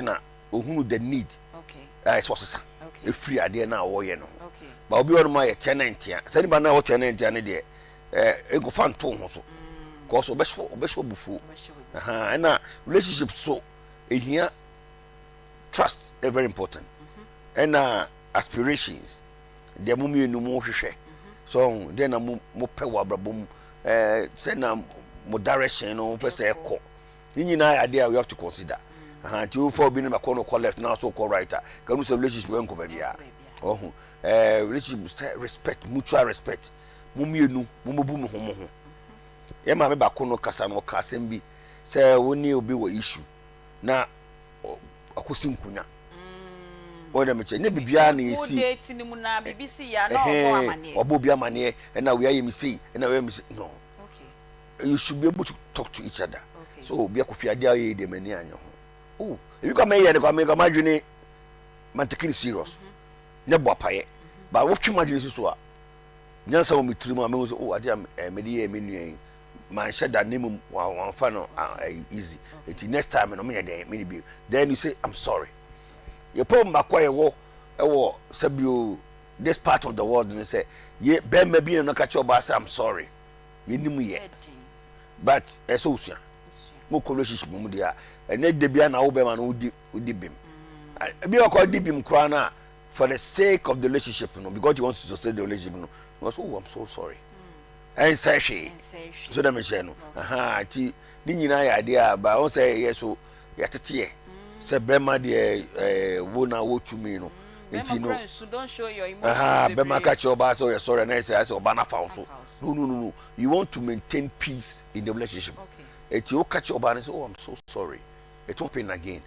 Na ohunu the need a ɛsɛ ɔsesa efiri adeɛ no a ɔreyɛ no ho. Ba obi wɔ nom a yɛkyɛ ne ntea sɛ nipa no a wɔkyɛ ne ntea no deɛ, nkɔfa nto ho so kɔɔ so ɔbɛhyɛ ɔbufuo. Ɛna relationship so ehia trust, ɛ very important, ɛna aspirations deɛ mo mmienu mo hwehwɛ so deɛ na mo pɛ wɔ abrabɔ mu, sɛ na mo direction no mo pɛ sɛ ɛkɔ ne nyinaa yɛ adeɛ a we have to consider. Nti wofa obi no bɛkɔ no kɔ left na so kɔ right a, kanu sɛ relationship wɛ nkɔ baabi a ɔho relationship sɛ respect, mutual respect. Mo mmienu mo mo bu mo ho. Yɛ maame baako no kasa no, ɔka asɛm bi sɛ wo ne obi wɔ issue na akɔsi nkunya wɔn dɛm kyɛ ne biribiara na esi ɔbɔ obi amaneɛ, ɛna wei ayɛ mi sei, ɛna wei ayɛ mi sei. No, you should be able to talk to each other. So obi akɔfi adeɛ a ɔyɛ deɛ m'ani anya ho oh, ebi kɔ mɛyɛ ne kɔ mɛ kɔ m'adwene ma take it serious ne bɔ apayɛ ba wotwe m'adwene si so a, nyansa wɔ mi tiri mu a mehu sɛ oh, adeɛ a mɛde yɛ me nua yi manhyɛ da ne mu wɔnfa no ɛyɛ easy. Eti next time no meyɛ dɛn mene bi, then you say, "I'm sorry." Yɛ problem baako a yɛwɔ ɛwɔ sɛbio this part of the world ne sɛ yɛ bɛrima bi na no ka kyerɛ ɔbaa sɛ "I'm sorry." Yɛnim yɛ, but ɛsɛ osua mo kɔ relationship mu deɛ a, ɛnɛ de bia na wo bɛrima no wodi bim. Ebi wakɔ di bim koraa na for the sake of the relationship no, because you want to sustain the relationship no, because, "Oh, I'm so sorry," ɛnsɛ hwee so dɛm nhyɛn no. Nti ne nyinaa yɛ adeɛ a ba wɔn sɛ yɛ so yɛtete yɛ sɛ bɛrima deɛ, wo na wotumi no, nti no bɛrima ka kyerɛ ɔbaa sɛ ɔyɛ sorry na ɛsɛ ɔbaa nafa wo so. No, no, no, no, you want to maintain peace in the relationship. Eti o ka kyerɛ ɔbaa no sɛ, "Oh, I'm so sorry, it won't happen again,"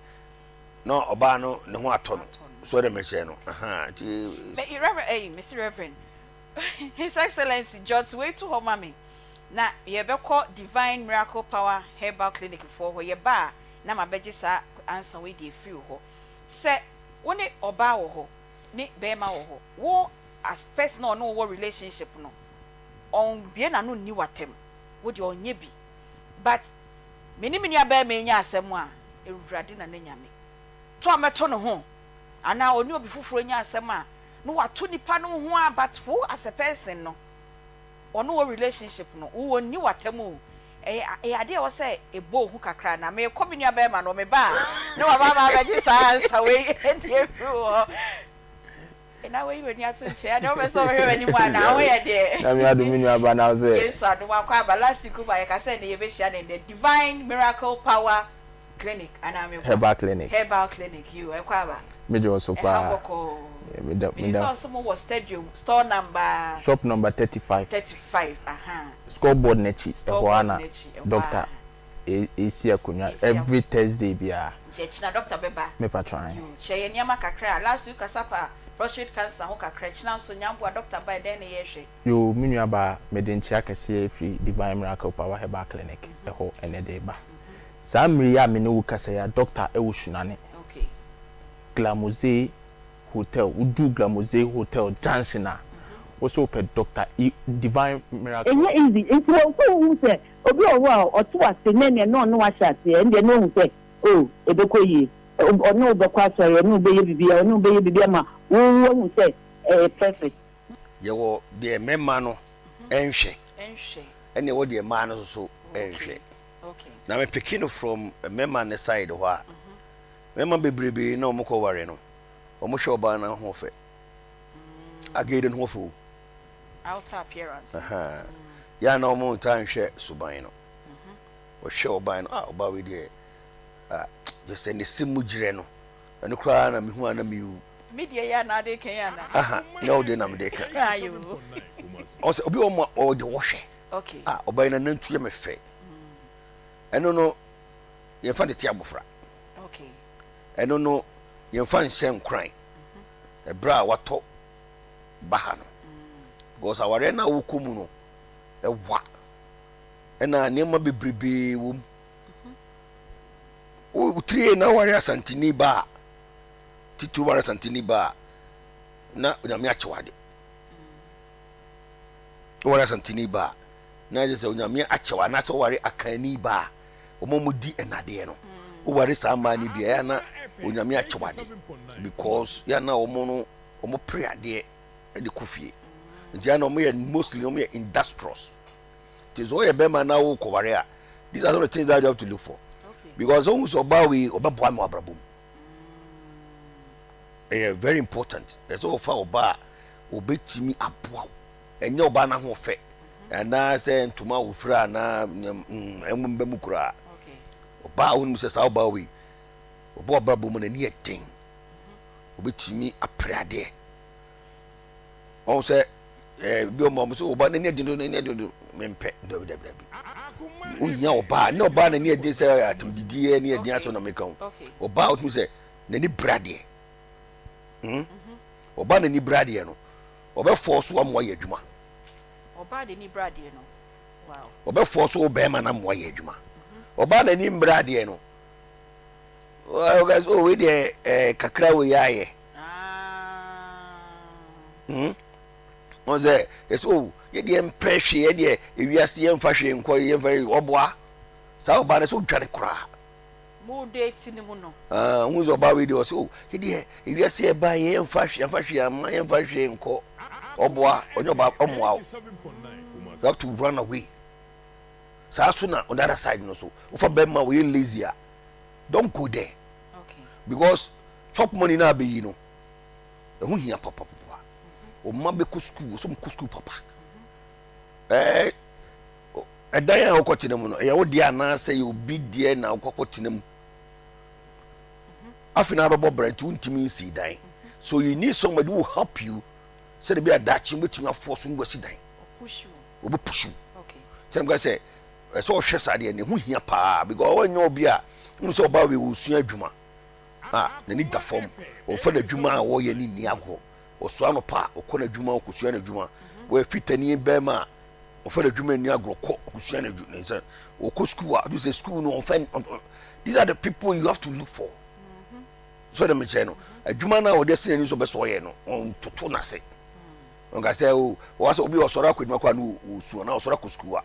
na ɔbaa no ne ho atɔ no so dɛm nhyɛn no. Nti. But Reverend, hey, Mr. Reverend, His Excellency George, wei to hɔ ma me na yɛbɛkɔ Divine Miracle Power Herbal Clinic foɔ hɔ. Yɛba a na ma bɛgye saa ansa wei deɛ efiri hɔ sɛ wo ne ɔbaa wɔ hɔ ne bɛrima wɔ hɔ, wo as person a ɔne wɔ relationship no, ɔnbie n'ano nni w'atɛm, wo deɛ ɔnyɛ bi, but me ne me nua bɛrima nya asɛm a, Ewurade na ne Nyame to a mɛto ne ho anaa ɔne obi foforɔ nya asɛm a na wato nipa no ho a, but wo as a person no ɔno wɔ relationship no, wowɔ ni w'atɛm o. Ɛyɛ adeɛ a ɛwɔ sɛ ɛbɔ ohu kakra na mekɔ me nua bɛrima no, meba a ne waba ma abɛgye saa ansa wei ɛnti efiri hɔ na wei w'ani ato nkyɛn adeɛ wɔbɛ sɛ ɔbɛhwɛ w'anim a na ho yɛ deɛ. Na mi adum, mi nua ba na so yɛ. Yesu adum. Akɔ aba. Last week ba yɛka sɛ ne yɛbɛhyia ne the Divine Miracle Power Clinic anaa mekɔ Herbal Clinic. Herbal Clinic yi o, ɛkɔ aba. Mi jɛ so ɛha paa. Bɔkɔɔ. Mi da mi mi da. Sɛ ɔsɛ mo wɔ stadium store number Shop number 35. 35, aha. Scoreboard n'akyi ɛhɔ. Scoreboard Ana n'akyi, ɛhɔ. Doctor esi akonnwa Esi every Thursday biara. Nti ɛkyina doctor bɛba. Mi patron. Yo, kyɛ yɛ nneɛma kakra. Last week kasa pa prostate cancer ho kakra. Kyina nso nyamboa doctor ba, ɛdɛn ne yɛhwɛ? Yo, mi nua ba, mi de nkyia kɛseɛ firi Divine Miracle Power Herbal Clinic ɛhɔ ɛnɛ de ba. Saa mmiri yi a mi ne wo kasa yi a, doctor ɛwɔ Sunane Glamoze Hotel. Wodu Glamoze Hotel junction a, wosɛ wopɛ Doctor I Divine Miracle. Ɛnyɛ easy, nti wɔn nso wohu sɛ obi wɔ hɔ a ɔte wase ne nea ne ɔne wahyɛ aseɛ, ɛndeɛ ne ohu sɛ o ebɛkɔ yie, ɔne wo bɛkɔ asɔre, ɔne wo bɛyɛ biribi, ɔne wo bɛyɛ biribi ama wo wohu sɛ ɛyɛ perfect. Yɛwɔ deɛ mmarima no ɛnhwɛ ɛnhwɛ. Ɛna ɛwɔ deɛ mmaa no nso so ɛnhwɛ. Na me pick no from mmarima ne side hɔ a, mmarima bebrebe na wɔn kɔ ware no, wɔn hwɛ ɔbaa no ho fɛ, agede no ho fɛ o. Outer appearance. Yɛa na wɔn ntaa nhwɛ suban no. Wɔhwɛ ɔbaa no a, ɔbaa wei deɛ, ah, just sɛ ne se mu gyerɛ no, ɛno koraa na mehu a na mewu. Mi deɛ yɛ anaa de kan ana? Aha, na ɔde na mede ka. Ayo. Ɔsɛ obi wɔ mu a ɔde wɔhwɛ a, ɔbaa yi na nantu yɛ me fɛ. Ɛno no yɛmfa tete abɔfra. Ɛno no yɛmfa nhyɛ nkoran ɛberɛ a watɔ baha no, because awareɛ no a wokɔ mu no ɛwa, ɛna nneɛma bebrebee wɔ mu. Wotiri na ware Asanteni ba a, titiri ware Asanteni ba a, na Onyame akyɛ wade. Woware Asanteni ba a, na ɛsɛ sɛ Onyame akyɛ wo, anaasɛ woware Akanni ba a, wɔn a wɔdi ɛnadeɛ no. Woware saa mmaa no bi a, ɛyɛ na Onyame akyɛ wo ade because yɛ na wɔn no wɔn pere adeɛ de kɔ fie. Nti yɛ na wɔn yɛ mostly wɔn yɛ industrious. Nti sɛ ɔyɛ bɛrima na wokɔware a, these are some of the things that you have to look for. Because ohun sɛ ɔbaa wei ɔbɛboa me wɔ abrabɔ mu. Ɛyɛ very important. Ɛsɛ ɔfa ɔbaa a ɔbɛtumi aboa wo. Ɛnyɛ ɔbaa no ahoɔfɛ anaasɛ ntoma a ɔfira anaa ɛnwo mba mu koraa. Ɔbaa a wonim sɛ saa ɔbaa wei ɔbɔ abrabɔ mu n'ani yɛ den. Ɔbɛtumi apere adeɛ. Ɔhu sɛ ɛɛ bi ɔmo ɔmo sɛ ɔbaa n'ani yɛ den do n'ani yɛ den do mempɛ dabi dabi dabi. Wohia ɔbaa ne ɔbaa n'ani yɛ den sɛ atamdidiɛ ne yɛ den asɛm na meka ho. Ɔbaa a wotumi sɛ n'ani bere adeɛ. Hmm? Ɔbaa n'ani bere adeɛ no, ɔbɛfɔɔ so ama wayɛ adwuma. Ɔbaa n'ani bere adeɛ no, wow. Ɔbɛfɔɔ so wo bɛrima no ama wayɛ adwuma. Ɔbaa n'ani mbere adeɛ no, ɔka sɛ, oh, wei deɛ ɛɛ kakra wei ayɛ. Hmm? Wɔn sɛ, yɛsɛ, oh, yɛ deɛ mpɛ hwee, yɛ deɛ ewiase yɛmfa hwee nkɔ, yɛmfa ɔboa. Saa ɔbaa no sɛ ɔdwane koraa. Mo date no mu no. Ah, wohu sɛ ɔbaa wei deɛ ɔsɛ o, yɛ deɛ ewiase yɛ ba yɛ yɛmfa hwee yɛmfa hwee amma yɛmfa hwee nkɔ. Ɔboa, ɔnyɛ ɔbaa ɔmmoa wo. You have to run away. Saa so na on the other side no so, wofa bɛrima a ɔyɛ lazy a, don't go there. Because chop money na abɛyi no, ɛho hia papapapa. Ɔma bɛkɔ school, ɔsɛ ɔmkɔ school papa. Ɛɛ Ɛdan a wokɔtena mu no, ɛyɛ wo deɛ anaasɛ ɛyɛ obi deɛ na wokɔkɔtena mu? Afei na abɛbɔ bra nti wontumi nsii dan. So you need somebody who will help you sɛdeɛ bi a daakye wobɛtumi afoɔ so no wasi dan. Wɔbɛpush wo. Sɛ mka sɛ ɛsɛ ɔhwɛ saa deɛ ne ho hia paa because wɔnyɛ obi a wonu sɛ ɔbaa wei wɔsua adwuma a n'ani da fam, ɔfa n'adwuma a wɔyɛ ne nni agorɔ, ɔsoa anɔpa a ɔkɔ n'adwuma ɔkɔsua n'adwuma, wɔyɛ fitani bɛrima a ɔfa n'adwuma nni agorɔ kɔ ɔkɔsua n'adwuma ne nsa ɔkɔ sukuu a ɔde sɛ sukuu no ɔmfa. These are the people you have to look for. So ɛdɛm kyerɛ no adwuma no a ɔde asi n'ani so bɛsɛ ɔyɛ no ɔntoto n'ase ɔnka sɛ o wɔn sɛ obi ɔsɔre akɔ adwuma kɔ a no ɔsu anaa ɔsɔre akɔ sukuu a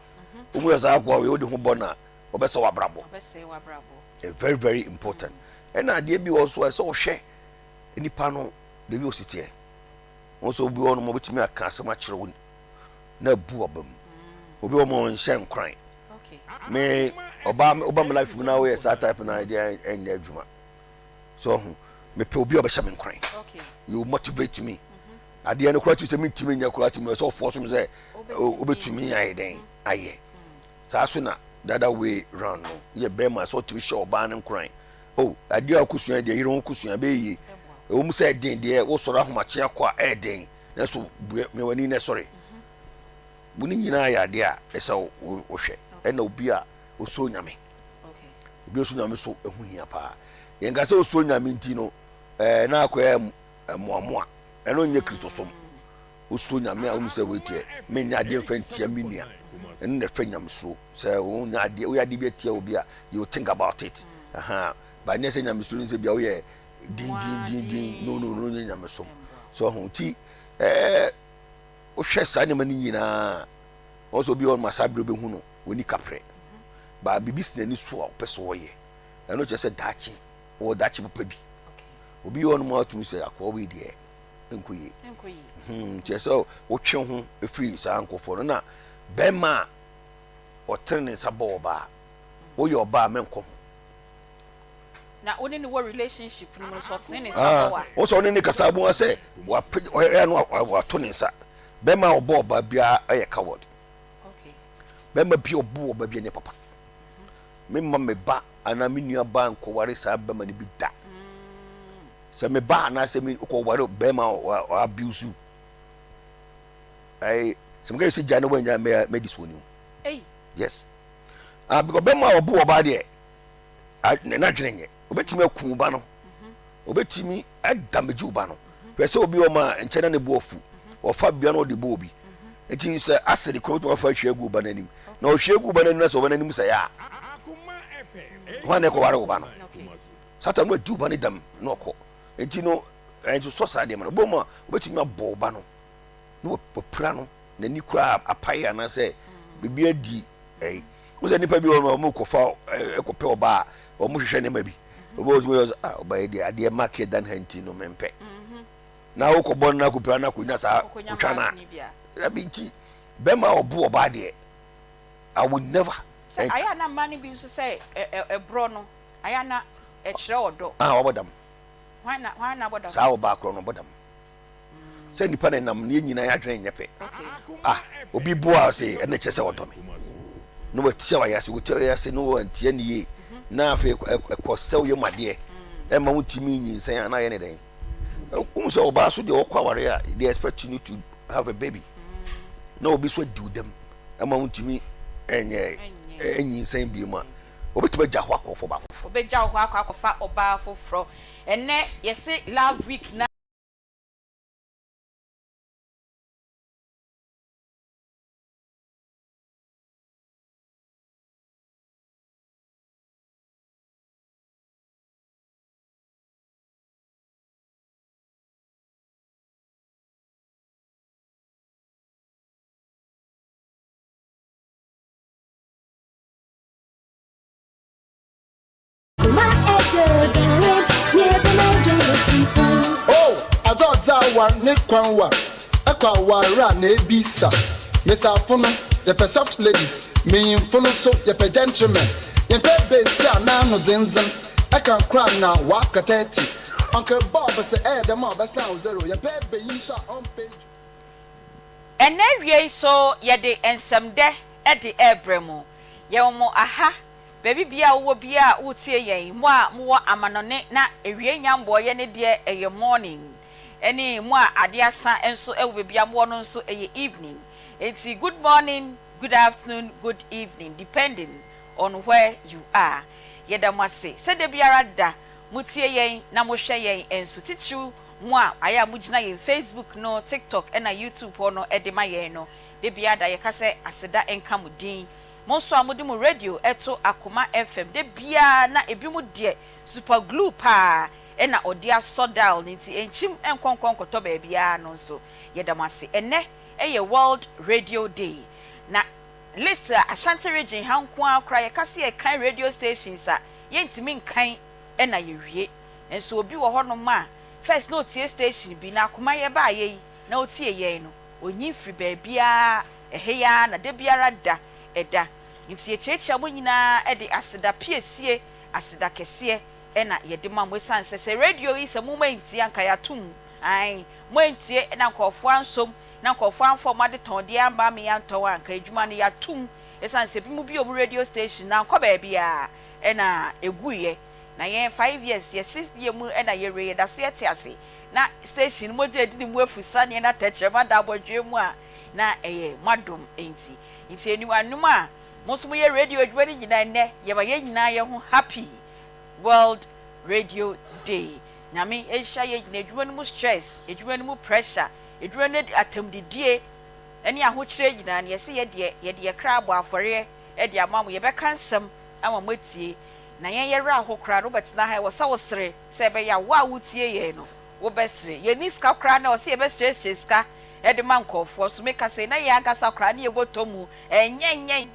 wɔn yɛ saa akɔ a wɔde ho bɔ na ɔbɛsɛ w'abrabɔ. Very very important. Ɛna adeɛ bi wɔ so a ɛsɛ ɔhwɛ nipa no beebi ɔsi teɛ wɔn sɛ obi wɔ no mo betumi aka asɛm akyerɛ wo na abu aba mu. Obi wɔ mo nhyɛ nkoran. Me ɔba ɔba me life mu na woyɛ saa type na ɛdeɛ ɛnyɛ adwuma. So ho mepɛ obi a ɔbɛhyɛ me nkoran. You motivate me. Adeɛ no koraa ti sɛ mentumi nyɛ koraa ti mu ɛsɛ ɔfoɔ so me sɛ wobɛtumi ayɛ dɛn ayɛ. Saa so na the other way round no yɛ bɛrima sɛ ɔtumi hyɛ ɔbaa no nkoran. Oh, adeɛ a wokosua deɛ yere ho kosua bɛyɛ yie. Ɛwɔ mu sɛ ɛden deɛ wosɔre ahomakye akɔ a ɛyɛ nanso bue mia w'ani na sɔre. Wo ne nyinaa yɛ adeɛ a ɛsɛ wohwɛ. Ɛna obi a osuro Nyame. Obi a osuro Nyame so ɛho hia paa. Yɛn ka sɛ osuro Nyame nti no ɛɛ na akɔyɛ mmoamoa. Ɛno nyɛ Kristosom. Osuro Nyame a wonu sɛ wei teɛ menyɛ adeɛ mfa ntia me nua. Ɛno na ɛfɛ nyamesuro. Sɛ wonya adeɛ woyɛ adeɛ bi atia obi a you think about it. Aha. Ba nyɛ sɛ nyamesuro ne sɛ bia woyɛ din din din din no no no nyɛ nyamesom. So ho nti ɛɛ wohwɛ saa nneɛma no nyinaa wɔn sɛ obi wɔ ma saa bere bɛhu no wɔni kaprɛ baa biribi si n'ani so a ɔpɛ sɛ ɔyɛ ɛno kyerɛ sɛ daakye wɔ daakye papa bi. Obi wɔ no mu atumi sɛ akoa wei deɛ nkɔ yie hmm kyerɛ sɛ wotwe ho firi saa nkurɔfoɔ no. Na bɛrima a ɔtene ne nsa bɔ ɔbaa, woyɛ ɔbaa mɛnkɔ ho. Na wo ne no wɔ relationship no mu no, sɛ ɔtene ne nsa bɔ wo a. Wo sɛ ɔne ne kasa bu sɛ wapagya ɔyɛ no wato ne nsa. Bɛrima a ɔbɔ ɔbaa biara yɛ coward. Bɛrima bi a ɔbo ɔbaa biara nyɛ papa. Me mma me ba anaa me nua ba nkɔware saa bɛrima no bi da. Sɛ me ba anaasɛ me kɔware bɛrima a ɔ abuse you. Ɛɛ sɛ meka sɛ gya no wanya mɛ mɛ disown you. Yes. Ah, because bɛrima a ɔbo ɔbaa deɛ n'adwene nyɛ. Obetumi aku wo ba no. Obetumi adamage wo ba no. Hwɛ sɛ obi ɔma a nkyɛn na ne bo afu. Ɔfa bia na ɔde bɔ obi. Nti sɛ asidi koro obetumi afa ahwie agu wo ba n'anim. Na ɔhwie gu wo ba n'anim na sɛ ɔba n'anim sɛe a, hwan na ɛkɔware wo ba no? Satan no adi wo ba no dam na ɔkɔ. Nti no, ɛnsosɔ saa deɛ ma no. Obi ɔma obetumi abɔ wo ba no na wapira no, n'ani koraa apae anaasɛ biribi adi ɛyi. Wo sɛ nipa bi wɔ hɔ a wɔn kɔfa ɛkɔpɛ ɔbaa a. Wɔn hwehwɛ nneɛma bi. Obi wɔ hɔ sɛ ah ɔbaa yi deɛ adeɛ mark yɛ dan ha nti no mempɛ. Na wokɔ bɔ no na akɔpira na akɔnya saa otwa no a. Dabi nti bɛrima a ɔbo ɔbaa deɛ I will never. Sɛ ayɛ a na mmaa no bi nso sɛ ɛborɔ no ayɛ a na ɛkyerɛ ɔdɔ. Ah wabɔ dam. Hwan na hwan na abɔ dam? Saa ɔbaa korɔ no ɔbɔ dam. Sɛ nipa na ɛnam ne yɛn nyinaa yɛn adwene nyɛ pɛ. Ah obi boa ɔse ɛna kyerɛ sɛ ɔdɔ me. Na watia wayɛ ase watia wayɛ ase na wantia ne yie. Na afei ɛkɔ sɛ woyɛ mu adeɛ. Ɛma wontumi nyinsɛn a na ayɛ ne dɛn? Wohu sɛ ɔbaa so deɛ ɔkɔ aware a they expect you to have a baby. Na obi so adi wo dɛm ɛma wontumi ɛnyɛ ɛnyinsɛn bio mu a obetumi agya hɔ akɔfa ɔbaa foforɔ. Obegya wo hɔ akɔ akɔfa ɔbaa foforɔ. Ɛnnɛ yɛse love week na. Oh, adze a ɔdze awar ne kwan war, ɛkɔ awar a na ebisa. Mbesiafo no, yɛpɛ soft ladies, mbenyimfo no so yɛpɛ gentlemen. Yɛmmpɛ basia a n'ano dzendzen, ɛka kor a na ɔaka 30. Uncle Bob sɛ ɛyɛ dɛm a ɔbɛsan wo zero, yɛmmpɛ banyin so a ɔmmpɛ edwuma. Ɛnnɛ awia yi so yɛde nsɛmdɛ de rebrɛ mo. Yɛwɔ mo aha, baabi biara a wowɔ biara a woretie yɛn, mo a mowɔ amanɔne na awia nnya mbɔeɛ no deɛ ɛyɛ morning, ɛne mo a adeɛ asa nso wɔ baabi a mowɔ no nso ɛyɛ evening. Enti good morning, good afternoon, good evening depending on where you are. Yɛda mo ase sɛ da biara da motie yɛn na mohwɛ yɛn nso, titiriw mo a ayɛ a mogyina yɛn Facebook no, TikTok ɛna YouTube hɔ no de ma yɛn no. Da biara da yɛka sɛ aseda nka mo din. Mo nso a mode mo radio to Akoma FM da biara na ebinom deɛ super glue paa na ɔde asɔ dial no nti ɛnkyim nkɔ nkɔ nkɔtɔ baabiara no nso yɛda mo ase. Ɛnnɛ yɛ World Radio Day na list a Ashanti Region ha nko ara koraa yɛka sɛ yɛkan radio stations a yɛntumi nkan na yɛwie. Nso obi wɔ hɔnom a first na ɔtie station bi na Akoma yɛbaeɛ yi na ɔtie yɛn no Onyin firi baabiara, ɛhe yi ara na da biara da ɛda. Nti yɛkyiakyia mo nyinaa de aseda piesie, aseda kɛseɛ na yɛde ma mo ɛsiane sɛ sɛ radio yi sɛ mo moantie anka yɛato mu, ae, moantie na nkorɔfoɔ ansom na nkorɔfoɔ amfa wɔn adetɔndeɛ amma ame yɛantɔn a anka adwuma no yɛato mu ɛsiane sɛ binom bue wɔn radio station no ankɔ baabiara na ɛguiɛ na yɛn five years yɛse yɛ mu na yɛwie yɛda so yɛte ase na station no mogya adi ne mu afu saneɛ na tɛkyerɛma da abɔdweɛ mu a, na ɛyɛ mo adom nti. Nti anuanom a mo nso moyɛ radio adwuma no nyinaa nnɛ yɛma yɛn nyinaa yɛ ho happy world radio day. Nyame nhyira yɛn nyinaa, adwuma no mu stress, adwuma no mu pressure, adwuma no atamdidie ne ahokyerɛ nyinaa no yɛse yɛdeɛ yɛde yɛ kra abɔ afɔreɛ de ama mo, yɛbɛka nsɛm ama moatie na yɛn yɛwerɛ aho koraa no wobɛtena ha ɛwɔ sɛ wosere. Sɛ ɛbɛyɛ a wo a wotie yɛn no, wobɛsere. Yɛnni sika koraa na ɛwɔ sɛ yɛbɛsrɛsrɛ sika de ma nkurɔfoɔ. So meka sei na yɛn ankasa koraa ne yɛbɔtɔ mu nyɛ nyɛ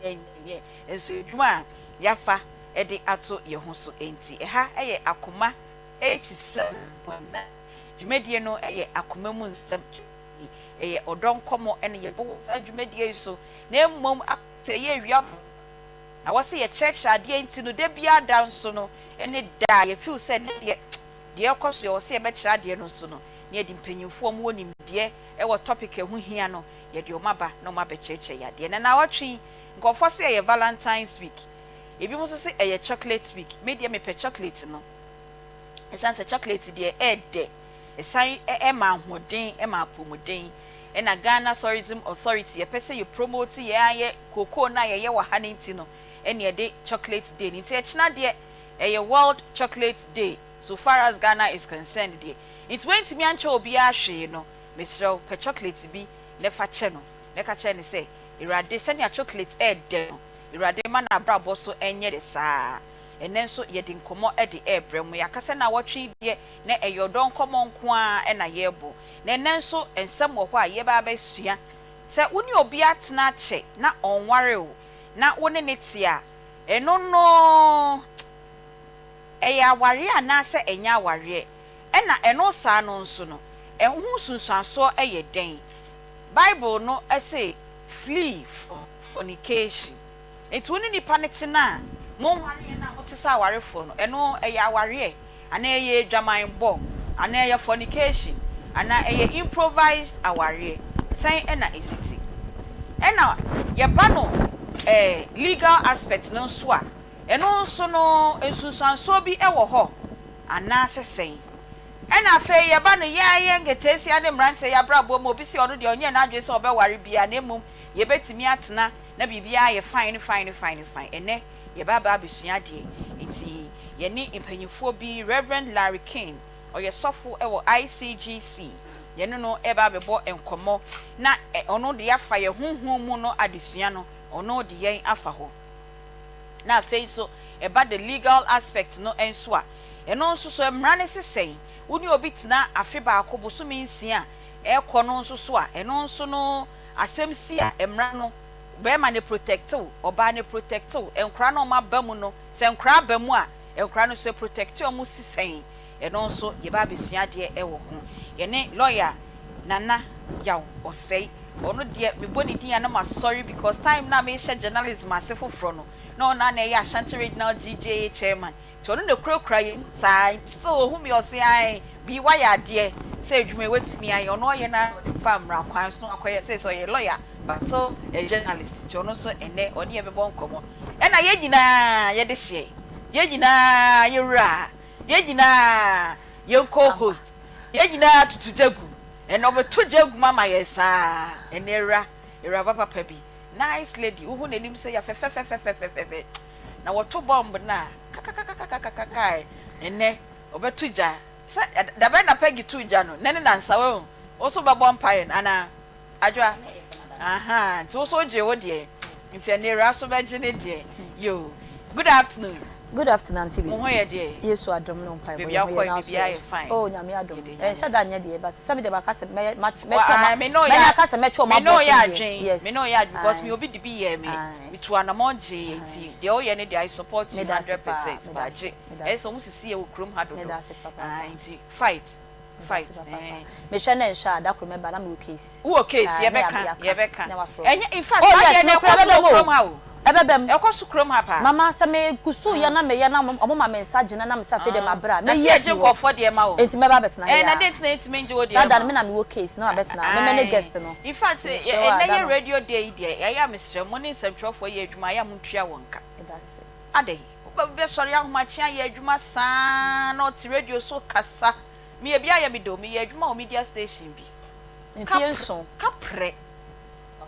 nyɛ nso adwuma a yɛafa de ato yɛn ho so nti. Ɛha yɛ Akoma 87.9. Dwumadie no yɛ Akoma mu nsɛm dwumadie. Ɛyɛ ɔdɔ nkɔmmɔ na yɛbɔ wɔ saa dwumadie yi so na mmom sɛ ɛyɛ awia bɔ na wɔ sɛ yɛkyerɛkyerɛ adeɛ nti no da biara da nso no ne da a yɛ feel sɛ nnɛ deɛ deɛ ɛrekɔ so yɛwɔ sɛ yɛbɛkyerɛ adeɛ no nso no na yɛde mpanyinfoɔ a wɔwɔ nimdeɛ wɔ topic a ɛho hia no yɛde wɔn aba na wɔn abɛkyerɛkyerɛ yɛn adeɛ. Na naawɔtwe yi nkurɔfoɔ se ɛyɛ Valentine's week ebinom nso se ɛyɛ chocolate week me deɛ mepɛ chocolate no ɛsiane sɛ chocolate deɛ ɛɛdɛ ɛsan ɛma ahoɔden ɛma apɔmuden ɛna Ghana Tourism Authority yɛpɛ sɛ yɛ promote yɛn ara yɛ cocoa no a yɛyɛ wɔ ha no nti no ɛna yɛde chocolate day no nti ɛkyena deɛ ɛyɛ world chocolate day so far as Ghana is concerned deɛ nti woantumi ankyɛ obiara hwee no mesrɛ wo pɛ chocolate bi na fa kyɛ no na ka kyerɛ no sɛ Awurade sɛnea chocolate ɛɛdɛ no Awurade ma n'abrabɔ so nyɛ dɛ saa ɛnɛ nso yɛde nkɔmmɔ de ɛɛbrɛ mo yɛaka sɛ naawɔtwe yi deɛ na ɛyɛ ɔdɔ nkɔmmɔ nko ara na yɛɛbɔ na ɛnɛ nso nsɛm wɔ hɔ a yɛɛba abɛsua sɛ wo ne obi atena akyɛ na ɔnware wo na wo ne no te a. Ɛno no, ɛyɛ awareɛ anaasɛ ɛnyɛ awareɛ? Ɛna ɛno saa no nso no, ɛho nsunsuansoɔ yɛ dɛn? Bible no se flee from fornication. Nti wo ne nipa no tena a, monwareɛ no a mote sɛ awarefoɔ no, ɛno ɛyɛ awareɛ anaa ɛyɛ adwamanbɔ anaa ɛyɛ fornication anaa ɛyɛ improvised awareɛ? Sɛn na ɛsi te? Ɛna yɛba no eh, legal aspect no nso a, ɛno nso no nsunsuansoɔ bi wɔ hɔ anaasɛ sɛn? Ɛna afei yɛba no yɛn ara yɛn nketeesia ne mmeranteɛ yi abrabɔ mu, obi se ɔno deɛ ɔnyɛɛ n'adwene sɛ ɔbɛware biara na mmom yɛbɛtumi atena na biribiara ayɛ fine fine fine fine. Ɛnnɛ yɛba aba abɛsua adeɛ, nti yɛne mpanyinfoɔ bi, Rev. Larry King, ɔyɛ sɔfo wɔ ICGC, yɛne no reba abɛbɔ nkɔmmɔ na ɔno de afa yɛn honhom mu no adesua no, ɔno de yɛn afa hɔ. Na afei nso ɛba the legal aspect no nso a, ɛno nso so mmara no se sɛn? Wo ne obi tena afe baako, bosome nsia ɛrekɔ no nso so a, ɛno nso no asɛm si a, mmara no, barima no protect wo, ɔbaa no protect wo, nkwadaa no a wɔaba mu no, sɛ nkwadaa aba mu a, nkwadaa no nso ɛprotect wɔn si sɛn? Ɛno nso yɛba abɛsua adeɛ wɔ ho. Yɛne lawyer Nana Yaw Osei, ɔno deɛ mebɔ ne din a na masɔre because time no a merehyɛ journalism ase foforɔ no, na ɔno ara na ɛyɛ Ashanti Regional GJA chairman. Nti ɔno na ekurakura yɛn mu saa nti still ohu me ɔse ae Bii wayɛ adeɛ sɛ adwuma yi watumi ayɛ ɔno ɔyɛ no ara na ɔde fa mmara kwan so na wakɔyɛ seesei ɔyɛ lawyer but still a journalist nti ɔno nso ɛnnɛ ɔne yɛn bɛbɔ nkɔmmɔ ɛna yɛn nyinaa yɛde hyeɛ yɛn nyinaa yɛn wura yɛn nyinaa yɛn co-host yɛn nyinaa tutu gya gu ɛnɛ ɔbɛto gya agu mu ama yɛn saa ɛnɛ awura awuraba papa bi nice lady wohu n'anim sɛ yɛ fɛfɛfɛfɛfɛfɛ Na wɔto bɔmb no a, kakakakakakakae, ɛnnɛ, wɔbɛto gya. Sɛ, dabɛn na Peggy too gya no? Nnɛ ne nansa, wahu. Wo nso wobɛbɔ mpaeɛ no, anaa? Adwoa? Ahaa, nti wo nso wogyee wo deɛ. Nti ɛnnɛ Awuraa nso bɛgye ne deɛ. Yoo. Good afternoon. Good afternoon Auntie Mo ho yɛ deɛ? Yesu adom ne wo mpaebɔ Baabi yɛ a ho yɛ wokɔɛ na so biribiara ɛ yɛ fine. Oh Nyame adom Yɛda Nyame ɛnhyɛ da nyɛ deɛ but sɛ me deɛ maka sɛ mɛyɛ Wa mɛtwe ɔma ae me ne wo yɛ mɛnya aka sɛ mɛtwe me ɔma ne wo aboɔ yɛ fam deɛ adwen yes me ne wo yɛ adwen because ae me obi de bi yɛɛ me ae me tuu anamɔn gyee yɛ nti ae deɛ woyɛ no deɛ I support you meda ase hundred paa percent meda ase magye meda ɛyɛ ase sɛ ɔmo sisi yɛ wɔ kurom ha dodo meda ase papaapa ae nti fight meda fight ase papaapa ɛɛ. mehwɛ na ɛnhwɛ a da koro mɛba na mewɔ case Wowɔ case ae na yɛbɛka yɛaka yɛbɛka na wafrɛ wo ɛnyɛ infact oh saa yes deɛ no nokorɛ ɛkɔ so ɛbɛbam wɔ o kurom ha o ɛbɛbam ɛkɔ so kurom ha paa. Mama sɛ me gu so yɛ na meyɛ na ɔmo ma me nsa gyina na me sɛ afei deɛ mabrɛ a Na mɛyi sɛ yɛgye afiri hɔ nkurɔfoɔ deɛ ma wo. enti mɛba abɛtena ha Ɛɛ yi na ara dɛn nti na yɛntumi ngye wo saa deɛ da no mma me wo? na mewɔ case na mabɛtena ha me me ne Ae guest no in fact nti sɛ mesrɛ wo a ɛnɛ da yɛ no radio day yi deɛ ɛyɛ a mesrɛ mo ne nsɛmtwerɛfoɔ yɛ adwuma a ɛyɛ a montua wɔn ka. Meda ase. Adɛn? Wobɛsɔre ahomakye ayɛ adwuma saa na ɔte radio so kasa. Me ebi ayɛ me dɛ o, meyɛ adwuma wɔ media station bi. Mfeɛ nson. Kaprɛ.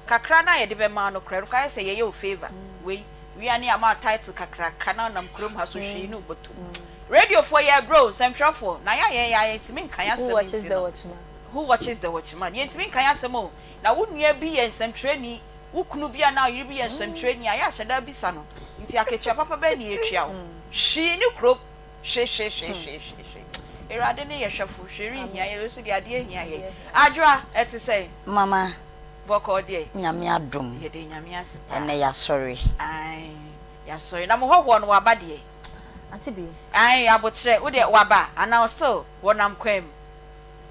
Kakra no a yɛde bɛma wo no koraa, ɛno koraa ayɛ sɛ yɛyɛ wo favour. Wei, wia ne yɛama wo title kakraka na wonam kurom ha so hwee ne wo bɔtɔ mu. Radiofoɔ yɛɛbrɛ o, nsɛntwerɛfoɔ, na yɛ a yɛn yɛ a yɛntumi nka yɛn Who asɛm watches nti the no. watchman? Who watches the watchman? Yɛntumi nka yɛn asɛm o. Na wo nua bi yɛ nsɛntwerɛni, wo kunu bi anaa wo yere bi yɛ nsɛntwerɛni a, yɛ a hyɛ da bisa no, nti akatua papa bɛn na yɛtua wo? Hwee nni kurom. Hwee hwee hwee hwee hwee hwee. Awurade ne yɛ hwɛfo, hwee renhia yɛn, nso deɛ adeɛ hia yɛn. Adwoa, ɛte sɛn? Mama. Bɔkɔɔ deɛ? Nyame adom. Yɛda Nyame ase paa. Ɛnɛ yɛasɔre. Ae, yɛasɔre. Na mo hɔhoɔ no waba deɛ? Ante bi. Ae, aboterɛ, wo deɛ waba anaa still wɔnam kwan mu?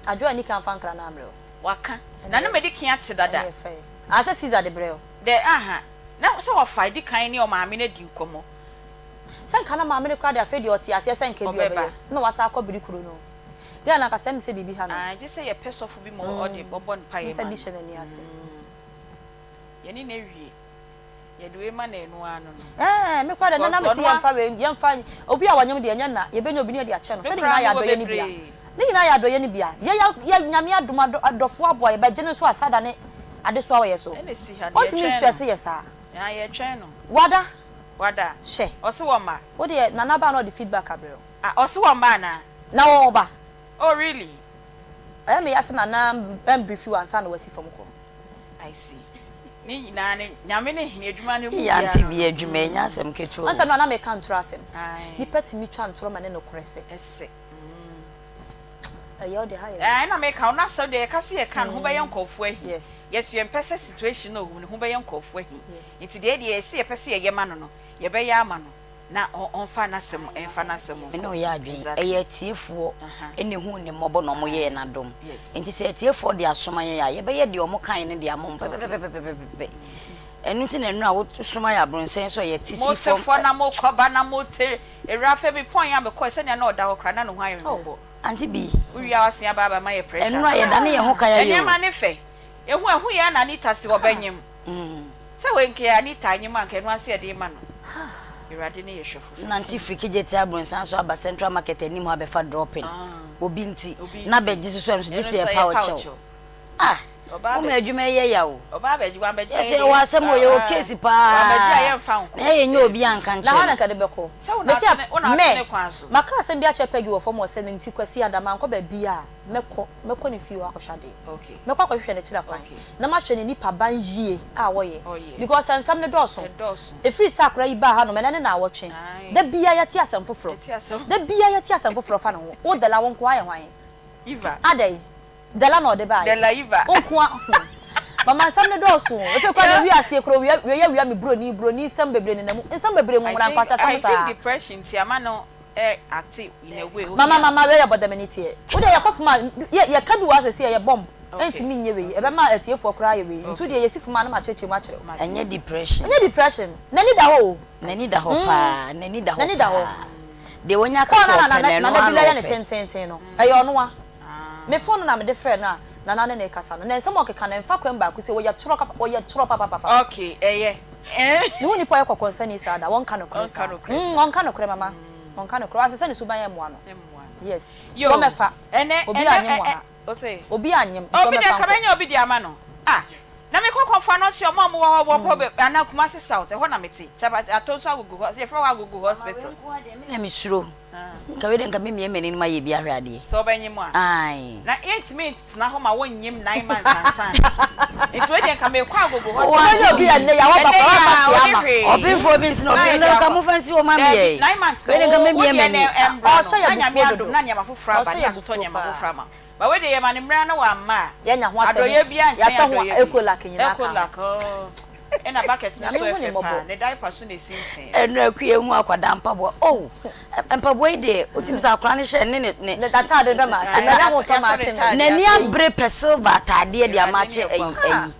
Adwoa nni kan mfa nkra no ammrɛ wo. Waka. Na na madi kan ate dada. Ɛneɛ fɛ. Ah, sɛ Caesar de brɛ wo. Dɛ, aha. Na sɛ wɔfa adi kan ne ɔmaame no adi nkɔmmɔ. Sɛ nka na maame no koraa de afei deɛ ɔte aseɛ sɛ nka ebia ɔbɛyɛ na wasan akɔ biri kuro no girl no ankasa ɛmi sɛ biribi ha no. Aah gye sɛ yɛpɛ sɔfo bi ma ɔde ɔbɔ mpaeɛ sɛ ma bi no. hyɛ n'ani ase. Yɛne no awie. Yɛde wei ma no ɛno ara no no. Ɛɛ me koraa deɛ na Because na mese ɔno a. yɛmfa wei yɛmfa obi a wanyem deɛ ɛnyɛ na yɛbɛnya obi na yɛde akyɛ no Me sɛ ne koraa nyinaa yɛ mewɔ adɔeɛ no bi a bebree. ne nyinaa yɛ adɔeɛ no bi a yɛ yɛ yɛ Nyame adom adɔ adɔfoɔ aboa yɛ bɛgye no nso a saa da ne adesoa wɔ yɛ so Ɛna esi ha no ɔntumi yɛtwɛn nstress no. yɛ saa. Aa yɛtwɛn no. Wada Wada. Hwɛ. Ɔse wɔmma. Wo deɛ Nana ba na ɔde feedback abrɛ wo. Ah ɔse wɔmma anaa? Na ɔwɔ ba. Oh really? Ɛyɛ me ya sɛ Nana ambrifi wo ansa na wasi fam kɔ. I see. Ne nyinaa ne Nyame ne hene adwuma no mu Eii biara auntie no bi no. adwuma ɛnyɛ asɛm ketewa Ansa o. no a na meka ntorɔ asɛm. Ae. Nipa tumi twa ntorɔ ma ne nokorɛ sɛ. Ɛsɛ. Mm. Ɛyɛ wo deɛ ha yɛ. Ɛɛ ɛna meka wo na sɛ deɛ yɛka sɛ yɛka no ho bɛyɛ nkorɔfoɔ ahi. Yes. Yɛso yɛmpɛ sɛ situation no a ɔwɔ mu no ho bɛyɛ nkorɔfoɔ ahi. Yeah. Nti deɛ deɛ yɛse yɛpɛ sɛ yɛyɛ ma no no. Yɛbɛyɛ ama no na ɔmfa n'asɛm ɛmfa n'asɛm Me ne wo nkɔ. yɛ adwene. Exactly. Ɛyɛ atiefoɔ Aha. na ehuu ne mmɔbɔ na wɔyɛɛ no adom. Yes. Enti sɛ atiefoɔ de asoma yɛn a, yɛbɛyɛ deɛ wɔkaeɛ no de ama wɔn Okay. pɛpɛpɛpɛpɛpɛ. Ɛno nti na nnora a wosoma yɛ abronsɛn so a yɛte si Mote fam. fɔ na mokɔ ba na mote Awuraa fɛ bi pɔn a mekɔe sɛnea na ɔda hɔ koraa na ne ho ayɛ me mmɔbɔ. Auntie Bi. Wowie a woasen aba abɛma yɛ pressure Nnora yɛdane yɛn ho ka yɛayɛ o. Nneɛma ne fɛ. Ehu ɛho yɛ na Anita se ɔbɛnyem. Sɛ wei nka yɛ Anita anyem a nka ɛno ara se yɛde rema no. Awurade ne yɛ hwɛfo fɛ. Nante firi Kejetia abronssan so aba Central Market anim hɔ abɛfa dropping. Obi nti. Obi Na nti. bɛgye so so ɛno nso gye Ɛno sɛ nso yɛpa wo yɛpa wo kyɛw. kyɛw. Ah! Ɔbaa Moma bɛgye. adwuma yi yɛ ya o. Ɔbaa bɛgye, wambɛgye Yɛ a so yɛde yɛwɔ asɛm o, yɛwɔ ah, case wambɛgye a paa. yɛmfa nkɔ. Na yɛnyɛ Daabi. obi anka Na nkyerɛ hwan na no. nka de bɛkɔ? Sɛ wo na Mese atene, wo na me, atene kwan so. maka asɛm bi akyerɛ Peggy wɔ fam hɔ sɛ ne nti Kwasi Ada mankɔ baabi a mɛkɔ, mɛkɔ ne fie hɔ akɔhwɛ adeɛ. Okay. Mɛkɔ akɔhwehwɛ n'akyiri akwan Okay. na mahwɛ ne nipa ban yie a ɔyɛ Ɔyɛ. because nsɛm no dɔɔso. Ɛdɔɔso. Ɛfiri sɛ akwadaa yi baa hanom ɛnɛ ne naawɔtwe. Ae. Da biara yɛte asɛm foforɔ. Yɛte asɛm. Da biara yɛte asɛm foforɔ fa ne ho. Wo Dela wo nkoa yɛ hwan? Eva. Adɛn? Dela na ɔde baeɛ. Dela Eva. Wo nkoa hmm. Mama nsɛm no dɔɔso o. Ɛfei koraa deɛ wiase koraa owia wei awia me broni broni nsɛm bebree nenam mu. Nsɛm bebree I nwonwona think nkwaseasɛm I think saa. depression nti ama no ɛ acte in a way. Mama Ohia. mama wei yɛ bɔdamani teɛ. Wo deɛ yɛkɔ fam a yɛ yɛka bi wɔ ha sɛsi ɛyɛ bomb. Okay. Ɛntumi nyɛ wei. Okay. Ɛbɛma atiefoɔ koraa ayɛ wei. Nti wo Okay. deɛ yɛsi fam a na makyerɛkyerɛ mu akyerɛ wo. Mate. Ɛnyɛ depression. Ɛnyɛ depression. N'ani da hɔ o. I N'ani see. da hɔ paa, n'ani da hɔ N'ani da hɔ. paa. Deɛ wanya aka Kɔɔ sɛ na ɔpɛ na no, na ɛno Nana ara bi na bɛyɛ no ɔpɛ. tententen no, ɛyɛ ɔno a. Me phone no na mede frɛɛ no a Nana ne no rekasa no, na nsɛm a ɔkeka no ɛmfa kwan baako sei, ɔyɛ torɔ kapa, ɔyɛ torɔ papapapa. Okay, ɛyɛ eh. Mehu nipa a ɔyɛ kɔkɔnsani saa da, wɔnka nokorɛ Ɔnka saa. nokorɛ Mm, saa. ɔnka nokorɛ mama, ɔnka nokorɛ, wansesa ne suban ɛmmoa no. Ɛmmoa no. Yes, nti Yo, wɔmmɛfa, ɛnɛ, obi ɛnɛ, anyem ɛ, wɔ ɛ, ha. ose. Obi anyem, nti Obi deɛ wɔmmɛfa nka nkɔ. mɛnya obi de ama no. Ah, na mekɔ kɔmfo anɔkye, ɔmo a ɔmo wɔ hɔ, wɔpɔ bɛ, anaa Kumasi South, ɛhɔ na mete. Kyaba, atɔ nso agogo hɔ, yɛfrɛ hɔ Agogo Mama wei Hospital. nko ara deɛ me na mesuro. Ah. Nka wei deɛ nka mɛmia m'ani na mayɛ bi ahwɛ adeɛ. Sɛ wobɛnyem a. Ae. Na yɛntumi ntena hɔ ma wonnyem 9 months ansa na. Nti wei deɛ nka mekɔ agogo Wo hospital. auntie Wobɛnya obi bi. ɛnnɛ yi a woaba Ɛnnɛ koraa yi woamma a hwee ɔne ama. hwee. Ɔbenfoɔ bi nsi na Na ɔben yɛde no nka akɔ. mofa nsi hɔ ma me Daabi, ɛ. 9 months no Wei deɛ nka wo wo mɛmia deɛ m'ani. no ɛmbra no Ɔhyɛ yɛ na Nyame abufuo adom dodo. na nneɛma foforɔ aba Ɔhyɛ ne yɛ yɛatotɔ abufuo nneɛma paa. foforɔ ama wo. But wei deɛ yɛma no mmerɛ na wamma a, Yɛanya ho atɔ ho, adɔeɛ biara nkyɛn yɛatɔ ho adɔeɛ bi. Ecolac nyinaa ka ho. Ecolac oh. Ɛna bucket no Nyame so hu ne ɛfɛ paa, mmɔbɔ. ne diaper so na ɛsi nkyɛn. Ɛno akua ehu akwadaa mpaboa oh mpaboa yi deɛ wotumi sɛ akwadaa no hyɛ ne ne ne. Ne n'ataade bɛ maakye na ɛnyɛ ahotɔ maakye no. N'ani abere pɛ silver ataadeɛ de amaakye ayi ayi.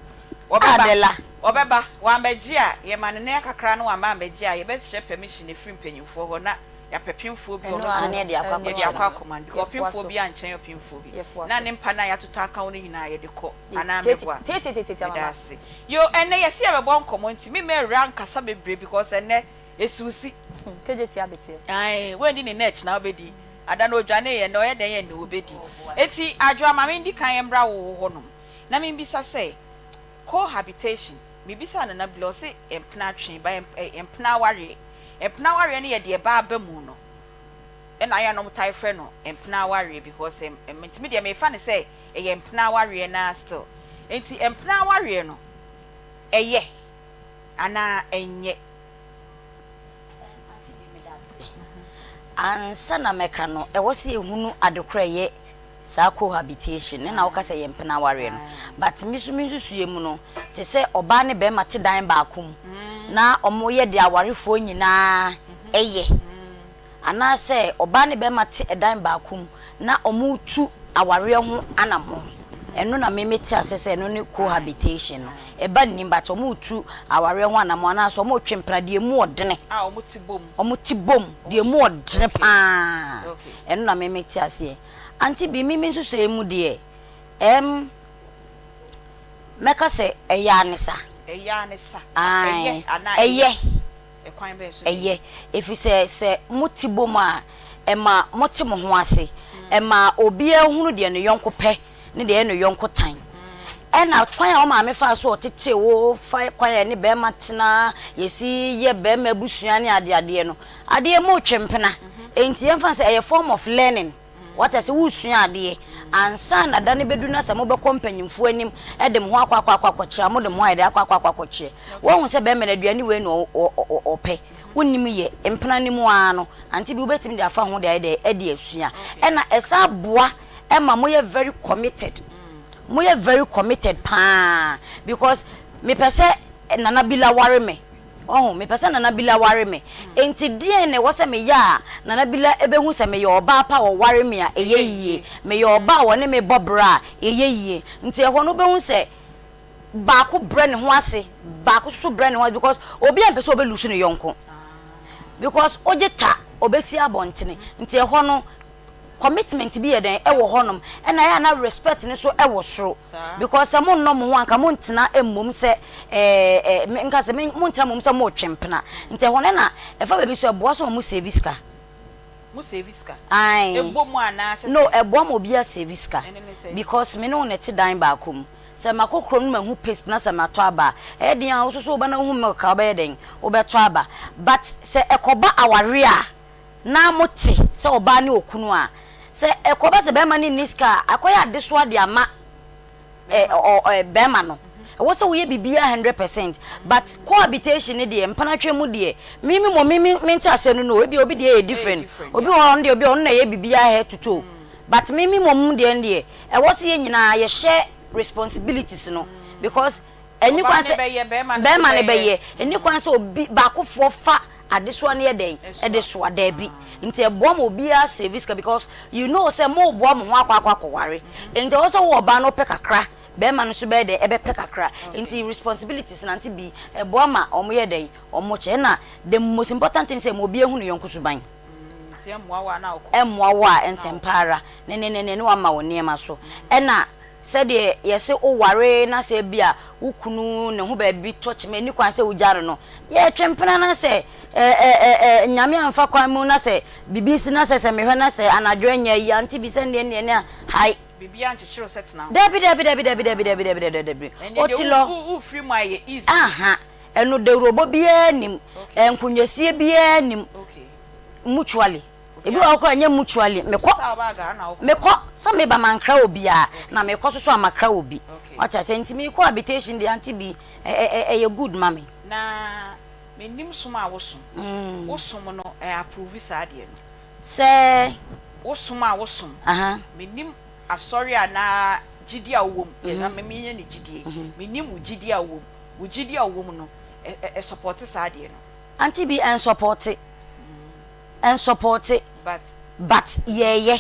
Wɔbɛba, wɔbɛba, wɔambɛgye a, yɛma no nɛ kakra na wɔamba ambɛgye a, yɛbɛsrɛ permission efiri mpanyimfoɔ hɔ na yɛapɛ pemfoɔ bi ɔno nso Ɛno yɛde akɔ yɛde akɔkyɛ akɔ no. akɔma no because Yɛfoa ɔpemfoɔ so. biara nkyɛn ɔpemfoɔ bi Yɛfoa na so. ne mpa no a yɛatotɔ aka ho no nyinaa yɛde kɔ anaa Tietie meboa? tietie tietie Meda mama. ase. Yo, ɛnnɛ yɛse yɛbɛbɔ nkɔmmɔ nti me mma awura nkasa bebree because ɛnnɛ Esusi. Kegye tia beteɛ. Ae, woanni ne nɛ kyena wobɛdi. Ada no odwaneeɛ, nnɛ ɔyɛ dɛn a nnɛ obɛdi. Enti Adwoa ma mendi kan mmra wo wo hɔ nom na membisa sɛ, cohabitation, mebisaa Nana Bila ɔse mpena twe ba mpena awareɛ. Mpena awareɛ no yɛ deɛ ɛba aba mu no ɛna ayɛ a na wɔtae frɛ no mpena awareɛ because nti me deɛ mefa no sɛ ɛyɛ mpena awareɛ no ara still. Enti mpena awareɛ no ɛyɛ anaa ɛnyɛ? Auntie Bi meda ase. Ansa na mɛka no, ɛwɔ sɛ yɛhunu ade korɔ a ɛyɛ saa cohabitation ne na woka sɛ yɛ mpena awareɛ no. But me nso me nsusuiɛ mu no, te sɛ ɔbaa ne barima te dan baako mu na wɔyɛ deɛ awarefoɔ nyinaa yɛ. Anaasɛ ɔbaa ne barima te ɛdan baako mu na wɔretu awareɛ ho anammɔn. Ɛno na me mete aseɛ sɛ ɛno ne cohabitation no. Ɛba nnim but wɔretu awareɛ ho anammɔn anaasɛ wɔretwe mpena deɛ ɛmu ɔdene. A wɔte bom. Wɔte bom, deɛ ɛmu ɔdene Okay. pa ara. Okay. Ɛno na me mete aseɛ. Auntie Bi, me me nsusuiɛ mu deɛ, ɛm, mɛka sɛ ɛyɛ ara ne sa. Ɛyɛ ara ne sa. Ae, Ɛyɛ anaa ɛyɛ? ɛyɛ. Ɛkwan bɛn so na Ɛyɛ, ɛyɛ? efisɛ sɛ mote bom a, ɛma mote mo ho ase. Ɛma obiara hunu deɛ ne yɔnko pɛ ne deɛ ɛyɛ ne yɔnko tan. Ɛna kwan a wo maame faa so a ɔtetee wo fa kwan a ɛne barima tena, yɛsi yɛ barima abusua ne adeadeɛ no, adeɛ motwe mpena. Enti yɛmfa no sɛ ɛyɛ form of learning. Wate ase? Woresua adeɛ ansa na da no bɛdu na sɛ mobɛkɔ mpanyimfoɔ anim de mo ho akɔ akɔ akɔ akɔkyerɛ a, mode mo ho ayɛ dɛ akɔ akɔ akɔ akɔkyerɛ. Woahu sɛ bɛrima no aduane wei na ɔpɛ, wonnim yɛ, mpena no mu ara no, ante bi wobɛtumi de afa ho de ayɛ dɛ de asua. Ɛna ɛsan boa ma moyɛ very committed. Moyɛ very committed pa ara because mepɛ sɛ Nana Bila ware me. Wahu? Mepɛ sɛ Nana Bila ware me. Enti deɛn na ɛwɔ sɛ meyɛ a Nana Bila bɛhu sɛ meyɛ ɔbaa pa a ɔware me a ɛyɛ yie, meyɛ ɔbaa a ɔne me bɔ bra a ɛyɛ yie? Nti ɛhɔ no wobɛhu sɛ baako brɛ ne ho ase, baako nso brɛ ne ho ase because obiara mpɛ sɛ ɔbɛ lose ne yɔnko because wogye ta ɔbɛsi abɔntene. Nti ɛhɔ no commitment bi yɛ dɛn ɛwɔ hɔnom ɛna ɛyɛ a na respect no nso ɛwɔ soro because sɛ mo nnɔ mo ho a nka mo ntena mmom sɛ ɛɛ ɛ nka sɛ mo ntena mmom sɛ mo retwe mpena nti ɛhɔ no ɛna ɛfa baabi nso ɛboa sɛ wɔn save sika. Mo save sika? Ae. Ɛbɔ mu anaa sɛ No sɛn? ɛboa ma obiara save sika Ɛne ne sɛn? because me ne wo na ɛte dan baako mu sɛ makɔ kurom na mahu paste na sɛ matɔ aba a ɛyɛ den a wo nso so woba na wohu milk a wobɛyɛ dɛn wobɛtɔ aba but sɛ ɛkɔba awareɛ a na mote sɛ ɔbaa ne okunu a, sɛ ɛkɔba sɛ bɛrima no nni sika a, akɔyɛ adesoa de ama ɛ ɔ ɛ bɛrima no. Ɛwɔ sɛ woyɛ biribiara 100%, but cohabitation no deɛ, mpenatwe mu deɛ, me me mmom me me mente aseɛ no no o, ebia obi deɛ yɛ different, obi wɔ hɔ a ɔno deɛ obi a ɔno na ɛyɛ biribiara head to toe, but me me mmom deɛ no deɛ, ɛwɔ sɛ yɛn nyinaa yɛhyɛ responsibilities no because ɛnni kwan sɛ bɛrima no bɛyɛ, ɛnni kwan sɛ obi baakofoɔ fa adesoa no yɛ dɛn ɛde soa daabi nti ɛboa ma obiara save sika because you know sɛ mo boa mo ho akɔ akɔ akɔware nti ɛwɔ sɛ wo ɔbaa no pɛ kakra bɛrima no nso bɛyɛ dɛn ɛbɛpɛ kakra nti responsibilities na nti bi ɛboa ma wɔn yɛ dɛn wɔn kyɛ ɛna the most important thing sɛ ma obiara hu ne yɔnko suban ɛmmoa wo a ntɛmpa ara ne ne ne ne wama wo nneɛma so ɛna Sɛdeɛ yɛse wo ware na sɛ ebia wo kunu ne ho baabi tɔ kyema ɛnni kwan sɛ wogya no no, yɛtwe mpena na sɛ ɛ-ɛ-ɛ-ɛ Nyame amfa kwan mu na sɛ biribi si na sɛ sɛ mehwɛ na sɛ anadwo ɛnyɛ ayi a nte bi sɛ nneɛ nneɛ nneɛ a, hae. Biribiara nkyekyere wo sɛ tena ho. Dabi dabi dabi dabi dabi dabi dabi dabi dabi Ɛnneɛ deɛ Ɔte lɔ. wo wofiri mu a ɛyɛ easy. Aha, ɛno dawurobɔ biara nnim, nkonyasie biara nnim, mutually. Ebi wɔ hɔ koraa ɛnyɛ mutually mekɔ mekɔ sɛ meba mankra obiara na mekɔ so so a makra obi wate aseɛ nti mekɔ habitation deɛ ante bi ɛyɛ good ma me. Na mennim som a wosom, wo som no ɛ approve saa adeɛ no? Sɛ. Wo som a wosom, mennim asɔre anaa gyidie a wowɔ mu, yɛ na menyɛ no gyidie, mennim wo gyidie a wowɔ mu, wo gyidie a wowɔ mu no ɛ ɛ saa adeɛ no? Ante bi ɛnsupporte. Ɛnsɔpɔte but yɛyɛ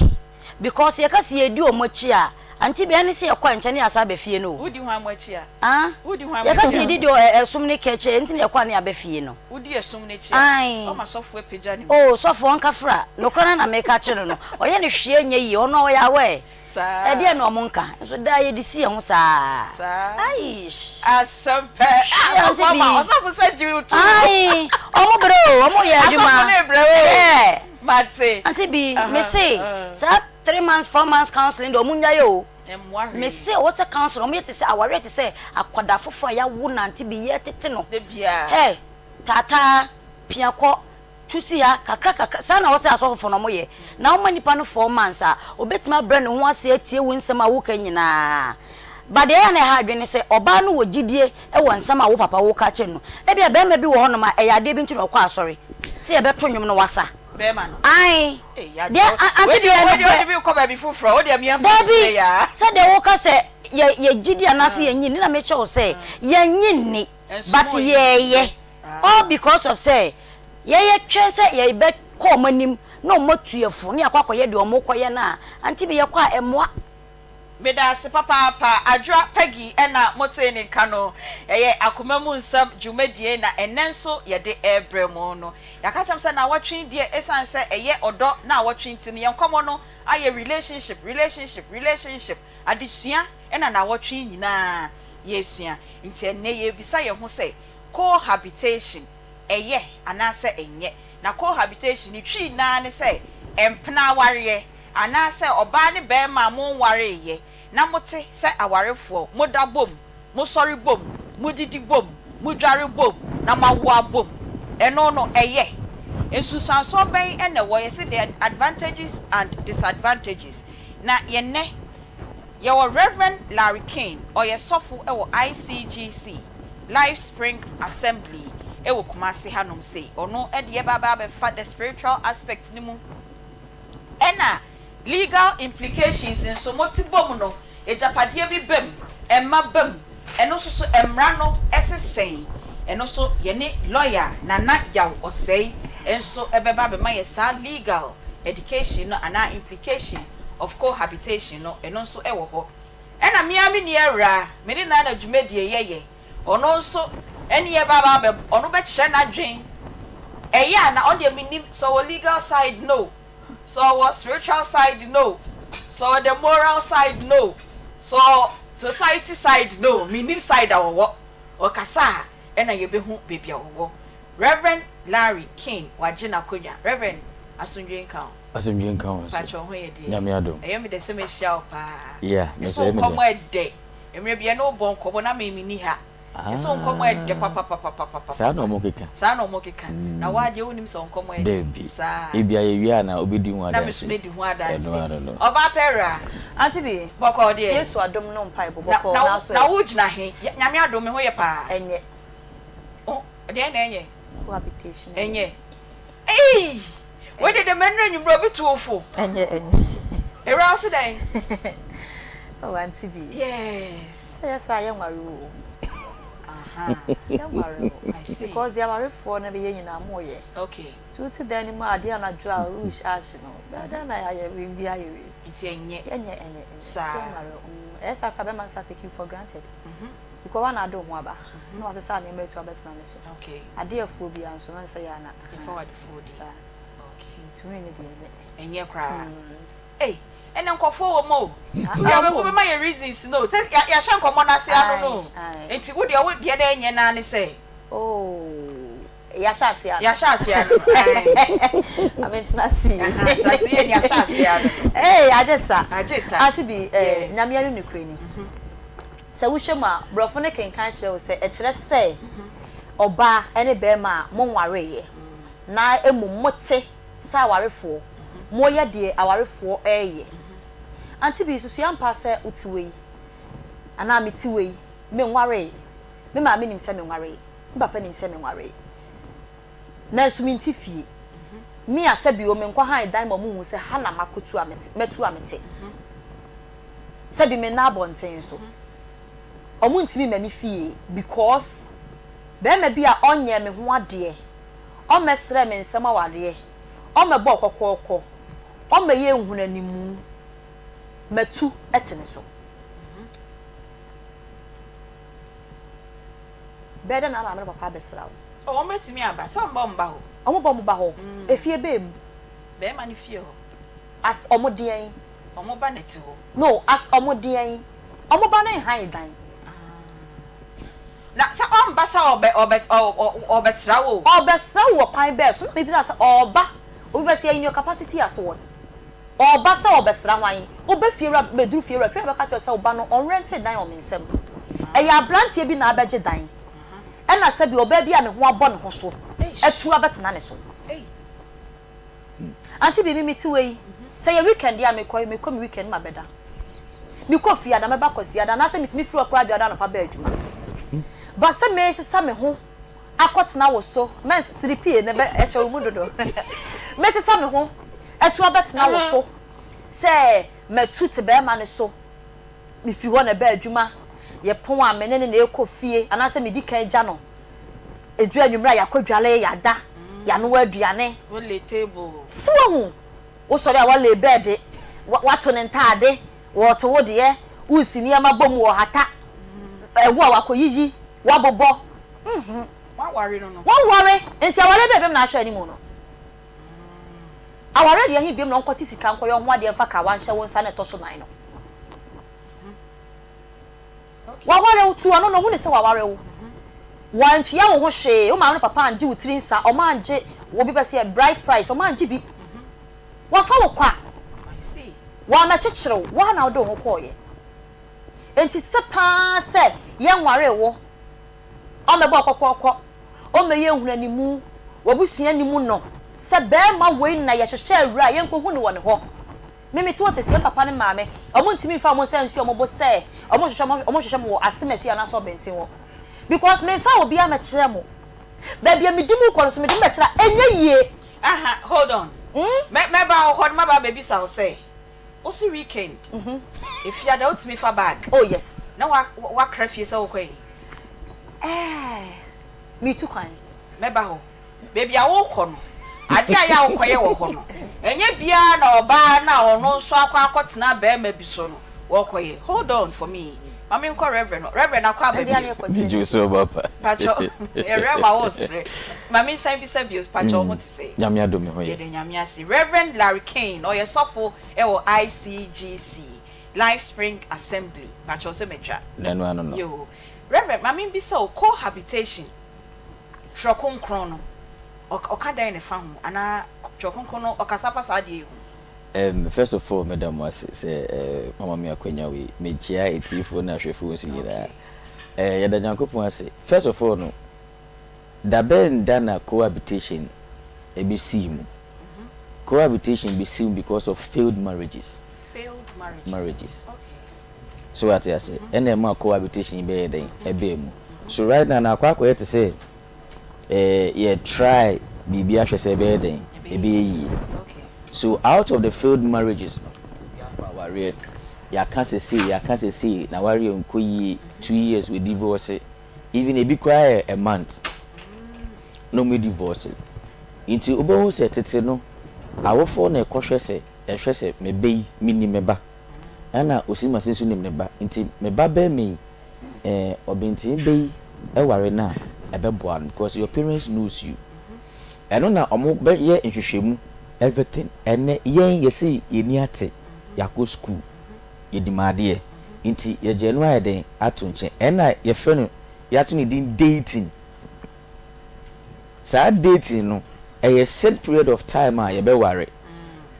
because yɛka sɛ yɛdi wɔn akyi a ante bia ɛne sɛ yɛkɔ a nkyɛ ne yɛasan aba fie no o. Wodi hwan mo akyi a? Ah Wodi hwan mo yɛka akyi sɛ a? yɛdi deɛ ɛsom no kɛ akyi a ɛnti na yɛkɔ a ne yɛaba fie no. Wodi ɛsom no akyi a? Ae. Ɔma sɔfo apagya ne mu. Oh sɔfo ɔnka fra nokorɛ no na meka akyerɛ no no ɔyɛ no hwee nyɛ yie ɔno ɔyɛ aware. Saa. Ɛdeɛn na ɔmo nka? Nso daa yɛde si yɛn ho saa. Saa. Aish. Asɛm pɛ. Hwɛ Ah, ante ɔsɔfo ama, bi. ɔsɔfo sɛ gye wo to. Ae, ɔmo brɛ o, ɔmo yɛ adwuma. Asɔfo no brɛ o. Hwɛ. Mate. Ante bi, Aha, me se, ah. saa 3 months, 4 months counseling deɛ ɔmo nnyae o. Ɛmmoa Me hwee. se, ɔwɔ sɛ counseling, ɔmo yɛ te sɛ, awareɛ te sɛ akwadaa foforɔ a yɛawo no ante bi, yɛtete no. Da biara. Hɛ, taataa, pia kɔ, tu si ha, kakra kakra, saa na ɛwɔ sɛ asɔfofo no wɔyɛ. Na woma nipa no 4 months a, obetumi abrɛ ne ho ase atie wo nsɛm a woka nyinaa. But deɛ ɛyɛ a na ɛha adwene ne sɛ, ɔbaa no wɔ gyidie wɔ nsɛm a wo papa woka kyerɛ no no. Ebia barima bi wɔ hɔnom a, ɛyɛ adeɛ bi nti na ɔkɔ asɔre, sɛ yɛbɛto nnwom no wasa. Bɛrima no. Ae. Ei, Deɛ, yɛagye a, ante Wei deɛ deɛ, ɛyɛ wei deɛ nokorɛ. wode me rekɔ baabi foforɔ. Wo deɛ meɛmfa Dabi, nkyerɛ yɛ a. sɛdeɛ woka sɛ yɛ, yɛgye di anaasɛ yɛnnye nni na mekyerɛ wo sɛ, yɛnnye nni, Nso but moyɛ. yɛɛyɛ. All because of sɛ yɛyɛ twɛn sɛ yɛbɛ kɔ ɔmo anim na ɔmo atu yɛ fo na yɛakɔ akɔyɛ deɛ ɔmo kɔyɛ no a, ante bi yɛkɔ a ɛmmoa. Medaase papaapa Adwoa Peggy ɛna motee ne nka no. Ɛyɛ Akoma mu Nsɛm dwumadie na ɛnnɛ nso yɛde rebrɛ mo no. Yɛaka akyerɛ mo sɛ naawɔtwe yi deɛ ɛsiane sɛ ɛyɛ ɔdɔ naawɔtwe nti no yɛn nkɔmmɔ no ayɛ relationship, relationship, relationship, adesua ɛna naawɔtwe yi nyinaa yɛresua. Nti ɛnnɛ yɛrebisa yɛn ho sɛ cohabitation ɛyɛ anaasɛ ɛnyɛ? Na cohabitation ne Twi no ara ne sɛ mpena awareɛ anaasɛ ɔbaa ne barima a monwareeɛ na mote sɛ awarefoɔ, moda bom, mosɔre bom, modidi bom, modware bom na moawo abom. Ɛno no ɛyɛ? Nsunsuansoɔ bɛn na ɛwɔ? Yɛse the advantages and disadvantages. Na yɛn nnɛ yɛwɔ Rev. Larry King, ɔyɛ sɔfo wɔ ICGC. Life Spring Assembly wɔ Kumasi hanom sei. Ɔno de yɛba aba abɛfa the spiritual aspect no mu ɛna legal implications nso. Mote bom no, agyapadeɛ bi ba mu, mma ba mu, ɛno nso so mmara no se sɛn? Ɛno nso yɛne lɔya Nana Yaw Osei nso bɛba abɛma yɛ saa legal education no anaa implication of cohabitation no, ɛno nso wɔ hɔ. Ɛna me ara me nua awuraa, me ne no ara na dwumadie yɛyɛ, ɔno nso ɛne yɛ ba aba abɛ, ɔno bɛkyerɛ n'adwen, ɛyɛ a na ɔno deɛ mennim sɛ ɔwɔ legal side no, sɛ ɔwɔ spiritual side no, sɛ ɔwɔ the moral side no, sɛ ɔwɔ society side no, mennim side a ɔwɔ. Ɔkasa a ɛna yɛbɛhu baabi a ɔwɔ. Rev. Larry King wagye n'akonnwa. Rev. Asomdwoe nka wo. Asomdwoe nka wo nso. Mpakyɛ wo ho yɛ deɛ? Nyame adom. Ɛyɛ me dɛ sɛ mahyia wo paa. Yeah, me Yɛsɛ nso wo ɛyɛ me dɛ. nkɔmmɔ ɛdɛ. Mmerɛ bi yɛne wo bɔɔ nkɔmmɔ na me menni ha. Yɛsɛ wo nkɔmmɔ ɛdɛ papapapapapapa. Saa na ɔmo keka. Saa na ɔmo keka. Na wo ara deɛ wonnim sɛ wo nkɔmmɔ ɛdɛ. Dabi. Saa. Ebia yɛwie a na wobɛdi ho Na me nso adanse. mɛdi ho adanse. Ɛno ara no. Ɔbaa Pɛra. Auntie Bee. Bɔkɔɔ deɛ. Yesu adom no mpaebɔ Na bɔkɔɔ na wo naaso na ɛ. wo gyina he? Nyame adom me ho yɛ paa. Ɛnyɛ. Oh deɛn na ɛnyɛ? Cohabitation ɛnyɛ. Ɛnyɛ. Eii! Wei deɛ dɛm ɛnura anwummerɛ obi tu wo fo. Ɛnyɛ ɛnyɛ. Ewura wo se dɛn? Oh Auntie Bee. Yes. Sɛ yɛ saa yɛnware wo o. Aha. Yɛnware wo. I see. Because deɛ awarefoɔ no bɛyɛ nyinaa moyɛ. Okay. Nti wote dan no mu a adeɛ anadwo a worehyɛ ahye no bɛyɛ dɛn na yɛayɛ wei bi ayɛ wei. Nti ɛnyɛ. Yɛnyɛ ɛnyɛ ɛnyɛ. Saa. Yɛnware wo. Mm ɛyɛ saa koraa bɛrima no san take you for granted. Because woana ade wo ho aba na wasesa nneɛma atu abɛtena ne so. Okay. Ade afuo biara nso na sɛ yɛ ana. Yɛfa w'ade fuo di. Saa. Okay. Nti tumi ne deɛ ɛnyɛ. Ɛnyɛ koraa. Ei ɛnɛ nkɔfoɔ wɔ mu o. Wodeɛ wobɛ wobɛma yɛ reasons no o. Sɛ yɛ yɛahyɛ nkɔmmɔ no ase ano no o. Nti wodeɛ wo deɛ na ɛnyɛ no ara ne sɛ. Oh yɛahyɛ aseɛ ano. Yɛahyɛ aseɛ ano no ae. Ma mentena ase yie. Ahaa tena ase yie ne yɛahyɛ aseɛ ano no. Ei agye ta. Agye ta. Auntie Bee eh, Yes. Nyame ne nokorɛ ni. Sɛ wohwɛ mu a, borɔfo no kenkan kyerɛ wo sɛ ɛkyerɛ sɛ ɔbaa ne barima a monwareeɛ na mmom mote sɛ awarefoɔ, moreyɛ deɛ awarefoɔ reyɛ. Auntie Bee, susu ampa sɛ wote wei anaa mete wei, menwaree, me maame nim sɛ menwaree, me papa nim sɛ menwaree, nanso mente fie. Me a sɛbi o menkɔhan dan ma wɔnhu sɛ ha na makɔtu a mete, matu a mete. Sɛbi menna abɔnten nso. Ɔmo ntumi mma me fie because bɛɛma bi a ɔnyɛɛ me ho adeɛ, ɔmmɛsrɛɛ me nsam awareɛ, ɔmmɛbɔɔ kɔkɔɔkɔ, ɔmmɛyɛɛ nhunanimu, matu te ne so. Bɛyɛ dɛn na maame ne papa abɛsra wo? Oh, wɔn bɛtumi aba. Sɛ wɔn ba wɔn ba hɔ. Wɔn ba wɔn ba hɔ. Efie bɛn mu? Bɛɛma no fie hɔ. As wɔn deɛn? Wɔn ba na ɛte hɔ. No, as wɔn deɛn? Wɔn ba no nhan dan. Ah. Na sɛ ɔmba sɛ ɔbɛ ɔbɛ ɔ ɔ ɔbɛsra wo o. Ɔbɛsra wo wɔ kwan bɛn so? Na mebisa sɛ ɔɔba, obi bɛsɛ in your capacity as what? Ɔɔba sɛ ɔbɛsra hwan? Wobɛ fie wura bɛduru fie wura, fie wura bɛka kyerɛ wo sɛ wo ba no ɔnrɛnte dan wɔ me nsam. Ɛyɛ abranteɛ bi na abɛgye dan, ɛna sɛbi ɔbaa bi a ne ho abɔ ne ho so atu abɛtena ne so. Auntie Bibi me te wei, sɛ yɛ weekend a mekɔ mekɔ me weekend ma bɛda. Mekɔ fie ada mɛba Kwasiada anaasɛ metumi firi hɔ koraa Dwoada anɔpa ba adwuma. But sɛ mesesa me ho akɔtena wo so, mɛns siri pie na ɛbɛ ɛhyɛ wo mu dodo. Mesesa me ho atu abɛtena wo so sɛ matu te bɛrima no so, mefiri hɔ na ɛba adwuma, yɛpɔn a me ne no na ɛkɔ fie anaasɛ medi kan gya no. Edu anwummere a yɛakɔdware, yɛada, yɛanoa aduane. So woahu? Wosɔre a woalay bed, woato ne ntaade, wɔreto wo deɛ, woresi nneɛma bɔ mu, wɔrehata, ɛho a woakɔyiyi, woabobɔ. Mhm. Woaware no no. Woaware! Enti awareɛ bɛn biom na ahwɛ anim no? Awareɛ deɛ ɛhe biom na ɔnkɔte sika nkɔyɛ wo ho adeɛ mfa kawa nhyɛ wo nsa na ɛtɔ so nan no? Waware wo, tu ɔno no, hu no sɛ waware wo. Wantua wo ho hwee, wo maame ne papa angye wo tiri nsa, ɔmo angye obi bɛ sɛ bride price, ɔmo angye bi. Wafa wo kwa, wammɛkyekyere wo, woa na wode wo ho kɔɔeɛ. Enti sɛ paa sɛ yɛnwaree wo, ɔmmɛbɔ wo kɔkɔɔkɔ, ɔmmɛyɛ nhunanimu, w'abusua nnim no, sɛ bɛɛma wei na yɛhwehwɛ awura a yɛnkɔhu no wɔ ne hɔ. Me mete hɔ seesei, me papa ne me maame, wɔntumi mfa wɔn nsa nsi wɔn bo sɛ wɔhwehwɛ wɔhwehwɛ me wɔ Asemasi anaasɛ Ɔbɛnten hɔ. Because memfaa obiara mmɛkyerɛɛ mo. Baabi a medi mo rekɔ no nso, mede mo bɛkyerɛ a, ɛnyɛ yie. Aha, hold on. Mɛ mɛba wo hɔ no maba abɛbisa wo sɛ, wo se weekend, Efiada wotumi fa bag? Oh yes. Na wa wakra fie sɛ wokɔ he? Eh. Metu kwan. Mɛba hɔ. Baabi a worekɔ no, adeɛ a ɛyɛ a wokɔyɛ wɔ hɔ no, ɛnyɛ biara na ɔbaa no a ɔno nso akɔ akɔtena barima bi so no, wɔrekɔyɛ. Hold on for me. Ma menkɔ Reverend hɔ. Reverend akɔ aba bio. Gyegye wo so ɔba pa. Pakyɛ, yɛwerɛ ma woresere. Ma mensan bisa bio, pakyɛ wo ho te sɛn? Nyame adom me ho yɛ. Yɛda Nyame ase. Reverend Larry Kane, ɔyɛ sɔfo wɔ ICGC, Life Spring Assembly. Pakyɛ sɛ matwa? N'ano ano no. Yoo. Reverend, ma membisa wo, cohabitation, Twerɛ Kronkron no, ɔka dɛn na ɛfa ho? Anaa Twerɛ Kronkron no, ɔkasa fa saa adeɛ yi ho? Erm first of all meda mo ase sɛ eh moama me akwanya wei. Mekyia atiefoɔ ne ahwɛfoɔ nso nyinaa. Eh yɛda Nyankopɔn ase. First of all no, da bɛn da na cohabitation ɛbɛsii mu? Cohabitation bɛsii mu because of failed marriages. Failed marriages. Marriages. Okay. So wate ase? Ɛna ɛmaa cohabitation yi bɛyɛɛ dɛn? Ɛbaa mu. So right now no akɔ akɔyɛ te sɛ eh, yɛ try biribi ahwɛ sɛ ɛbɛyɛ dɛn? Ɛbɛyɛ yie. So out of the failed marriages no, obi akɔ awareɛ, yɛaka sɛ sei, yɛaka sɛ sei, n'awareɛ nkɔ yie, 2 years wɔ divorce, even ebi koraa yɛ a month na wɔn divorce. Nti wobɛhu sɛ tete no, awofoɔ na ɛkɔhwɛ sɛ, ɛhwɛ sɛ me ba yi, menim me ba. Ɛna Osimasi nso nim ne ba, nti me ba barima yi, eh, ɔbenten ba yi ware no a, ɛbɛboa no because your parents knows you. Ɛno na ɔmo bɛyɛ nhwehwɛmu, everything. Ɛnɛ yɛn yɛse yɛni ate, yɛakɔ school, yɛnim adeɛ, nti yɛgye ɛno ayɛ dɛn ato nkyɛn. Ɛna yɛfrɛ no, yɛato ne din dating. Saa dating no, ɛyɛ set period of time a yɛbɛware.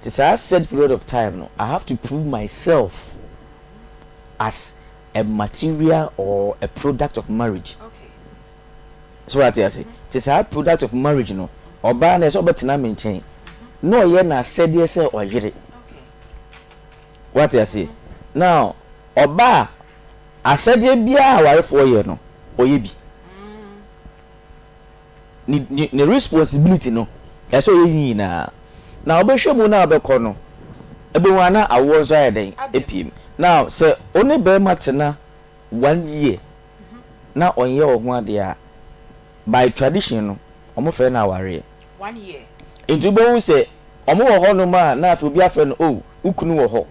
Nti saa set period of time no, I have to prove myself as a material or a product of marriage. So wate ase? Nti saa product of marriage no, ɔbaa no ɛsɛ ɔbɛtena me nkyɛn na ɔyɛ n'asɛdeɛ sɛ ɔyere. Wate ase? Now, ɔbaa asɛdeɛ biara a awarefoɔ yɛ no, ɔyɛ bi. Ne ne ne responsibility no, ɛsɛ ɔyɛ ne nyinaa. Na wobɛhwɛ mu na wobɛkɔ no, ɛbɛhu a na awoɔ nso ayɛ dɛn? Apue mu. Now, sɛ wo ne barima tena one year na ɔnyɛ wo ho adeɛ a, by tradition no, wɔfrɛ no awareɛ. One year. Nti wobɛhu sɛ wɔn wɔ hɔnom a na afei obi afrɛ no, oh, wo kunu wɔ hɔ.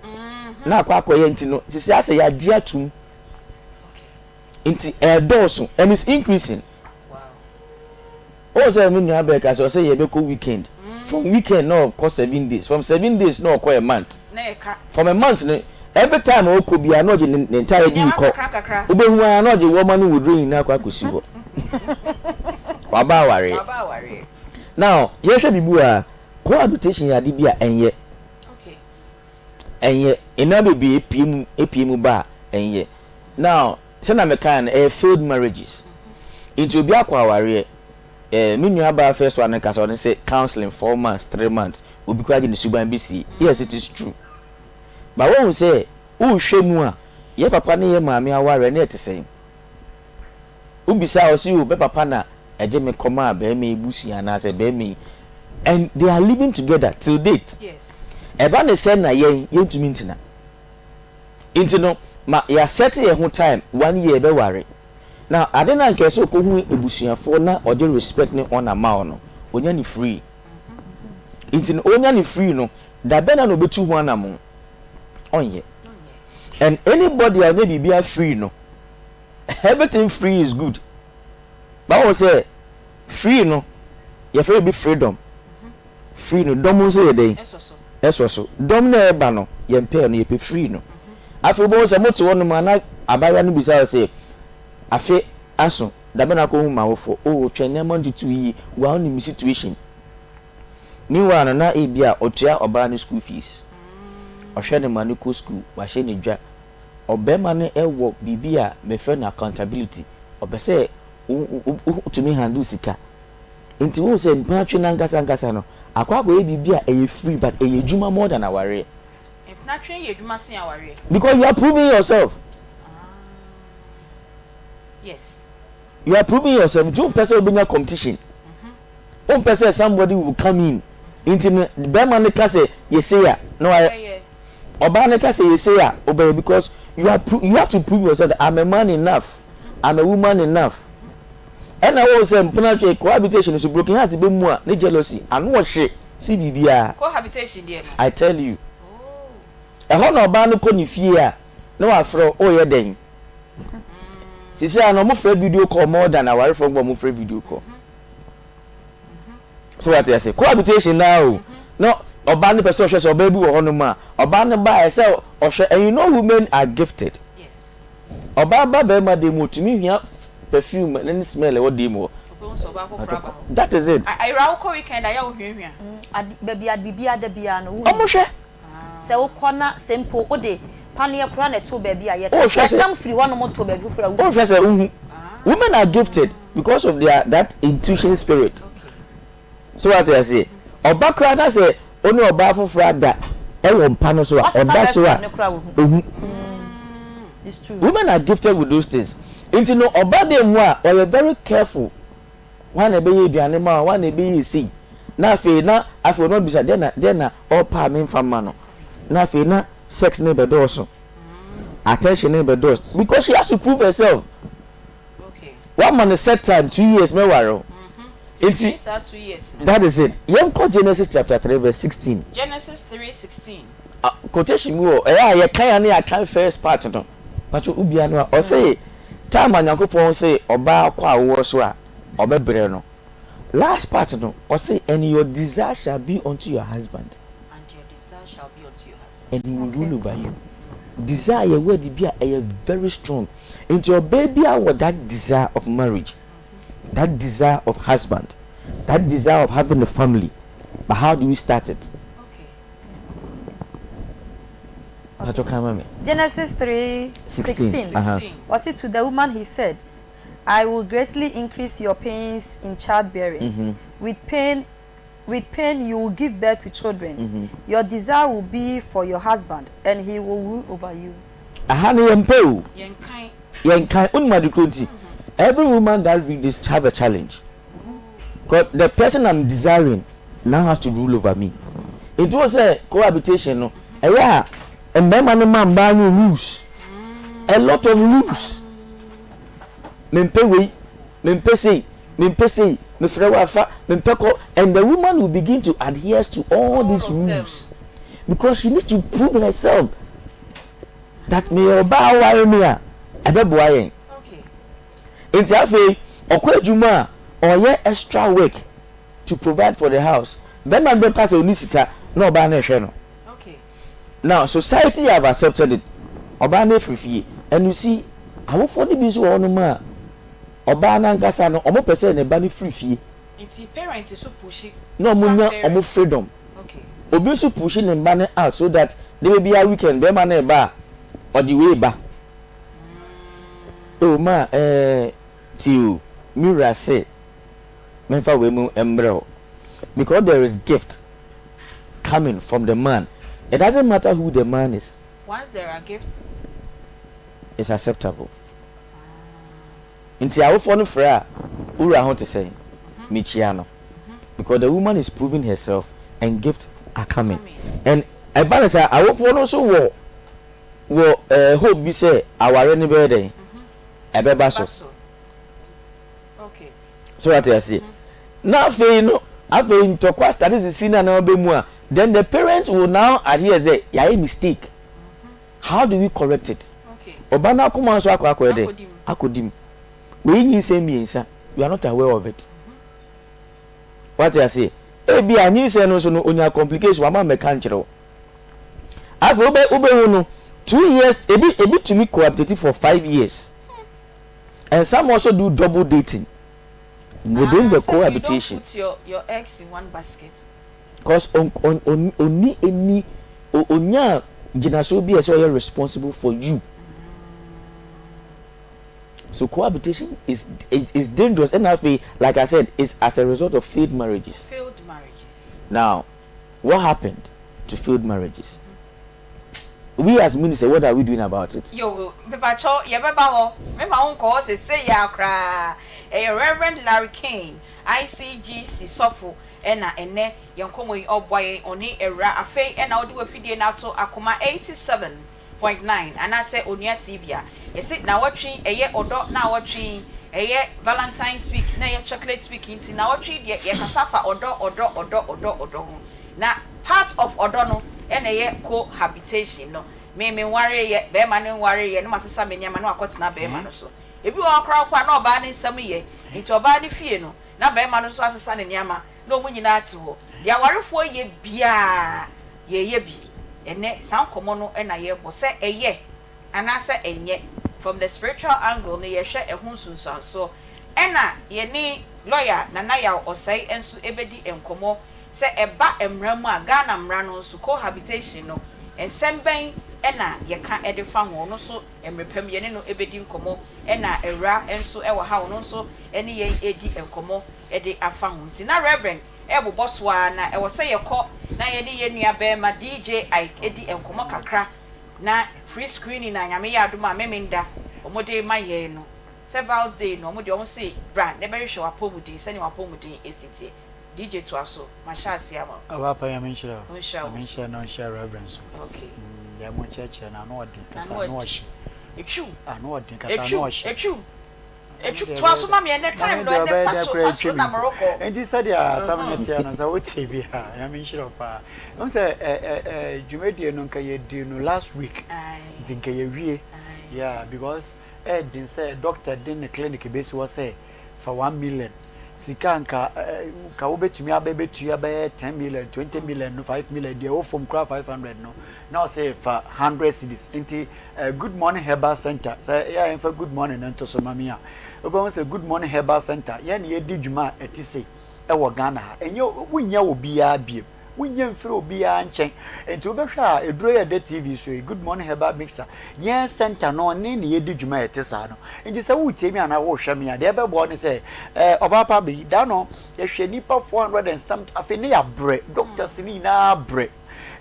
Na akɔ akɔyɛ nti no, sisi asɛ yɛagye atum. Nti ɛredɔɔso and it's increasing. Wohu sɛ me nua bɛɛ ka sɛ ɔsɛ yɛbɛkɔ weekend. From weekend na ɔkɔ 7 days. From 7 days na ɔkɔ a month. Na yɛka. From a month no, every time a ɔkɔ biara na ɔgye ne ntaare bi Nneɛma kɔ. kakra kakra. Wobɛhu ara na ɔgye wɔma ne woduro nyinaa akɔ akɔsi hɔ. Waba awareɛ. Waba awareɛ. Now, yɛhwɛ biribi wɔ ha, cohabitation yɛ ade bi a ɛnyɛ. Ɛnyɛ. Nneɛma bebree epie mu epie mu ba a ɛnyɛ. Now, sɛnea mekae no, ɛyɛ failed marriages. Nti obi akɔ awareɛ, eh, me nua baa first one no kasa, ɔno sɛ counseling 4 months, 3 months, obi koraa gye ne suban bɛsie. Yes, it is true. But wohu sɛ, wohwɛ mu a, yɛ papa ne yɛ maame awareɛ ne ɛte sɛn? Wobisa a ɔse o, me papa na ɛgye me kɔmaa barima yi busua anaasɛ barima yi, and they are living together till date. Ɛba ne sɛ na yɛn yɛntumi ntena. Nti no, ma yɛasɛte yɛn ho time, one year yɛbɛware. Na ade no a nka ɛsɛ ɔkɔhu abusuafoɔ na ɔde respect ne honour ma wo no, ɔnya ne free. Nti no, ɔnya ne free no, da bɛn na na ɔbɛtu ho anammɔn? Ɔnyɛ. And anybody a ɔnya biribiara free no, everything free is good. But wɔn sɛ free no, yɛfrɛ bi freedom. Free no, dɔm nso yɛ dɛn? Ɛsɔ so. Dɔm na ɛba no, yɛn pɛɛ no, yɛpɛ free no. Afei wobɛhu sɛ mote hɔ nom a na abaayewa no bisa wo sɛ, afe aso, da bɛn na akɔhu m'awofoɔ? Oh, twɛn nneɛma ntutu yie, wa wonim me situation. Meanwhile no, na ebi a ɔtua ɔbaa no school fees. Ɔhwɛ ne ma no kɔ school, wahyɛ ne dwa. Ɔbarima no wɔ biribi a mefrɛ no accountability. Ɔpɛ sɛ wotumi handle sika. Nti wohu sɛ mpatwe no ankasa ankasa no, akɔ akɔyɛ biribi a ɛyɛ free but ɛyɛ adwuma more than awareɛ. Mpatwe yɛ adwuma sen awareɛ. Because you are proving yourself. You are proving yourself. Nti wompɛ sɛ wobɛnya competition. Wompɛ sɛ somebody will come in. Nti no, bɛrima no ka sɛ yɛsei a, na wayɛ. Ɔbaa no ka sɛ yɛsei a, wobɛyɛ because you are you have to prove yourself that I'm a man enough. I'm a woman enough. Ɛna wohu sɛ mpenatwe, cohabitation nso broken heart bɛ mu a ne jealousy ano ɔhye se biribiara. Cohabitation deɛ no. I tell you. Ɛhɔ na ɔbaa no kɔ ne fie a na wafrɛ wo, woyɛ dɛn? Sisi a no ɔmo frɛ video call more than awarefoɔ nko ɔmo frɛ video call. So wate ase? Cohabitation naa o. Na ɔbaa no pɛ sɛ ɔhwɛ sɛ ɔbaa bi wɔ hɔnom a, ɔbaa no ba a ɛsɛ ɔhwɛ and you know women are gifted. Ɔbaa ba barima dan mu otumi hia perfume ne ne smell ɛwɔ dan mu hɔ. Obehu sɛ ɔbaa foforɔ aba hɔ. That is it. Ayera wokɔ weekend a yɛ a wohwiahwia. Ade baabi a biribiara da biara no wohu. Ɔmo hwɛ. Sɛ wokɔ na sɛ mpo wode paneɛ koraa na ɛto baabi a yɛ Wohwɛ sɛ. yɛnam firi hɔnom to baabi foforɔ a wohu. Wohwɛ sɛ wohu. Women are gifted because of their that intuition spirit. So wate aseɛ? Ɔba koraa na sɛ wo ne ɔbaa foforɔ ada wɔ mpa no so a, Wasesa ɔda so a, restaurant no koraa wohu. ɔhu. It's true. Women are gifted with those things. Nti no ɔba dɛm mu a, ɔyɛ very careful. Hwan na ɛbɛyɛ aduane ma wo, hwan na ɛbɛyɛ sei. Na afei na afei ɔno abisa deɛ na deɛ na ɔrepɛ a memfa mma no. Na afei na sex no rebɛdɔɔso. Attention no rebɛdɔɔso. Because she has to prove herself. Wama no set time, 2 years mɛware wo. Nti that is it. Yɛnkɔ Genesis chapter 3 verse 16. Genesis 3:16. Ah, quotation bi wɔ ɛyɛ a yɛkan a ne yɛakan first part no. Patro wobia no a ɔse time a Nyankopɔn se ɔbaa kɔ awoɔ so a ɔbɛbrɛ no. Last part no ɔse and your desire shall be unto your husband. And your desire shall be unto your husband. And he will rule over you. Desire yɛ word bi a ɛyɛ very strong. Nti ɔbaa bi a wɔ that desire of marriage, that desire of husband, that desire of having a family, but how do we start it? Okay. Genesis 3:16. Ɔse to the woman he said, I will greatly increase your pains in childbearing. With pain you will give birth to children. Your desire will be for your husband, and he will rule over you. Aha no yɛmpɛ o. Yɛnkan. Wonim ade koro nti? Every woman that read this have a challenge. Because the person I'm desiring now has to rule over me. Nti wo sɛ cohabitation no, ɛyɛ a mmarima no ma mmaa no rules. A lot of rules. Mempɛ wei, mempɛ sei, mempɛ sei, mefrɛ wo afa, mempɛ kɔ. And the woman will begin to adhere to all these rules. Because she needs to prove herself that meyɛ ɔbaa aware me a, ɛbɛboa yɛn. Nti afei, ɔkɔ adwuma a, ɔyɛ extra work to provide for the house. Bɛrima no bɛka sɛ ɔni sika na ɔbaa no ɛhwɛ no. Now society have accepted it. Ɔbaa no efiri fie. And you see, awofoɔ no bi nso wɔ hɔnom a, ɔbaa no ankasa no, ɔmo pɛ sɛ ne ba no firi fie. Nti parents so push. Na ɔmo nya ɔmo freedom. Obi nso push ne mba no out so that de baabi a weekend bɛrima no ba a, ɔde wei ba. O ma ti o, mi wura se memfa wei mu mbrɛ wo. Because there is gift coming from the man. It doesn't matter who the man is. Once there are gifts, it's acceptable. Nti awofoɔ no frɛ a, wura ho te sɛn? Mekyia no. Because the woman is proving herself and gifts are coming. And ɛba no sɛ awofoɔ no nso wɔ hope bi sɛ aware no bɛyɛ dɛn? Ɛbɛba so. So wate aseɛ? Na afei no, afei ntɔkwa start sisi na na ɔbɛ mu a, then the parents will now adhere sɛ yɛayɛ mistake. How do we correct it? Ɔba no akoma nso akɔ akɔyɛ dɛ? Akɔdi mu. Wei nyinsɛn mmiɛnsa, you are not aware of it. Wate aseɛ? Ebi a nyinsɛn no nso no, onya complication, wama mmɛka nkyerɛ wo. Afei wobɛhu no, 2 years, ebi tumi cohabitate for 5 years. And some also do double dating within the So you don't cohabitation. Put your eggs in one basket. Because on on on oni any onya gyinaso bi a ɛsɛ ɔyɛ responsible for you. So cohabitation is dangerous and afei, like I said, it's as a result of failed marriages. Failed marriages. Now, what happened to failed marriages? We as ministers, what are we doing about it? Yo, mepakyɛw, yɛbɛba hɔ. Mema wo nkɔ hɔ sese yɛ akoraa. Ɛyɛ Reverend Larry Kane, ICGC sɔfo, ɛna ɛnɛ yɛn nkɔmmɔ yi ɔboa yɛn ɔne awura. Afei ɛna wode wafidie no ato Akoma 87.9 anaasɛ Onua TV a yɛsi na wɔtwe ɛyɛ ɔdɔ na wɔtwe. Ɛyɛ Valentine's week na ɛyɛ chocolate week nti nawɔtwe yi deɛ yɛkasa fa ɔdɔ ɔdɔ ɔdɔ ɔdɔ ɔdɔ ho. Na part of ɔdɔ no na ɛyɛ co-habitation no. Me menwareeɛ, barima no nwareeɛ na masesa me nneɛma na wakɔtena barima no so. Ebi wɔ hɔ koraa mpo a na ɔbaa no nsam yɛ nti ɔbaa no fie no na barima no nso asesa ne nneɛma na wɔn nyinaa te hɔ. Deɛ awarefoɔ yɛ biara yɛyɛ bi. Ɛnnɛ saa nkɔmmɔ no na yɛrebɔ sɛ ɛyɛ anaasɛ ɛnyɛ. From the spiritual angle no yɛhwɛ ɛho nsunsuansoɔ. Ɛna yɛne lawyer Nana Yaw Osei nso bɛdi nkɔmmɔ sɛ ɛba mmara mu a, Ghana mmara no nso cohabitation no nsɛm bɛn na yɛka de fa ho. Ɔno nso mmerɛ pa mu yɛne no bɛdi nkɔmmɔ. Ɛna Awura nso wɔ ha ɔno nso ne yɛn redi nkɔmmɔ de afa ho. Nti na Reverend rebobɔ so ara na ɛwɔ sɛ yɛkɔ na yɛne yɛn nua barima DJ Ike di nkɔmmɔ kakra na free screening a Nyame yɛ adom a Memenda wɔn de rema yɛn no sɛ Val's day no wɔn deɛ wɔn se bra na bɛhwehwɛ w'apɔmuden sɛnea w'apɔmuden si teɛ. DJ toa so, mahyɛ aseɛ ama wo. Ɔba pa Nyame nhyira wo. Ɔnhyira wo Nyame nso. nhyira na ɔnhyira Reverend nso. Okay. Mm, deɛ mo kyerɛkyerɛ no ano ɔden kasa N'ano ano ɔden. ɔhye. Etwiw. Ano ɔden kasa ano Etwiw, ɔhye. etwiw. Ɛno Etwiw, deɛ toa ɛbɛyɛ so dɛ. ma me ɛnɛ Na time me no deɛ ɛnɛ ɔbɛyɛ fa dɛ so koraa fa so etwa na me mpo. merekɔ. Enti sɛdeɛ asɛm no Mhm. teɛ no sɛ wote bi a Nyame nhyira wo paa. Wohu sɛ ɛ ɛ ɛ dwumadie no nka yɛdii no last week Aye. nti nka yɛwie. Aye. Yeah, because ɛyɛ den sɛ doctor de ne clinic bɛsi hɔ sɛ fa 1 million sika nka nka wobɛtumi abɛbɛtua bɛyɛ 10 million, 20 million no, 5 million deɛ ɛwɔ fam koraa 500 no na ɔsɛ fa 100 cedis. Nti Good Morning Herbal Center, sɛ yɛ a yɛmfa Good Morning no nto so ma me a, wobɛhu sɛ Good Morning Herbal Center yɛn na yɛdi dwuma a ɛte sei ɛwɔ Ghana ha. Ɛnyɛ wonnya obiara biem, wonnya mfiri obiara nkyɛn. Nti wobɛhwɛ a eduro yɛ ɛda TV so yi, Good Morning Herbal Mixture, yɛn center no ne na yɛdi dwuma a ɛte saa no. Nti sɛ woretie me anaa worehwɛ me a, deɛ ɛbɛboa ne sɛ ɔbaa pa bɛyi da no yɛhwɛ nipa 400 and something, afei ne yɛabrɛ, doctors ne nyinaa brɛ,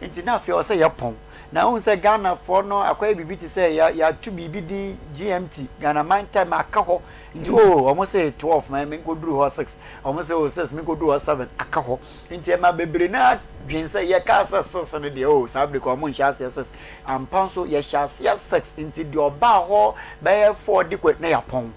nti na afei ɔsɛ yɛpɔn. Na wohu sɛ Ghanafoɔ no akɔyɛ biribi te sɛ yɛato biribi din GMT, Ghana Man Time, aka hɔ. Nti o wɔn se 12 ma menkɔduru hɔ 6, wɔn se o 6 menkɔduru hɔ 7, aka hɔ. Nti ɛma bebree no adwen sɛ yɛkaa sɛ 6 no deɛ, o saa bere kɔ wɔn nhyɛ aseɛ 6. Ampa nso yɛhyɛ aseɛ 6, nti deɛ ɔbaa hɔ bɛyɛ 4 de kɔ na yɛapɔn.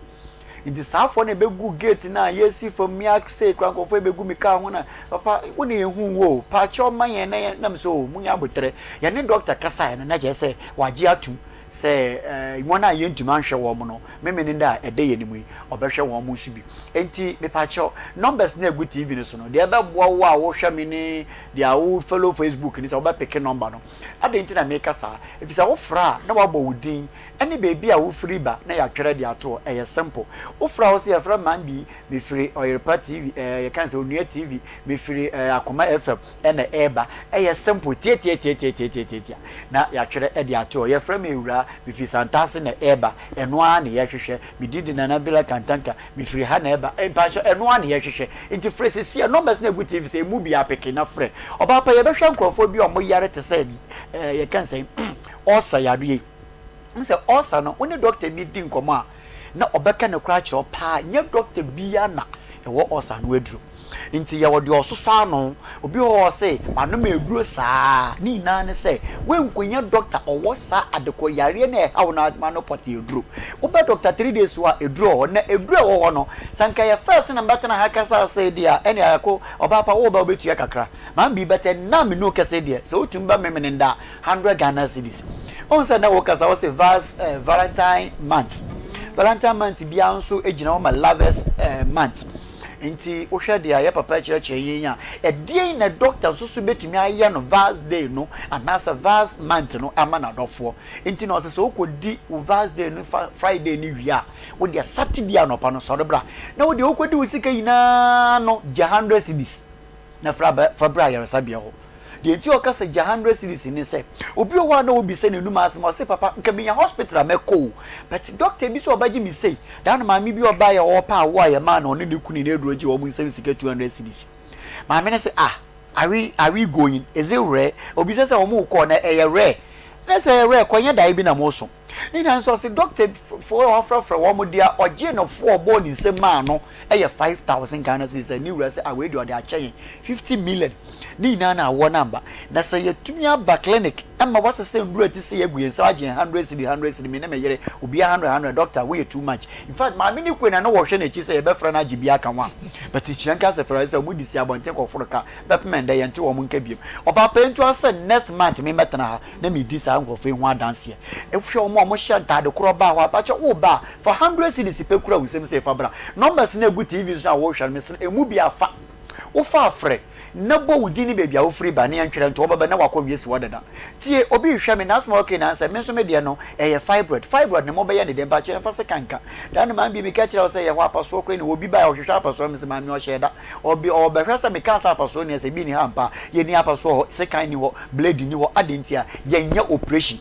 Nti saa afɔ no ɛbɛgu gate no a yɛsi fam mea sei kora nkurɔfoɔ ɛbɛgu me kaa ho na papa wo ne yɛhu wo o paakyɛw ma yɛn na yɛn nam sɛ o munya abotrɛ. Yɛne dɔkta kasaeɛ no na kyerɛ sɛ wagye atum sɛ wɔn a yɛntumi anhwɛ wɔn no memene da a ɛda yɛn mu yi ɔbɛhwɛ wɔn nso bi. Nti mepaakyɛw, numbers na ɛgu TV no so no, deɛ ɛbɛboa wo a wohwɛ me ne deɛ a wo follow Facebook ne sɛ wobɛpeke number no. Adɛn nti na meka saa? Ɛfiri sɛ wofrɛ a na wabɔ wo din ɛne baabi a wofiri ba na yɛatwerɛ de ato hɔ. Ɛyɛ simple. Wofrɛ a wose yɛfrɛ man bi, mefiri Ɔyerepa TV, ɛɛ yɛka no sɛ Onua TV, mefiri ɛɛ Akoma FM ɛna ɛreba. Ɛyɛ simple tiatiatiatiatiatiatia na yɛatwerɛ de ato hɔ. Yɛfrɛ me Awuraa, mefiri Santase na ɛreba. Ɛno ara na yɛhwehwɛ. Me din de Nana Bila Kantanka, mefiri ha na ɛreba. Mpakyɛ ɛno ara na yɛhwehwɛ. Nti frɛ seesei a numbers no a ɛgu TV so ɛmu biara peke na frɛ. Ɔbaa pa yɛbɛhwɛ nkurɔfoɔ bi a wɔyare te sɛ ɛɛ yɛka no sɛn ulcer yareɛ yi. Wohu sɛ ulcer no, wo ne dɔkta bi di nkɔmmɔ a, na ɔbɛka no koraa akyerɛ wo paa. Nyɛ dɔkta biara na ɛwɔ ulcer ano aduro. Nti yɛwɔ deɛ ɔsosɔ ano. Obi wɔ hɔ a ɔse, manom aduro saa. Ne nyinaa ne sɛ, woankonya dɔkta ɔwɔ saa adekɔ yareɛ no a ɛha wo no ano pɔtee aduro. Wobɛ dɔkta 3 days so a, aduro wɔ hɔ. Na aduro a ɛwɔ hɔ no, sɛ anka yɛ first na mebɛtena ha kasa sei deɛ a, ɛnneɛ ako, ɔbaa pa, woba a wobɛtua kakra. Maame bi bɛtɛ nna a me ne wo kasa yi deɛ, sɛ wotumi ba Memene da a, 100 Ghana cedis. Wohu sɛ na wokasa wose vas eh, Valentine month. Valentine month biara nso gyina hɔ ma lovers eh, month. Nti wohwɛ deɛ a yɛ papa kyerɛkyerɛ yɛn a, ɛdeɛn na doctor nso so bɛtumi ayɛ no Vals day no anaasɛ Vals month no ama n'adɔfoɔ. Nti na ɔsɛ sɛ wokɔdi wo Vals day no Friday no wie a, wodeɛ Saturday anɔpa no sɔre bra na wodeɛ wokɔdi wo sika nyinaa no gye 100 cedis na fra fa bra ayaresabea hɔ. Deɛ nti a ɔka sɛ gya 100 cedis ne sɛ, obi wɔ hɔ a na ɔbisa n'anum asɛm, ɔse papa nka menya hospital a mɛkɔ o, but doctor bi sɛ ɔbɛgye me sei. Daa no maame bi a ɔbaeɛ a ɔrepɛ awoɔ a yɛmaa no ɔne ne kunu ne aduro gye wɔn nsam sika 200 cedis. Maame no se ah, are we going? Is it rare? Obisa sɛ wɔn rekɔ na ɛyɛ rare? Na sɛ ɛyɛ rare kɔ, ɛnyɛ daeɛ bi na moso. Ne nyinaa nso ɔse doctor foɔ a wafrɛfrɛ wɔn deɛ ɔgyee no foɔ ɔbɔɔ ne nsam maa no yɛ 5000 Ghana cedis a ne wura sɛ ah wei deɛ ɔde akyɛ yɛn 50 million ne nyinaa na awoɔ no amba. Na sɛ yɛtumi aba clinic ma wasesa nnuro a ɛte sei agu yɛn nsam agye yɛn 100 cedi 100 cedi me ne me yere obiara 100 100 doctor woyɛ too much. In fact maame no kue na na wɔhwɛ n'akyi sɛ yɛbɛfrɛ no agye bi aka ho a but nhyira nka sɛ frɛ sɛ wɔde si abɔnten kɔforo ka bɛpem ɛndɛ yɛnte wɔn nka biom. Ɔbaa pɛɛ nti ɔsɛ next month me mɛtena ha na medi saa nkurɔfoɔ yi ho adanseɛ. Wohwɛ wɔn a wɔhyɛ ntaade korɔ baa hɔ a, mpakyɛ woba a, fa hundred cedis pɛ kura wo nsam sɛ fa bra. Numbers no a ɛgu TV so a wohwɛ no, mesrɛ, ɛmu bi a fa. Wofa a frɛ, na bɔ wo din ne baabi a wofiri ba na yɛntwerɛ nto hɔ, wobɛba na w'akɔnnwa si hɔ dada. Tie, obi rehwɛ me, n'asɛm a ɔreka nyinaa ne sɛ, me nso me deɛ no, ɛyɛ fibroid. Fibroid no, mobɛyɛ no dɛn? Mpakyɛ yɛmfa sekan nka. Da no maame bi, meka kyerɛɛ wo sɛ yɛhɔ apasoɔ koraa ni hɔ, obi baeɛ a ɔhwehwɛ apasoɔ, mese maame ɔhyɛɛ da. Ɔbe, ɔrebɛhwɛ sɛ mekaa sɛ apasoɔ nni ha, sɛ ebi nni ha ampa a, yɛnni apasoɔ hɔ, sekan nni hɔ, blade nni hɔ, adɛn nti a yɛnyɛ operation?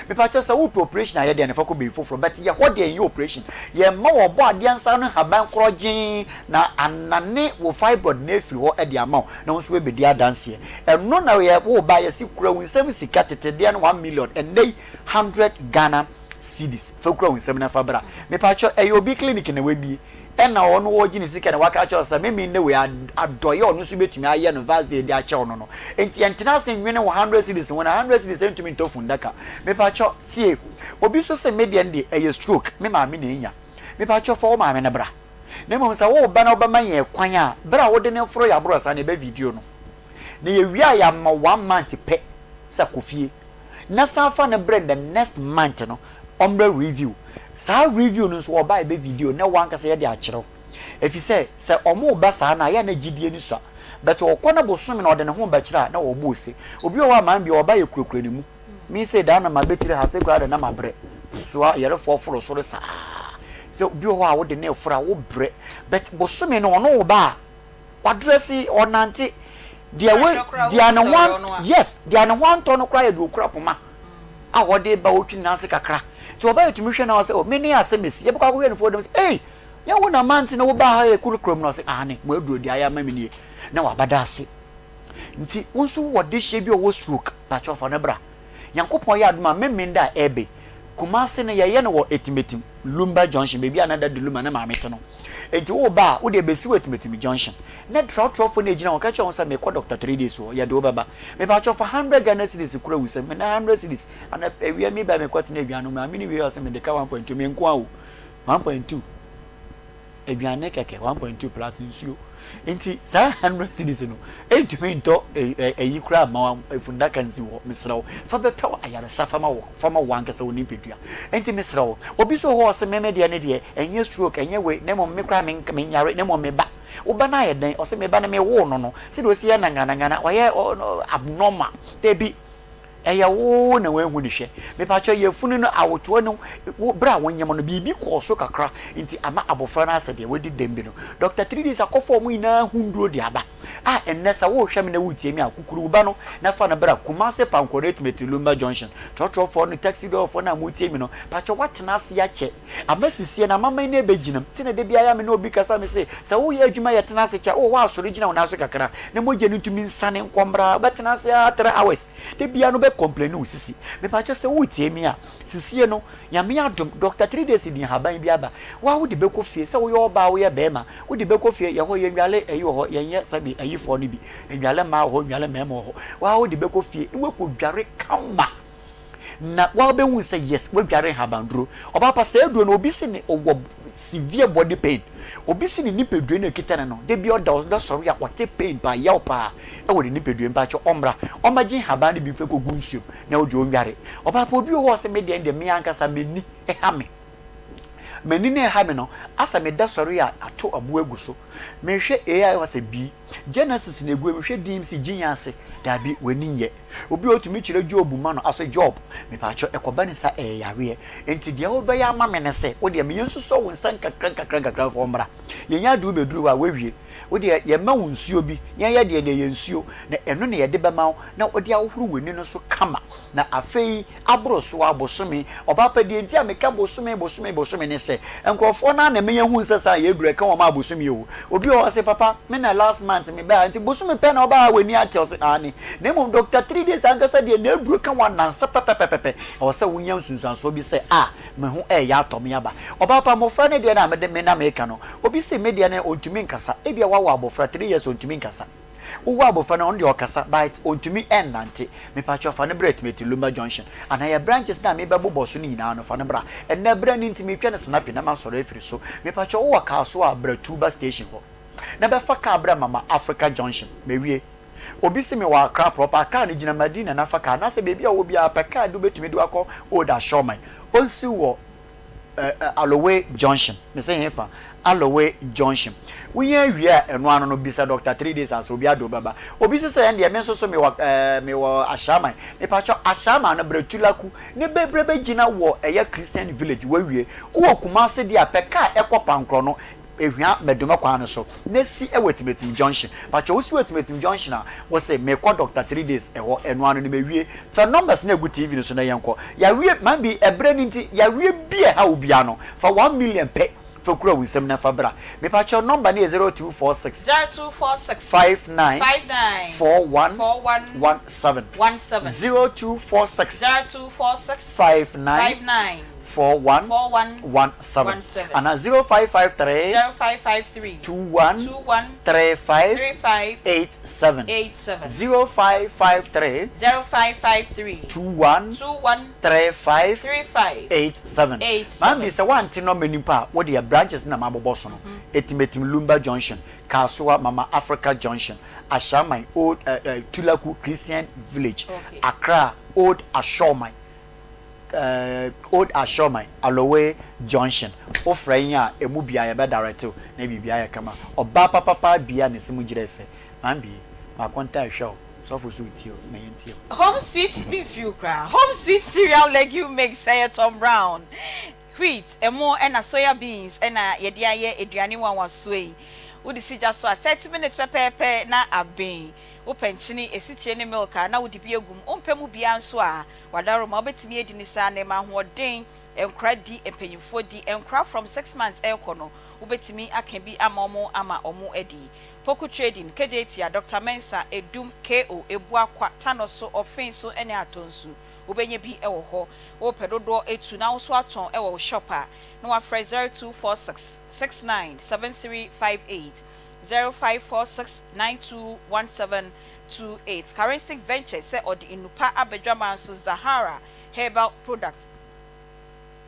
Mepakyɛw sɛ wopɛ operation ayɛ deɛ no fa kɔ baabi foforɔ, but yɛhɔ deɛ yɛnyɛ operation. Yɛma wɔbɔ adeɛ nsa ano nhaban korɔgyee na anane wo fibroid no afiri hɔ de ama wo na wo nso woabɛdi adanseɛ. Ɛno na yɛ woba a yɛse kura wo nsam sika, tete deɛ no 1 million, ɛnnɛ yi 100 Ghana cedis, fa kura wo nsam na fa bra. Mepakyɛw ɛyɛ obi clinic na wabie ɛna ɔno ɔregye ne sika na waka akyerɛ wo sɛ meme nnɛ wei adɔeɛ a ɔno nso bɛtumi ayɛ no vast day de akyɛ wo no no nti ɛntena ase nwene wo 100 cedis ho na 100 cedis ɛntumi ntɔ fundaka. Mepakyɛ, tie, obi nso se me deɛ no deɛ ɛyɛ stroke, me maame na ɛnya. Mepakyɛ, fa wo maame no bra, na mmom sɛ woreba na wobɛma yɛn kwan a berɛ a wode no foro yɛ aborɔsa no yɛbɛ video no na yɛwie a yɛama one month pɛ sɛ kɔ fie na san fa no brɛ the next month no ɔmmrɛ review. Saa review no nso ɔba a ɛbɛ video na wankasa yɛde akyerɛ wo. Efisɛ sɛ ɔmo ba saa no a, ɛyɛ a na gyidie no sua. But ɔkɔ na bosome na ɔde ne ho bɛkyerɛ a, na ɔbɔ ose. Obi wɔ hɔ a maa bi ɔba yɛ kurakura ne mu. Me sei daa na mabɛtiri ha, afei koraa de na mabrɛ. Soa yarefoɔ foro soro saa. Sɛ obi wɔ hɔ a wode ne reforo a wobrɛ. But bosome no ɔno ba a, wadrɛse, ɔnante. Deɛ wo, deɛ ne ho, yes, deɛ ne ho antɔ no koraa yɛ deɛ ɔkura poma a ɔde ba ɔtwi ne nan ase kakra. Nti ɔba yɛtumi hwɛ na ɔsɛ, oh, me ne asɛm asi. Yɛbɛkɔ akɔhwɛ no fo dɛm sɛ, ei, nyɛ wo na mante na wobaa ha yɛ kurakura mu na ɔsɛ, aane, mo aduro deɛ ayɛ ama me nie. Na waba da ase. Nti wo nso wowɔ dehyeɛ bi a ɔwɔ stroke, pakyɛ fa no bra. Nyankopɔn yɛ adom a Memenda a ɛreba yi, Kumasi no yɛyɛ no wɔ Atimatim, Lumba Junction, baabi a na Daddy Lumba ne maame te no. Enti woreba a, wode bɛsi wɔ Atimatim Junction. Na trɔtrɔfoɔ no a ɛgyina hɔ, ka kyerɛ wɔn sɛ merekɔ Doctor 3 Days hɔ, yɛde wo bɛba. Mepakyɛw fa 100 Ghana cedis kura wo nsam. Mena 100 cedis, ana awia meba mekɔtena aduane no, maame no wie ɔse mede ka 1.2, me nko ara o, 1.2. Aduane kɛkɛ 1.2 plus nsuo nti saa 100 cedis no ɛntumi ntɔ ɛyi koraa mma wo efundaka nsi hɔ. Mesrɛ wo fa bɛpɛ wo ayaresa fa ma wo fa ma wo ankasa wo nipadua. Nti mesrɛ wo, obi nso wɔ hɔ ɔse me me deɛ ne deɛ ɛnyɛ stroke ɛnyɛ wei na mmom me koraa me menyare na mmom me ba. Wo ba no ayɛ dɛn? Ɔse me ba no me woo no no sɛdeɛ ɔsi yɛ nanganangana ɔyɛ abnormal. Dabi. Ɛyɛ wo na woahu no hwɛ. Mepakyɛw, yafunu no, awotoa no, wo, bere a wonyem no, biribi kɔɔ so kakra nti ama abofra no asɛ deɛ wadi dɛm bi no. Dɔkta Tridis akɔfa wɔn nyinaa ho nnuro de aba a ɛnnɛ sɛ worehwɛ me na woretie me a, kukuru wo ba no na fa no bra Kumasi Pankɔno Atimati Lumba Junction. Trɔtrɔfoɔ no, taxi driverfoɔ no a moretie me no, pakyɛw woatena ase akyɛ. Ama sisie no, amaman no ɛbɛgyinam. Nti na da biara me ne obi kasa me se, sɛ woyɛ adwuma yɛ tena ase kyɛ, wowɔ hɔ a sɔre gyina wo nan so kakra na mogya no ntumi nsane nkɔ mmra, wobɛtena ase ara 3 hours, da biara no wobɛ complaini wo sisi. Mepakyɛ sɛ woretie me a, sisie no, Nyame adom, Doctor 3 Days de nhaban bi aba, wo a wode bɛkɔ fie, sɛ woyɛ ɔbaa woyɛ bɛɛma, wode bɛkɔ fie, yɛhɔ yɛnnwale ayi wɔ hɔ, yɛnyɛ sɛbe ayifoɔ no bi, nnwale mmaa wɔ hɔ, nnwale mmarima wɔ hɔ, wo a wode bɛkɔ fie na woakɔ dware kama. Na wabɛhu sɛ yes, wadware nhabanduro. Ɔbaa pa, saa aduro no, obi se ne ɔwɔ severe body pain, obi se ne nipadua no ekita no no, da bi ɔda ɔda sɔre a ɔte pain paa, yaw paa ɛwɔ ne nipadua mu, mpakyɛ ɔmmra ɔmmɛgye nhaban no bi mfa kɔgu nsuom na ɔde ɔnware. Ɔbaa pa, obi wɔ hɔ a ɔse me deɛ deɛ me ankasa m'ani ɛha me, m'ani no ɛha me no, asɛ meda sɔre a ato aboɔ agu so, mehwɛ AI hɔ sɛ bi Genesis na egu mehwɛ din si gye yɛn ase, daabi w'ani nyɛ. Obi a otumi kyerɛ Job ma no ase Job, mepaakyɛw ɛkɔba ne sa ɛyɛ yareɛ, enti deɛ wobɛyɛ ama me ne sɛ, wo deɛ ma yɛnsusɔ wo nsa nkakra nkakra nkakra mfa wo mmra. Yɛnya ade wobɛduru hɔ a woawie. Wo deɛ yɛma wo nsuo bi, yɛn yɛ deɛ no ɛyɛ nsuo, na ɛno na yɛde bɛma wo na wode ahohoro w'ani no so kama. Na afei aboro so ara bosome, ɔbaa pa deɛ nti a meka bosome bosome bosome ne sɛ, hyɛ. Nkurɔfoɔ no ara na ɛma yɛhu sɛ saa yɛaduru ɛka wɔn a bosome o. Obi wɔ hɔ ɔse papa me na last month me baa ha nti bosome pɛ na wobaa ha w'ani ate ɔse aane. Na mmom Doctor 3Days ankasa deɛ n'aduro ka wɔn anansa pɛpɛpɛpɛpɛ. Ɛwɔ sɛ wonya nsunsuansoɔ bi sɛ ah me ho ɛreyɛ atɔ me aba. Ɔbaa pa mmɔfra no deɛ no a mede me na meka no obi se me deɛ no ɔntumi nkasa ebia wawo abɔfra 3 years ɔntumi nkasa. Wowɔ abɔfra no ɔno deɛ ɔkasa but ɔntumi ɛnnante. Mepakyɛw fa no bra Timothy Lumba junction anaa yɛ branches no a mebɛbobɔ so no nyinaa no fa no bra. Ɛnnɛ berɛ no nti metwa no snappy na masɔre afiri so. Mepakyɛw wowɔ Kasoa a bra Tuba station hɔ na bɛfa car bra Mama Africa junction. Mawie. Obi se mewɔ Accra proper, Accra no gyina Madina na fa car anaasɛ baabi a wowɔ biara pɛ car de wobɛtumi de wo akɔ Old Ashorman. Ɔnsiw wɔ. Aloe Junction. Mese hefa? Aloe Junction. Wonya wie a, ɛno ano no, bisa Doctor 3Days ansa obi ade wo bɛba. Obi nso sɛ, ɛndeɛ me nso so mewɔ ɛɛ mewɔ Ashaiman. Mepakyɛw, Ashaiman no brɛ Tulaku ne bɛbrɛ bɛgyina wɔ ɛyɛ Christian Village. Wawie. Wowɔ Kumasi deɛ a, pɛ car ɛkɔ Pankorɔ no. Ehua Mɛdoma kwan no so na si wɔ Atimatim junction. Pakyɛ wo si wɔ Atimatim junction a, wo se mekɔ Doctor 3Days ɛhɔ, ɛno ano no mawie. Fa numbers no a ɛgu TV no so na yɛnkɔ. Yareɛ, man bi, ɛberɛ no nti, yareɛ bi a ɛha wo biara no, fa 1 million pɛ fa kura wo nsam na fa bra. Mepakyɛw number no yɛ 0246 0246 59 59 41 41 17. 17. 0246 0246 59 59 41 41 17 17. anaa 0553 0553 21 21 35 35 87. 87. 0553 0553 21 21 35 35 87. 87. Maa bi sɛ wante nɔmba nipa a wode yɛ branches na mabobɔ so no, Etimetim Lumba Junction, Kasoa Mama Africa Junction, Ashaiman Old Tulaku Christian Village, Accra Old Ashorman, Old Ashorman Aloe Junction. Wofrɛ yɛn a emu bia yɛbɛ direct wo na biribi ayɛ kama. Ɔbaa papapa bia ne se mu gyerɛ fɛ. Maa bi makonta ɛhwɛ wo sɔfo so tie o na yɛntie o. Home Sweet me feel koraa. Home Sweet cereal legume mix, ɛyɛ Tom Brown wheat, ɛmo ɛna soya beans ɛna yɛde ayɛ aduane nwanwasoɔ yi. Wode si gya so a, 30 minutes pɛpɛɛpɛ na aben. Wopɛ nkyene, esikyire ne milk a, na wode bi egum. Wompɛ mu biara nso a, wadaroma wobɛtumi adi ne saa na ɛma ahoɔden. Nkora di, mpanyinfoɔ di. Nkora from 6 months ɛrekɔ no, wobɛtumi aka bi ama ɔmo ama ɔmo adi. Poku Trading, Kejetia, Dr Mensa, Edum, ko Ebuakwa, Tanoso, Ɔfen so ne Atonsu, wobɛnya bi wɔ hɔ. Wopɛ dodoɔ etu na woso atɔn wɔ wo shop a, na wafrɛ 0246 69 7358, 0546 921728. Charistic Ventures sɛ ɔde nnupa abadwama nso Zahara Herbal Product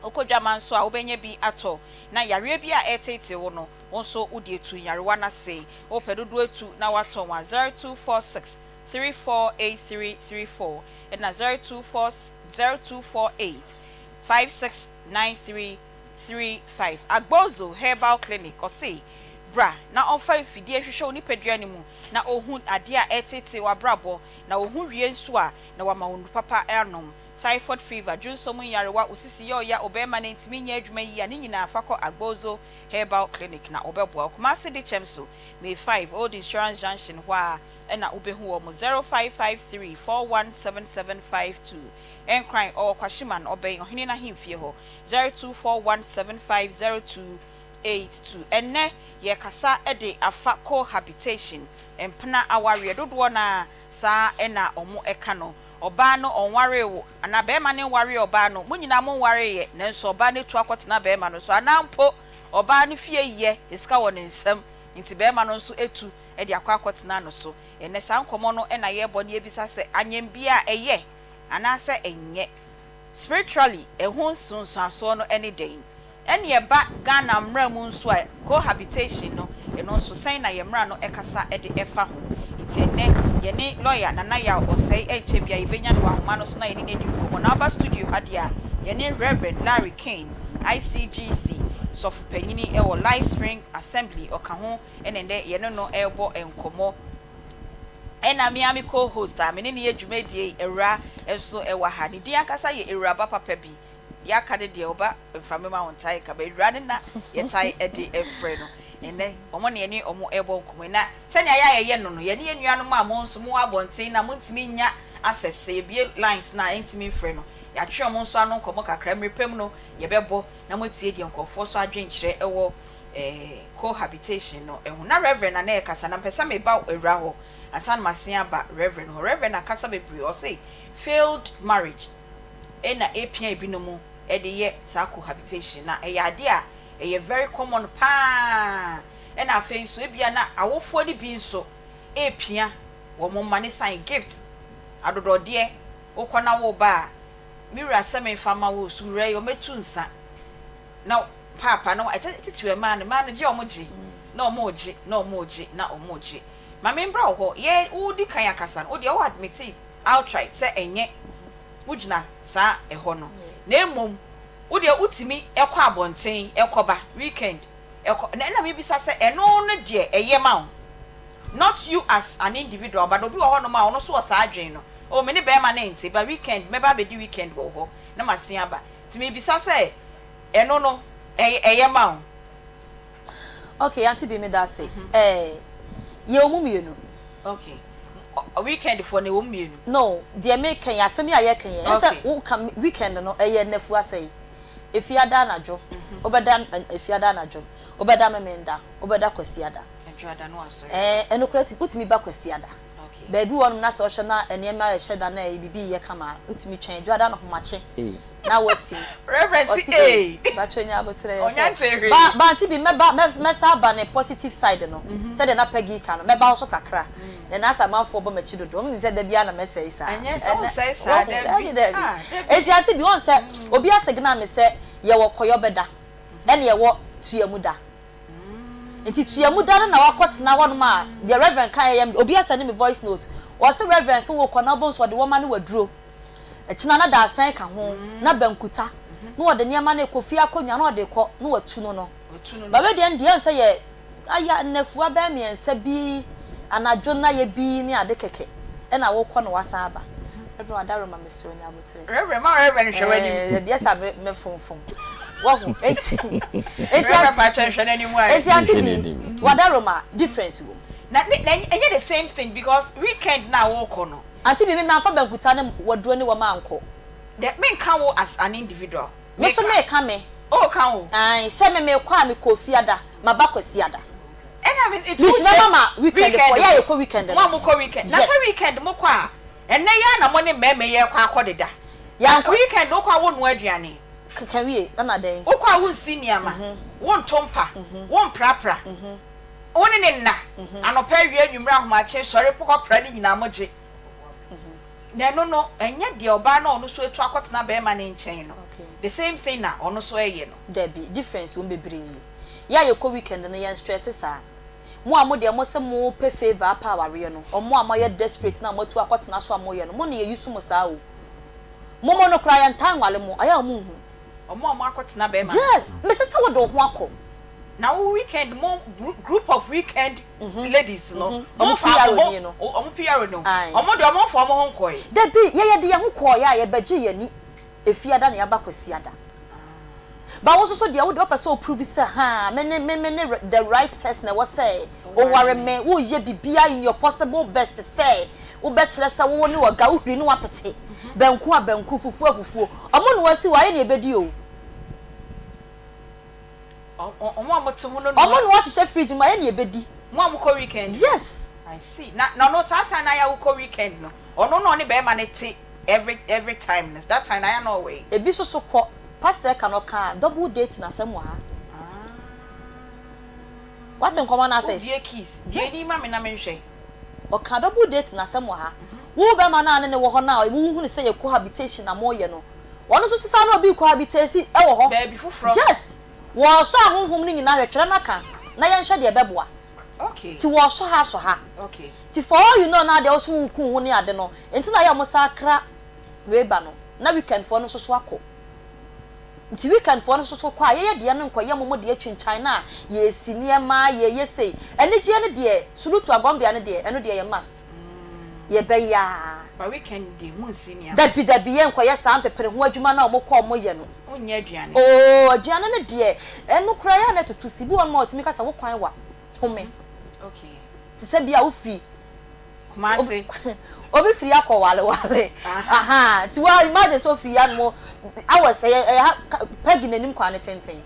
wokɔ dwama nso a, wobɛnya bi atɔ na yareɛ bi a ɛretete wo no, wo nso wode etu nyarewa no ase. Wopɛ dodoɔ etu na watɔn a, 0246 348334 ɛna 024 0248 569335. Agbozo Herbal Clinic, ɔse bra na ɔmfa mfidie hwehwɛ wo nipadua no mu na ɔhu adeɛ a ɛretete w'abrabɔ, na ɔhu wie nso a, na wama wo papa anom. Typhoid fever, dwonso mu nyarewa, osisi yɛ ɔya, ɔbɛrima no ntumi nyɛ adwuma yi a, ne nyinaa fa kɔ Agbozo Herbal Clinic na ɔbɛboa wo. Kumase de kyɛm so, May 5 Old Insurance Junction hɔ a ɛna wobɛhu wɔ mo, 0553 417752. Nkran, ɔwɔ Kwahyeman, ɔbɛn ɔhene n'ahemfie hɔ, 0241750282. Ɛnnɛ yɛkasa de afa cohabitation, mpena awareɛ. Dodoɔ no saa ɛna ɔmo ɛka no, ɔbaa no ɔnwaree wo anaa bɛrima no nwaree ɔbaa no, mo nyinaa mo nwareeɛ, nanso ɔbaa no etu akɔtena bɛrima no so, anaa mpo ɔbaa no fie yɛ sika wɔ ne nsam nti bɛrima no nso etu ɛde akɔ akɔtena no so. Ɛnɛ saa nkɔmɔ no ɛna yɛrebɔ ne yɛbisa sɛ anyɛmbia a ɛyɛ anaasɛ ɛnyɛ spiritually, ɛho nsonsansoɔ no ɛne dɛn, ɛne ɛba Ghana mmara mu nso a, cohabitation no ɛno nso sɛn na yɛn mmara no ɛkasa ɛde ɛfa ho? Nti ɛnɛ yɛne lawyer Nana Yaw Ɔsɛe, ɛnkyɛ bia yɛbɛnya no wɔ ahoma no so na yɛne no adi nkɔmmɔ. Na aba studio ha deɛ a, yɛne Reverend Larry Kane, ICGC sɔfo panyini ɛwɔ Life Spring Assembly, ɔka ho ɛna ɛnɛ yɛne no ɛrebɔ nkɔmmɔ. Ɛna me co-host a me ne ne yɛ dwumadie yi, Awura nso ɛwɔ ha. Ne din ankasa yɛ Awuraba papa bi, yɛaka ne deɛ ɔba mframema wo ntae nkaba awura ne na yɛtae ɛde ɛfrɛ no. Ɛnɛ ɔmo ne yɛne ɔmo ɛbɔ nkɔmmɔ na sɛnea yɛ a yɛyɛ no, yɛne yɛn nuanom a mo nso mo wɔ abɔnten na montumi nya access sɛ yɛbie lines na ɛntumi mfrɛ no. Yɛatwe wɔn nso ano nkɔmmɔ kakra. Mmere pa mu no, yɛbɛbɔ na moatie deɛ nkurɔfoɔ nso adwenkyerɛ wɔ eh, cohabitation no ho. Na Reverend na na ɛrekasa, na mepɛ sɛ meba awura hɔ ansa na masen aba Reverend hɔ. Reverend akasa bebree, ɔse failed marriage na ɛrepia ebinom de yɛ saa cohabitation, na ɛyɛ adeɛ a ɛyɛ very common pa ara. Ɛna afei nso ebia na awofoɔ no bi nso repia wɔn mma no esiane gift, adodɔdeɛ, wokɔ na woreba a, me wura sɛ memfa mma wo o, so wura yi ɔmmɛtu nsa na paapa no, ɛtɛ titiriw mmaa no, mmaa no gye a wɔgye na wɔregye na wɔregye na wɔregye. Ma membra wo hɔ, yɛ wodi kan akasa no, wo deɛ wo admit outright sɛ ɛnyɛ wogyina saa ɛhɔ no, na mmom wo deɛ wotumi kɔ abɔnten kɔba weekend ɛkɔ na ɛna mebisa sɛ ɛno no deɛ ɛyɛ ma wo not you as an individual but obi wɔ hɔ nom a ɔno nso wɔ saa adwene no oh me ne bɛɛma no nte but weekend mɛba abɛdi weekend wɔ wo hɔ na masen aba nti mebisa sɛ ɛno no ɛyɛ ɛyɛ ma wo. Ok auntie Bi meda ase ɛɛ yɛwɔ mu mmienu. Ok weekend foɔ no ɛwɔ mu mmienu. No deɛ meka yi asɛm yi a yɛka yi ɛnyɛ sɛ woka weekend no ɛyɛ nnafua sɛn. Efiada anadwo, wobɛda Efiada anadwo, wobɛda Memenda, wobɛda Kwasiada. Ɛɛ, ɛno koraa wotumi ba Kwasiada. Baabi wɔ hɔnom na sɛ wohwɛ na nneɛma rehyɛ da na ɛyɛ biribi reyɛ kama a, wotumi twɛn Dwoada anɔhomakye na woasi mu. Reverend se ee. Mpakyɛ nya aboterɛ yɛ fɛ. Ba, ba auntie bi, mɛba, mɛsan aba ne positive side no, sɛdeɛ na Peggy reka no, mɛba hɔ so kakra. Na na asɛ amanfoɔ bɔ m'akyi dodo, wɔn nim sɛ da biara na mɛsɛe saa. Ɛnyɛ sɛ wonsɛe saa, Wahu? dabi, Dabi, dabi. ah, dabi. Enti ante bi, wɔn sɛ obi asegna me sɛ yɛwɔ kɔyɔbɛ da, ɛna yɛwɔ tuamu da. Nti tuamu da no na wakɔtena hɔnom a, deɛ Reverend kaeɛ yɛ me, obi asɛnde me voice note, ɔse Reverend se wokɔ na wobɛhu sɛ ɔde wɔma ne waduro, ɛkyena na dadesɛn ka ho, na bankuta, na ɔde nneɛma no rekɔ fie akonnwa na ɔde rekɔ, na watu no no. But wei deɛ ɛndeɛ ɛnsɛ yɛ Aya nnafua bɛyɛ mmiɛnsa bi anadwo nnayɛ bi ne ade kɛkɛ ɛna wokɔ na wasan aba. Reverend Wadaroma mesrɛ wo nya aboterɛ. Reverend ma Reverend nhwɛ w'anim. Ɛɛ dabi ɛsa me me fomfom wahu enti enti Reverend pakyɛ nhwɛ n'anim ae. Enti ante bi Wadaroma difference wɔ mu. Na ne na ɛnyɛ the same thing because weekend na wokɔ no. Ante bi me manfa bankuta ne waduro ne wɔma ankɔ. Dɛ menka wo as an individual. Me nso meka me. Oh ka wo. Ae sɛ me mekɔ a mekɔ Ofiada, maba Kwasiada. Ɛna me nti wo Megyina kyerɛ ma ma weekend foɔ, yɛ a yɛkɔ weekend no. Mo a mokɔ weekend, na sɛ Yes. weekend mokɔ a, ɛnɛ yi ara na mo ne mmarima yi rekɔ akɔ deda. Yɛankɔ. Weekend wokɔ a wonnoa aduane. Keka wie, ɛna dɛn? Wokɔ a wonsi nneɛma, wonto mpa, womprapra, wo ne no nna, anɔpa, awia, anwummere, ahomakye, sɔre kɔpra ne nyinaa mogye. Na ɛno no, ɛnyɛ deɛ ɔbaa no a ɔno nso atu akɔtena barima no nkyɛn no, the same thing na ɔno nso reyɛ no. Dabi, difference wɔ mu bebree. Yɛ a yɛkɔ weekend no, yɛn stress saa. Mo a mo deɛ mo se mo pɛ favour apɛ awareɛ no, ɔmo a moayɛ desperate no a moatu akɔtena so a moyɛ no, mo na yɛ use mo saa o. Mo mo no koraa yɛntaa nware mo, ayɛ a ɔmo nhu. Ɔmo a ɔmo akɔtena barima no. Yes, mese sɛ wode wo ho akɔ. Na wo weekend mo group of weekend ladies no mo Ɔmo nfa PRO mo ni no. ɔmo PRO no Ae. ɔmo deɛ ɔmo nfa ɔmo ho nkɔɛ. Dabi, yɛ yɛde yɛn ho kɔɔeɛ a yɛbɛgyee yɛn ani Efiada na yɛaba Kwasiada. But wo nso so deɛ wo deɛ wopɛ sɛ wo prove sɛ haa me ne me me ne the right person a ɛwɔ sɛ woware me, woreyɛ biribiara in your possible best sɛ wobɛkyerɛ sɛ wo ne ɔga, wohuri ne woapete, banku a banku, fufuo a fufuo. Ɔmo na wɔasi hɔ a, yɛ na yɛbɛdi o. Ɔmo a ɔmo te ho no noa. Ɔmo noa hyehyɛ fridge mu a, yɛ na yɛbɛdi. Mo a mokɔ weekend no? Yes. I see. Na na ɔno saa time no ayɛ a wokɔ weekend no, ɔno na ɔne bɛɛma no te every every time no, that time no ayɛ a na ɔwɔ he? Ebi nso so kɔ, pastor ɛka no ɔkaa double dating asɛm wɔ ha. Wate nkɔmɔ no ase? Wobue keys, bue ni ma me na menhwɛ. Ɔkaa double dating asɛm wɔ ha. Wo bɛɛma no a ne ne wɔ hɔ no a wohunu sɛ yɛ cohabitation na moyɛ no, Wɔn nso so saa na obi cohabitasi wɔ hɔ. Baabi foforɔ. Yes! Wɔresɔ ahonhom no nyinaa hwɛ, twerɛ no aka na yɛnhwɛ deɛ ɛbɛboa. Okay. Nti wɔresɔ ha asɔ ha. Okay. Nti for all you know na adeɛ wo so woreku wo ho ne ade no, nti na yɛ a wɔsan kra wei ba no, na weekend foɔ no nso so akɔ. Nti weekend foɔ no nso so kɔ a, yɛyɛ deɛ no nkɔyɛ mo mo deɛ twintwan no a, yɛresi nneɛma, yɛreyɛ sei. Anigyeɛ no deɛ, Sulutu Agɔnbea no deɛ, ɛno deɛ ɛyɛ must. Yɛbɛyɛ ara. But weekend deɛ mo nsi nneɛma. Dabi dabi yɛn nkɔyɛ saa mpepere ho adwuma no a wɔn kɔ wɔn yɛ no. Wo nyɛ aduane. Oo aduane no deɛ ɛno koraa ɛyɛ a na ɛtoto si bi wɔ hɔ nom a wɔtumi ka sɛ wo kwan wa home. Okay. Te sɛ bi a wo firi. Kumasi. Obi firi akɔ wale wale. Ahaa nti wa imagine sɛ ofiri ha nom hours ɛyɛ ɛyɛ ha Peggy n'anim kwan no tenten.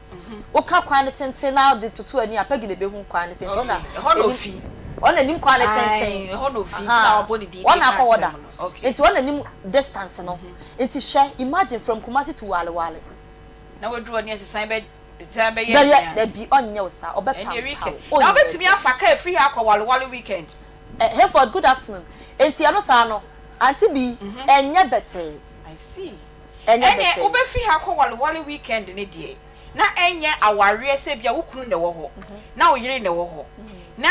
Woka kwan no tenten na de toto ani a Peggy na ebehu kwan no tenten. Ɔna ɛhɔ na ofi. Ɔna nim kwan no tenten. Ɛhɔ na ofi nti na wabɔ ne din de Ɔna ka akɔ hɔ da. asɛm no. Okay. Nti ɔna nim distance no. Nti hwɛ imagine from Kumasi to wale wale. Na waduru hɔ ne ɛsesan bɛ san bɛyɛ Bɛyɛ nea. dabi ɔnyɛ wo saa Ɛnneɛ ɔbɛpampa weekend. wo. Na Ɔnyɛ wobɛtumi wo saa. afa car afiri ha akɔ wale wale weekend. Eh Hayford good afternoon Enti ɛno saa no Auntie Bee ɛnyɛ bɛtɛɛ I see. Ɛnyɛ Ɛneɛ bɛtɛɛ. wobɛfi ha akɔ Walewale weekend no deɛ na ɛnyɛ awareɛ sɛ ebia wo kunu na ɛwɔ hɔ na wo yere na ɛwɔ hɔ na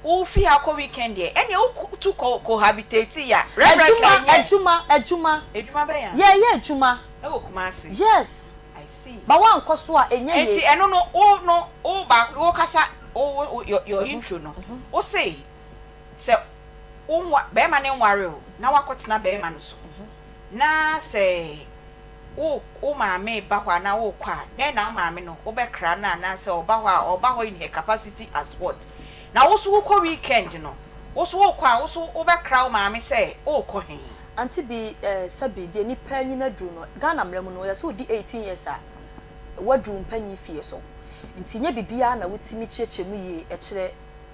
wofi ha kɔ weekend deɛ ɛneɛ wo tu kɔ cohabitate a Reverend Adwuma ɛnyɛ. adwuma adwuma Adwuma bɛn a? Yɛyɛ adwuma. Ɛwɔ Kumasi. Yes. I see. But woankɔ so a ɛnyɛ Enti yie. ɛno no wo no wo baako wo kasa wo wo your your intro no wo se sɛ wo nwa bɛrima no nware wo na woakɔtena bɛrima no so na sɛ wo wo maame ba hɔ anaa wokɔ a, dɛn na wo maame no wobɛkra no anaasɛ ɔba hɔ a ɔba hɔ in her capacity as what? Na wo nso wokɔ weekend no, wo nso wokɔ a wo nso wobɛkra wo maame sɛ worekɔ he? Auntie bi eh sɛbi deɛ nipa anyin aduru no Ghana mmara mu no yɛsɛ wodi 18 years a waduru wo mpanyin fie so nti nyɛ biribiara na wotumi kyerɛkyerɛ mu yie kyerɛ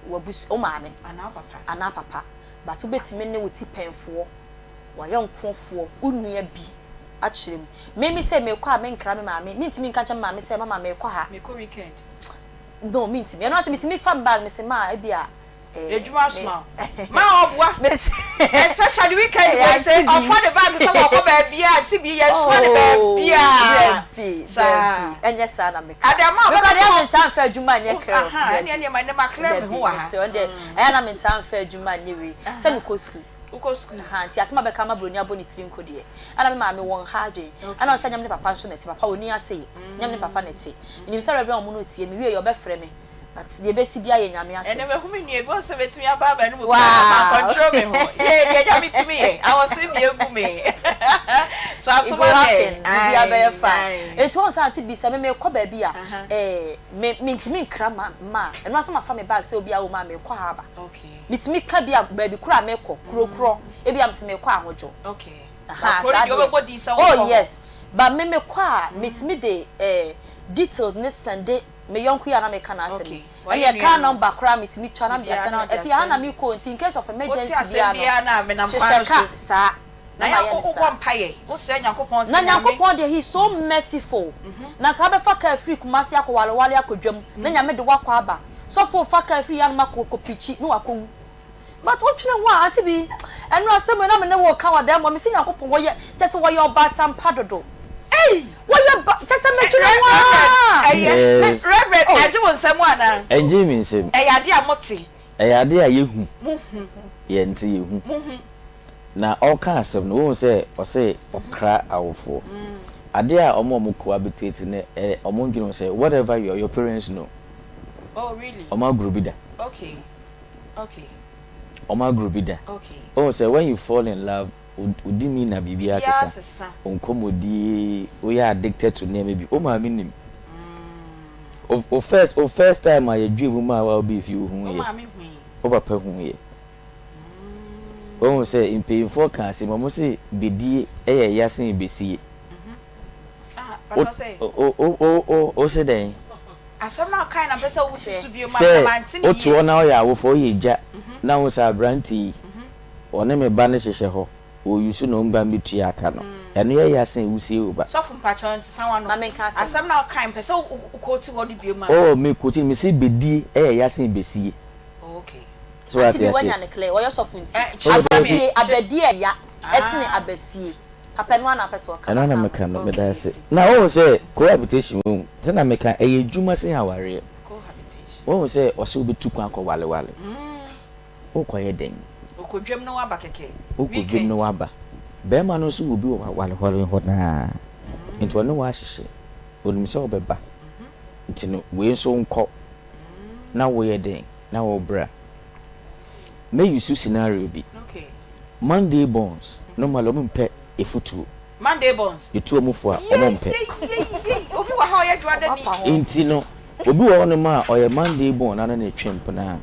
w'abus wo maame Anaa papa. anaa papa but wobɛtumi ne wo tipɛnfoɔ, w'ayɔnkofoɔ, wo nua bi akyerɛ mu. Me me sɛ mekɔ a menkra me maame, mentumi nka nkyerɛ me maame sɛ mama mekɔ ha. Mekɔ weekend. No mentumi. Ɛno ara sɛ metumi fa me bag mese maa ebia eh, Adwuma me asoma wo. Ma ɔboa. mese Especially weekend ɛyɛ wei sɛ auntie bi. ɔfa ne bag sɛ wɔkɔ baabiaa auntie bi yɛnsoma no Oh, baabiaa. dabi, Saa. dabi, ɛnyɛ saa na meka. Ada ma Mekɔ ɔbɛka deɛ sɛ ɔ. mentaa mfa adwuma nyɛ Wo care of, aha ɛne dabi. ɛneɛ ma ɛnɛ ma clear me Dabi, ho wɔ ha. mesrɛ wo ɛnde ɛyɛ a na mentaa mfa adwuma nyɛ wei, sɛ mekɔ sukuu. Wokɔ sukuu. Ahaa, nti asɛm a bɛka ama broni abɔ ne tiri nko deɛ, ɛna me maame wɔ nha adwene, ɛna ɔsɛ nyɛ me ne papa nso na ɛte, papa ɔnni ase yi, nyɛ me ne papa na ɛte. Menim sɛ Reverend Ɔmo no retie me, wie yi ɔbɛfrɛ me, but deɛ ɛbɛsi biara yɛ Nyame asɛm. Ɛnɛ mahu me nua bi ɔsɛ mɛtumi aba aba no mu koraa ma Wow! control me ho yee deɛ agya metumi yɛ awɔse bi agu me so It asoma go dɛ happen, biribiara ae bɛyɛ fine. ae. Nti woahu sɛ Auntie Bi sɛ me mekɔ baabi a, Aha. eh, me mentumi nkra ma ma a, ɛno ara sɛ mafa me bag sɛ obiara wɔ mu a mekɔ ha aba. Okay. Metumi ka bi a baabi korɔ a mekɔ, kuro korɔ, ebi a mese mekɔ Ahodwo. Okay. Ahaa, Ba kuro no saa deɛ deɛ. wobɛbɔ din sɛ Oh wokɔ hɔ. yes, but me mekɔ a, metumi de eh, detailed ne sɛnde me yɔnko yi a na meka n'asɛm Okay. yi. Wayɛ Ɛneɛ nua car no. number koraa metumi twa na mede Biribiara asɛnde na no. wode Afei aha na asɛnde. mekɔ o, nti in case of Wote emergency asɛm biara no, biara no a menam kwan hyehyɛ no car so. saa Na na yɛ mayɛ wo no wobɔ saa. mpaeɛ, wosrɛ Nyankopɔn Na sɛ Nyame. Nyankopɔn deɛ he is so merciful, na nka wobɛfa car afiri Kumasi akɔ Walewale akɔ dwam na Nyame de wo akɔ aba. Sɔfo fa car firi hanom akɔ kɔ preachi na wakɔ wu. But wo twene ho a auntie bi, ɛno asɛm wei na me ne wo reka wɔ dan mu a, me se Nyankopɔn wɔyɛ kyɛ sɛ wɔyɛ ɔbaatan pa dodo. Ei! Wɔyɛ ba kyɛ sɛ me twene ho Reverend, aa. ɛyɛ, Yes. Reverend, Oh. agye wo nsam anaa? Ɛngyee me nsam. Ɛyɛ adeɛ a mote. Ɛyɛ adeɛ a yɛhu. Mohu. Yɛnte, yɛhu. Mohu. Na ɔreka asɛm no, wohu sɛ ɔse ɔkra awofoɔ. Adeɛ a wɔn a wɔn cohabitate no ɛ, wɔn ndwene ho sɛ whatever your, your parents know. Oh really? Wɔn agorɔ bi da. Okay, okay. Wɔn agorɔ bi da. Okay. Wohu sɛ when you fall in love, wo, wo demeanour biribiara Biribiara sesa. sesa. Wo nkɔmmɔdie, woyɛ addicted to nneɛma bi. Wo maame nim. Wo, wo first, wo first time a yɛdwee mu maa wo a wobɛɛ fie wohuuiɛ. Wo maame hui. Wo papa huiɛ. Wohu sɛ mpanyimfoɔ ka asɛm, wɔn se bedie yɛ ya sen besie. Wo wo wo wo wo se dɛn? Asɛm no a wokae na mpɛ sɛ wosi so bio ma me Sɛ na mante no wote yie. hɔ na woyɛ awofoɔ, woyɛ gya na wohu sɛ aberante yi, ɔne me ba no hyehyɛ hɔ, ɔuse na ɔmba mmɛtua aka no, ɛno yɛ ya sen wusie wo ba. Sɔfo mpakyɛw nsesa w'ano. Ma menka asɛm. Asɛm no a wokae mpɛ sɛ wo quote hɔ no bio ma me. Oh, me quote no, mese bedie yɛ ya sen besie. Oh, okay. So wate Ante bi aseɛ? wanya no clear, ɔyɛ sɔfo nti. Eh, kyerɛ ma me. Abadie, abadie ɛya ɛsene Ah. abasie. Papa ɛno ara na wopɛ sɛ ɔka, Ɛno ara na maka ama meka no, wo. meda Okay. ase. Na wohu sɛ cohabitation wɔ mu, sɛnea meka, ɛyɛ adwuma sen awareɛ. Cohabitation. Wohu sɛ ɔse wobɛtu kwan akɔ walewale. Wokɔyɛ dɛn? Wokɔ dwam na woaba kɛkɛ. Wokɔ dwam Weekend. na woaba. Barima no nso wɔ bi wɔ walewale hɔ no ara. Nti ɔne wo ahyehyɛ. Ɔnim sɛ wobɛba. Nti no, wei nso nkɔ. Na woyɛ dɛn? Na wobra. Mɛ use scenario bi. Monday borns normally ɔmo mpɛ efutuo. Monday borns. Yɛtu ɔmo fo a ɔmo mpɛ. Yeyeyeyey obi wɔ ha ɔyɛ dwoada ni. Nti no obi wɔ hɔ nom a ɔyɛ Monday born na ne ne twe mpena a,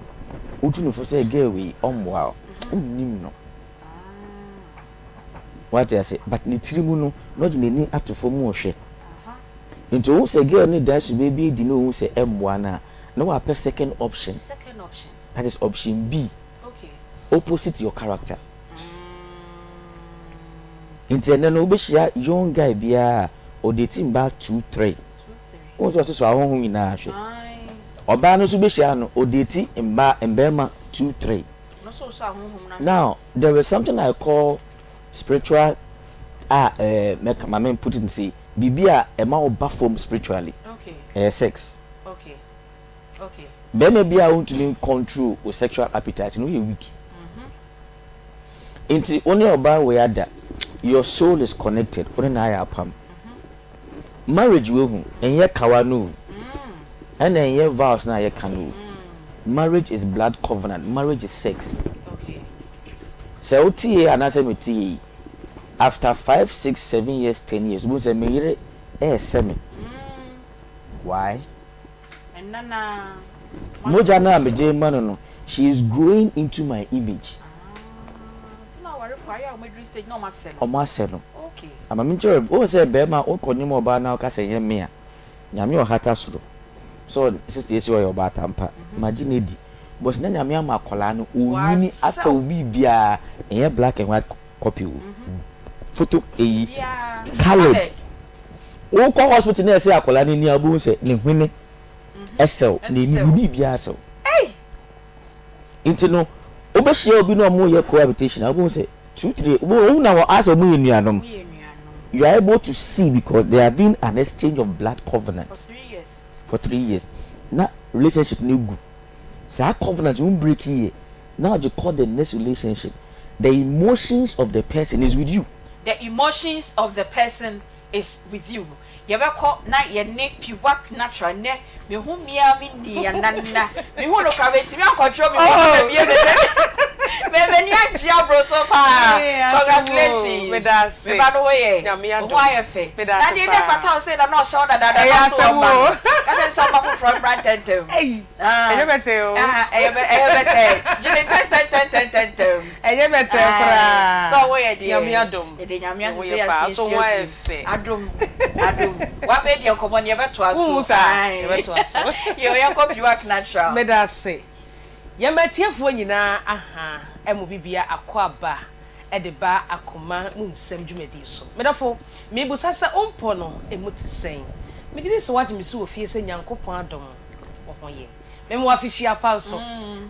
wotu no fo sɛ girl wei ɔmmoa wo. Wonnim no. Wate ase? But ne tiri mu no, na ɔde n'ani ato fam rehwɛ. Nti ohu sɛ girl no da suban bi adi na ohu sɛ ɛmmoa no a, na wapɛ second option. Second option. That is option B. Okay. Opposite your character. Nti ɛnɛ no wobɛhyia young guy biara a ɔdate mmaa two, three. Wohu sɛ ɔsesɔ ahɔho nyinaa hwɛ. Ɔbaa no nso bɛhyia no, ɔdate mmaa, mmarima two, three. Now, there is something I call spiritual a eh, mɛka, ma me put it sei, biribi a ɛma wo ba fam spiritually, ɛyɛ sex. Bɛrima bi a wontumi control wo sexual appetite no, woyɛ weak. Nti wo ne ɔbaa wei ada, your soul is connected, wo ne no ayɛ apam. Marriage wahu, ɛnyɛ kawa no o, ɛna ɛnyɛ vows no a yɛka no o. Marriage is blood covenant, marriage is sex. Sɛ wo te yei anaasɛ me te yei, after five, six, seven years, ten years, wobɛhu sɛ me yere ɛɛsɛ me. Why? Mogya no a megye ma no no, she is growing into my image. Ɔmo asɛ no. Ama me nkyerɛ wo, wohu sɛ bɛɛma wo kɔ nyem ɔbaa na woka sɛ nyɛ me a, Nyame ɔhata soro. Sɛ sister yi se ɔyɛ ɔbaatan pa, magye no adi. But na Nyame ama akwadaa no ɔnyini afa wo biribiara, ɛnyɛ black and white copy o, photo eyi, coloured. Wokɔ hospital na ɛsɛ akwadaa no ani a, wobɛhu sɛ ne hwene ɛsɛw, n'ani, ne biribiara sɛw. Nti no, wobɛhyia obi na wɔyɛ cohabitation a, wobɛhu sɛ two, three, wobɛhu na wɔ asɛ wɔyɛ nuanom. You are able to see because there have been an exchange of blood covenant for 3 years. Na relationship no gu. Saa covenant no break yɛ, now you call the next relationship. The emotions of the person is with you. The emotions of the person is with you. Yɛbɛkɔ na yɛne Piwak Natural nnɛ. Mehu mmea me nua nana. Mehu no koraa mentumi ankɔtwerɛ me ho baabi me sɛ m'ani agye aboro so paa. Congratulations. Me ba no ho yɛ wo ho ayɛ fɛ. Na deɛ na ɛfata wo sei na na ɔhyɛ wo dadaada na ɔso ɔma no. Ka kyerɛ no sɛ ɔmma foforɔ mmra ntɛmntɛm. Ɛnyɛ bɛtɛɛ o. Ɛyɛ bɛtɛɛ. Gye ne ntɛmntɛmntɛmntɛm. Ɛnyɛ bɛtɛɛ koraa. Sɛ ɔho yɛ deɛ. Nyame adom. Yɛde Nyame ase sɛ yɛasiesie agu. Adom, adom. Wabɛ deɛ nkɔmmɔ no yɛbɛtoa so. Wohu saa? Yɛbɛtoa so. Yɛ yɛnkɔ Piwak Natural. Meda ase. Yɛma atiefoɔ nyinaa aha mo bibia akwaaba de ba akoma mu nsɛm dwumadie so. Medɔfo, mebusa sɛ wo mpɔ no ɛmu te sɛn? Megye di sɛ woagye me so wɔ fie sɛ Nyankopɔn adom wo ho yɛ. Mema wo afehyia pa nso.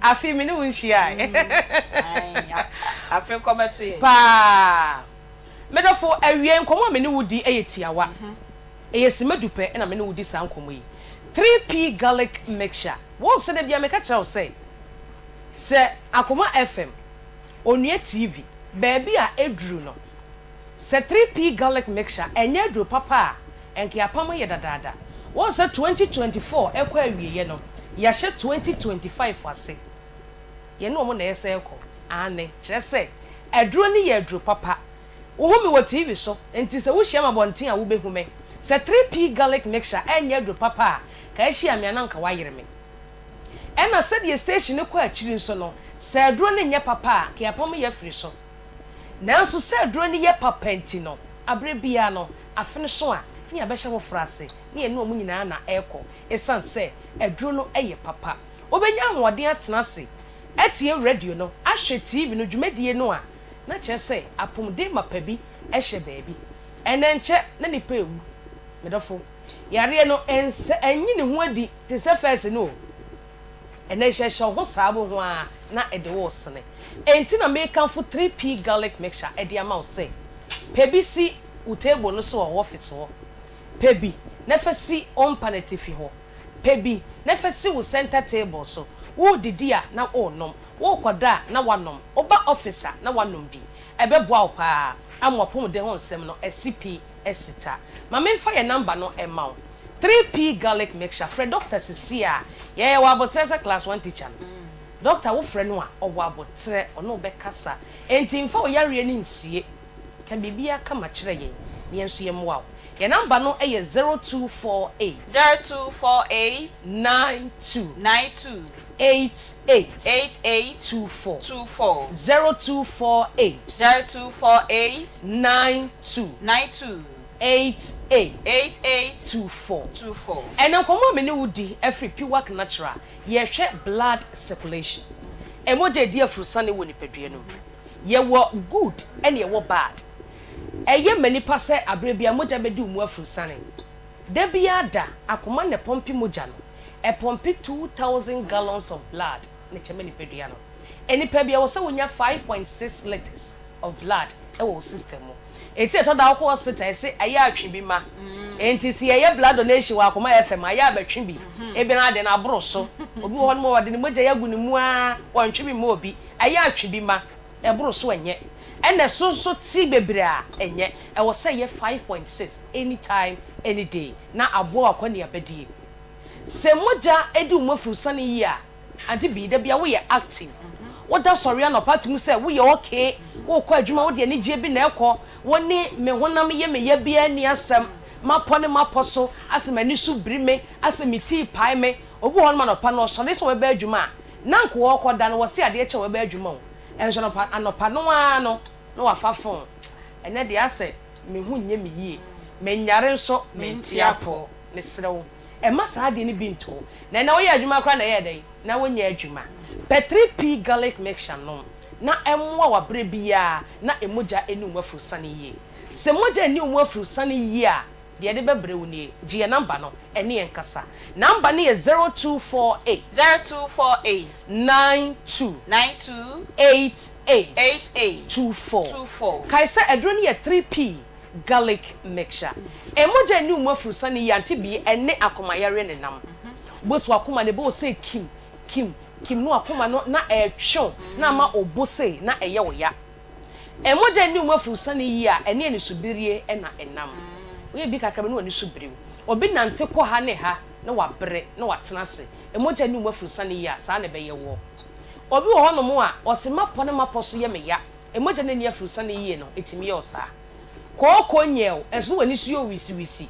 Afe me ne wo nhyiae. Afe nkɔmɛto yɛn. Paa. Me dɔfo, awiei nkɔmmɔ a me ne wo di yɛ tiawa. Ɛyɛ simma du pɛ na me ne wo di saa nkɔmmɔ yi. 3P Garlic Mixture. Wohu sɛ da biara meka kyerɛ wo sɛ, sɛ Akoma FM, Onua TV, baabi a aduru no, Sɛ 3P Garlic Mixture ɛnyɛ aduro papa a, ɛnka yɛapam ayɛ dadaada. Woahu sɛ 2024 ɛrekɔ awieɛ no, yɛahyɛ 2025 ase. Yɛne wɔn na ɛresɛ rekɔ. Aane, kyerɛ sɛ, aduro no yɛ aduro papa. Wohu me wɔ TV so, enti sɛ wohyia me abɔnten a wobɛhu me. Sɛ 3P Garlic Mixture ɛnyɛ aduro papa a, ka ahyia me a na anka woayere me. Ɛna sɛdeɛ station no kɔ akyiri nso no, sɛ aduro no nyɛ papa a, ka yɛapam yɛ afiri so. Nanso sɛ aduro no yɛ papa nti no, aberɛ biara no, afe no so a, ne yɛabɛhyɛ foforɔ ase, ne yɛne wɔn nyinaa na ɛrekɔ, ɛsiane sɛ aduro no yɛ papa. Wobɛnya ahoɔden atena ase atie radio no, ahwɛ TV no dwumadie no a, na kyerɛ sɛ apomuden mapa bi hyɛ baabi. Ɛnnɛ nkyɛ na nnipa rewu. Me dɔfo, yareɛ no ɛnsɛ, ɛnyi ne ho adi te sɛ fɛɛse no o. Ɛnnɛ nhyɛhyɛ wo ho saa wobɛhu ara na ɛde wo resene. Enti na mekamfo 3P Garlic Mixture de ama wo sɛ, pɛ bi si wo table no so wɔ wo office hɔ, pɛ bi na fa si wo mpa no atifi hɔ, pɛ bi na fa si wo center table so, woredidi a na worenom, worekɔda a na woanom, woba office a na woanom bi. Ɛbɛboa wo paa ama w'apɔmuden ho nsɛm no asi pi asi ta. Ma memfa yɛn number no mma wo, 3P Garlic Mixture, frɛ doctor sesie a, yɛyɛ wɔ aboterɛ sɛ class one teacher no. Dɔkta wo frɛ no a, ɔwɔ aboterɛ, ɔne wo bɛkasa. Enti mfa wo yareɛ no nsie. Ka biribiara kama kyerɛ yɛn na yɛn nso yɛmmoa wo. Yɛn namba no yɛ 0248. 0248. 92. 92. 88. 88. 24. 24. 0248. 0248. 92. 92. 88. 88. 24. 24. Ɛnɛ nkɔmmɔ a me ne wo di afiri Piwak Natural, yɛhwɛ blood circulation. Mogya a ɛdi afurusane wɔ nipadua no mu. Yɛwɔ good ɛne yɛwɔ bad. Ɛyɛ ma nipa sɛ aberɛ biara mogya bɛdi wo mu afurusane. Da biara da, akoma na ɛpɔmpe mogya no. Ɛpɔmpe 2,000 gallons of blood na ɛkyɛ ma nipadua no. Nipa bi, ɛwɔ sɛ wonya 5.6 litres of blood wɔ wo system mu. Enti ɛtɔ da a wokɔ hospital a, yɛse ɛyɛ a twe bi ma. Enti sɛ yɛyɛ blood donation wɔ akoma FM a, ɛyɛ a bɛtwe bi. Ebia na ade no aboro so. Obi wɔ hɔnom a wɔde ne mogya yi agu ne mu ara, wɔntwe bi mma obi. Ɛyɛ a twe bi ma. Ɛboro so ɛnyɛ. Ɛna ɛso nso te bebree a, ɛnyɛ. Ɛwɔ sɛ ɛyɛ 5.6 anytime, any day na aboa w'akɔneabadie. Sɛ mogya di wo mu afurusane yie a, ade bi, da biara woyɛ active. Woda sɔre anɔpa tumi sɛ woyɛ okay, worekɔ adwuma wode anigyeɛ bi na ɛkɔ, wo ne me honam yɛ me ya biara nni asɛm, mapɔ ne mapɔ so, asɛ m'ani so biri me, asɛ me ti repae me. Obi wɔ hɔnom anɔpa no ɔsɔre sɛ ɔbɛba adwuma a, na anka ɔrekɔda no wɔse adeɛ kye a ɔbɛba adwuma o, nso anɔpa anɔpa no ara no na wafa phone, ɛnnɛ deɛ asɛ me ho nyɛ me yie, menyare nso mente apɔ. Mesrɛ wo, mma saa adeɛ no bi nto wo. Na ɛnnɛ woyɛ adwuma koraa na ɛyɛɛ dɛn? Na wonyɛ adwuma. Pɛ 3P garlic mixture nom na ɛmmoa wo aberɛ biara na mogya nni wo mu afurusane yie. Sɛ mogya nni wo mu afurusane yie a, deɛ yɛde bɛbrɛ wo nie, gye yɛn namba no ɛne yɛn nkasa. Namba no yɛ 0248. 0248. 92. 92. 88. 88. 24. 24. Kae sɛ aduro no yɛ 3P garlic mixture. Mogya nni wo mu afurusane yi ante bi ɛne akomayareɛ nenam. Wobɛsu akoma no ɛbɔ wo sɛ kim, kim, kim na wakoma no na ɛretwe wo na ama wo bo sei na ɛyɛ wo ya. Mogya nni wo mu afurusane yi a ɛne anisobirie na ɛnam. Woyɛ bi kakra bi na w'ani so biri wo. Obi nante kɔ ha ne ha na wabrɛ na watena ase. Mogya nni wo mu afurusane yi a saa na ɛbɛyɛ woɔ. Obi wɔ hɔnom a ɔse mapɔ ne mapɔ so yɛ me ya. Mogya no anni afurusane yie no ɛtumi yɛ wo saa. Kooko nyɛ wo nso na w'ani so yɛ wo wisiwisi.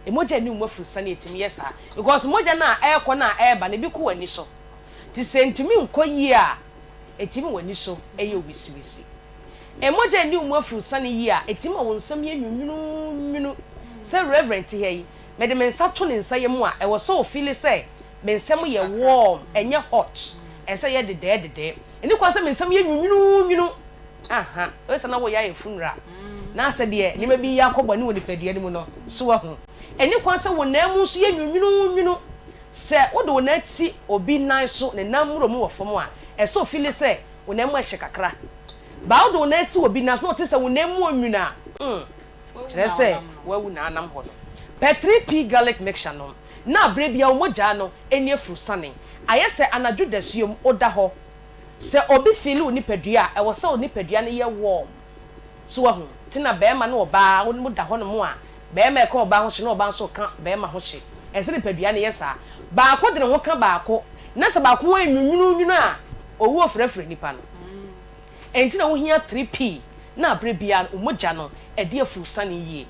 Mogya nni wo mu afurusane ɛtumi yɛ saa because mogya no a ɛrekɔ no a ɛreba no ebi kɔ w'ani so. Nti sɛ ɛntumi nkɔ yie a ɛtumi ma w'ani so yɛ wo wisiwisi. Mogya nni wo mu afurusane yie a ɛtumi ma wo nsam yɛ nwunwununwunu. Sɛ Reverend te ha yi, mede me nsa to ne nsa yam a, ɛwɔ sɛ ɔfeeli sɛ me nsam yɛ warm ɛnyɛ hot. Ɛsɛ sɛ ɛyɛ dedɛɛdedɛɛ. Ɛnni kwan sɛ me nsam yɛ nwunwununwunu. Aha, woyɛ sɛ na woyɛ ayɛ funeral, na asɛ deɛ nneɛma bi reyɛ akɔ bɔne wɔ nipadua no mu no, so woahu? Ɛnni kwan sɛ wo nan mu nso yɛ nwunwununwunu. Sɛ wode wo nan ti obi nan so, ne nan mmoro mu wɔ fam a, ɛsɛ sɛ ofili sɛ wo nan mu ɛhye kakra. But wode wo nan si obi nan so na ɔte sɛ wo nan mu onwunu a, mm, kyerɛ sɛ woawu na anam hɔ no. Pɛ 3P garlic mixture nom, na berɛ biara wo mogyaa no ani afurusane. Ayɛ sɛ anadwo dasuom woda hɔ Sɛ obi feeli wo nipadua a, ɛwɔ sɛ wo nipadua no yɛ warm. So wahu? Nti na barima ne ɔbaa, wo mo da hɔnom a, barima reka ɔbaa ho hye na ɔbaa nso reka barima ho hye. Ɛsɛ sɛ nipadua no yɛ saa. Baako de ne ho ka baako, na sɛ baako ho ayɛ nwunwununwunu a, owuo frɛfrɛ nipa no. Ɛnti na wohia 3P na aberɛ biara no, wo mogya no, ɛde afurusane yie.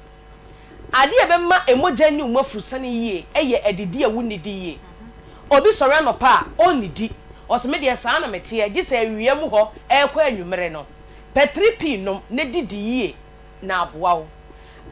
Ade a ɛbɛma mogya ne wo mu afurusane yie yɛ adidi a wonnidi yie. Obi sɔre anɔpa a, ɔnnidi. Ɔse me deɛ saa na meteɛ, gye sɛ awia mu hɔ rekɔ anwummere no. Pɛ 3P nom na didi yie na aboa wo.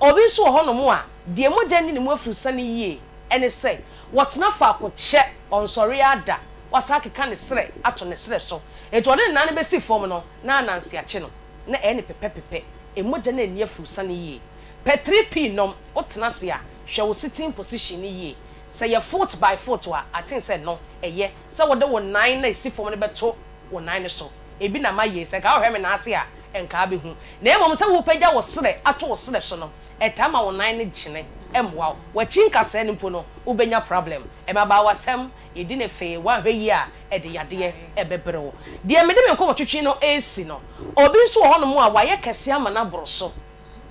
Obi nso wɔ hɔnom a, deɛ mogya nni ne mu afurusane yie ne sɛ, wɔtena faako kyɛ, ɔnsɔre ara da, wasan akeka ne serɛ ato ne serɛ so. Enti ɔde ne nan no bɛsi fam no, na ananse akye no, na ɛyɛ no pɛpɛpepɛ. Mogya no anni afurusane yie. Pɛ 3P nom, wo tena ase a, hwɛ wo sitting position no yie. Sɛ ɛyɛ foot by foot a, I think sɛ ɛno ɛyɛ sɛ wode wo nan no a ɛsi fam no bɛto wo nan no so. Ebi na mayɛ yi, sɛ nka wohwɛ me nan ase a, nka wobɛhu. Na mmom sɛ wopagya wo serɛ ato wo serɛ so no, ɛtaa ma wo nan no gyene, ɛmmoa wo. W'akyi nkasɛɛ no mpo no, wobɛnya problem. Mmabaawasɛm, yɛdi no fee, woanhwɛ yie a, ɛde yadeɛ bɛbrɛ wo. Deɛ mede me nkɔmmɔtwetwe no resi no, obi nso wɔ hɔnom a wayɛ kɛseɛ ama no aboro so.